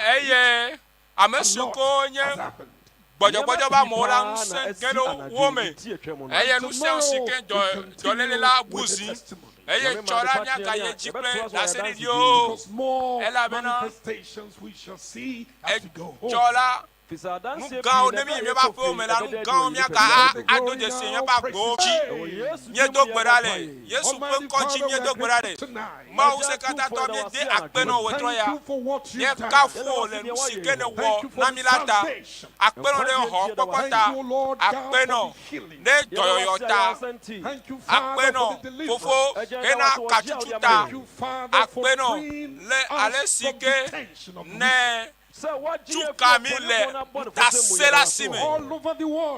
eye ame siwo ko nye gbɔdzɔgbɔdzɔ ƒe amewo la ŋusẽ ge ɖe wo me, eye nu sia nu si ke dɔléle la bu zi, eye tsɔ la míagayi edzi kple ɖaseɖiɖiwo, elabena etsɔ la nu gãwo, ne míyi míaƒe aƒewo me la, nu gãwo míaga ado dzesi le míaƒe agbewo dzi. Míedo gbe ɖa le Yesu ƒe ŋkɔ dzi, míedo gbe ɖa le Mawu Ŋusẽkatãtɔ, míede akpe nɔ wò trɔ ya. Míekafu wò le nu si ke nèwɔ na mí la ta. Akpe nɔ ɖe xɔxɔkpɔkpɔ ta. Akpe nɔ ɖe dɔyɔyɔ ta. Akpe nɔ, Fofo, hena katsutsu ta. Akpe nɔ le ale si ke nè tu ka mí le ŋutasẽla si me.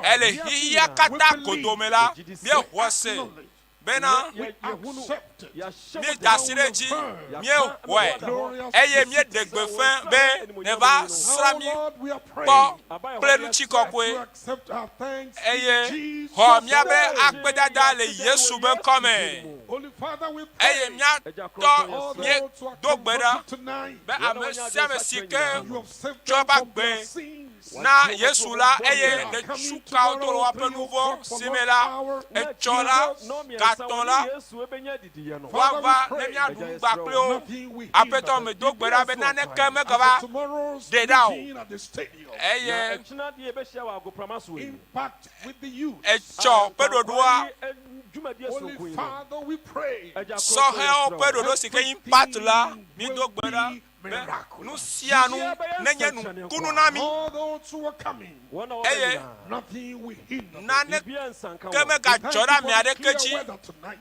Ele xexea katã godoo me la, míexɔe se bena míeda asi ɖe edzi, míexɔe, eye míeɖe gbeƒã be nèva srã mí kpɔ kple ŋutikɔkɔe, eye xɔ míaƒe akpedada le Yesu ƒe ŋkɔ me. Eye míatɔ míedo gbe ɖa be ame sia ame si ke tsɔ eƒe agbe na Yesu la, eye le tsukawo to le woaƒe nu vɔ̃ si me la, etsɔ la, gatɔ̃ la, woava ne míaɖu nugba kpli wo. Aƒetɔ, medo gbe ɖa be naneke megava ɖe ɖa o. Eye etsɔ ƒe ɖoɖoa, sɔhɛwo ƒe ɖoɖo si ke nyi impact la, mído gbe ɖa be nu sia nu nenye nukunu na mí, eye naneke megadzɔ ɖe ame aɖeke dzi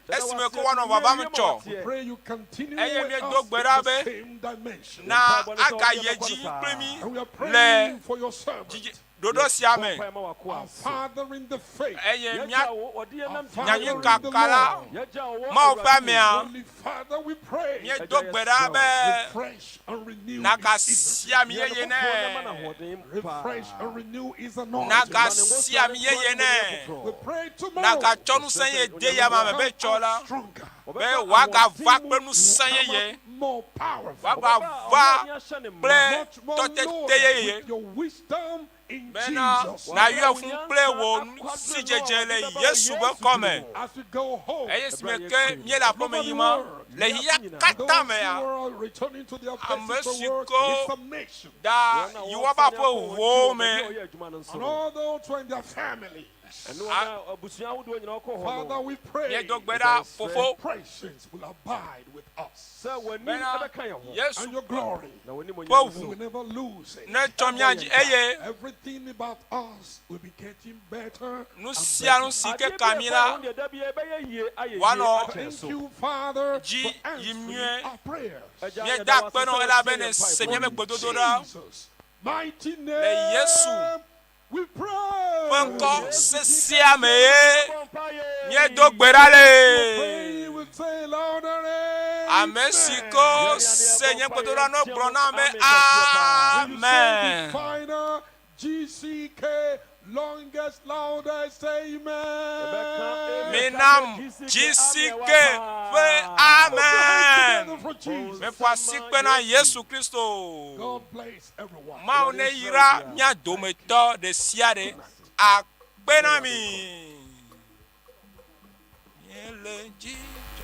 esime ke woanɔ vavam tsɔ. Eye míedo gbe ɖa be na agayi edzi kpli mí le dzidzi ɖoɖo sia me, eye mía nyanyuikaka la, Mawu ƒe amea, míedo gbe ɖa be nàgasia ami yeye nɛ, nàgasia ami yeye nɛ, nàgatsɔ ŋusẽ yeye de eyama me be tsɔ la, be wòagava kple ŋusẽ yeye, wòagava kple tɔtete yeye, bena nàyɔe fũ kple wò sidzedze le Yesu ƒe ŋkɔ me. Eye esime ke míele aƒeme yim le xexea katã mea, ame si ko da yi woƒe aƒe ʋuwo me Míedo gbe ɖa, Fofo, bena Yesu ƒe ʋu netsɔ mía dzi eye nu sia nu si ke ka mí la, wòanɔ dzi. dzi for yim answering nyuie. our prayers. Míeda akpe na wò elabe nèse míaƒe gbedodoɖa. Jesus, mighty Le Yesu name, we pray. ƒe ŋkɔ sesẽa me ye míedo gbe ɖa le. We say louder, Ame si ke se nye gbedodoɖa no gblɔ na be Will you say amen. the final GCK longest, loudest amen. Minam GCK ƒe amen. Meƒo asi kpe na Yesu Kristo. God bless everyone. Mawu ne yra mía dometɔ ɖe sia ɖe akpe na mi. Míele dzidzɔ.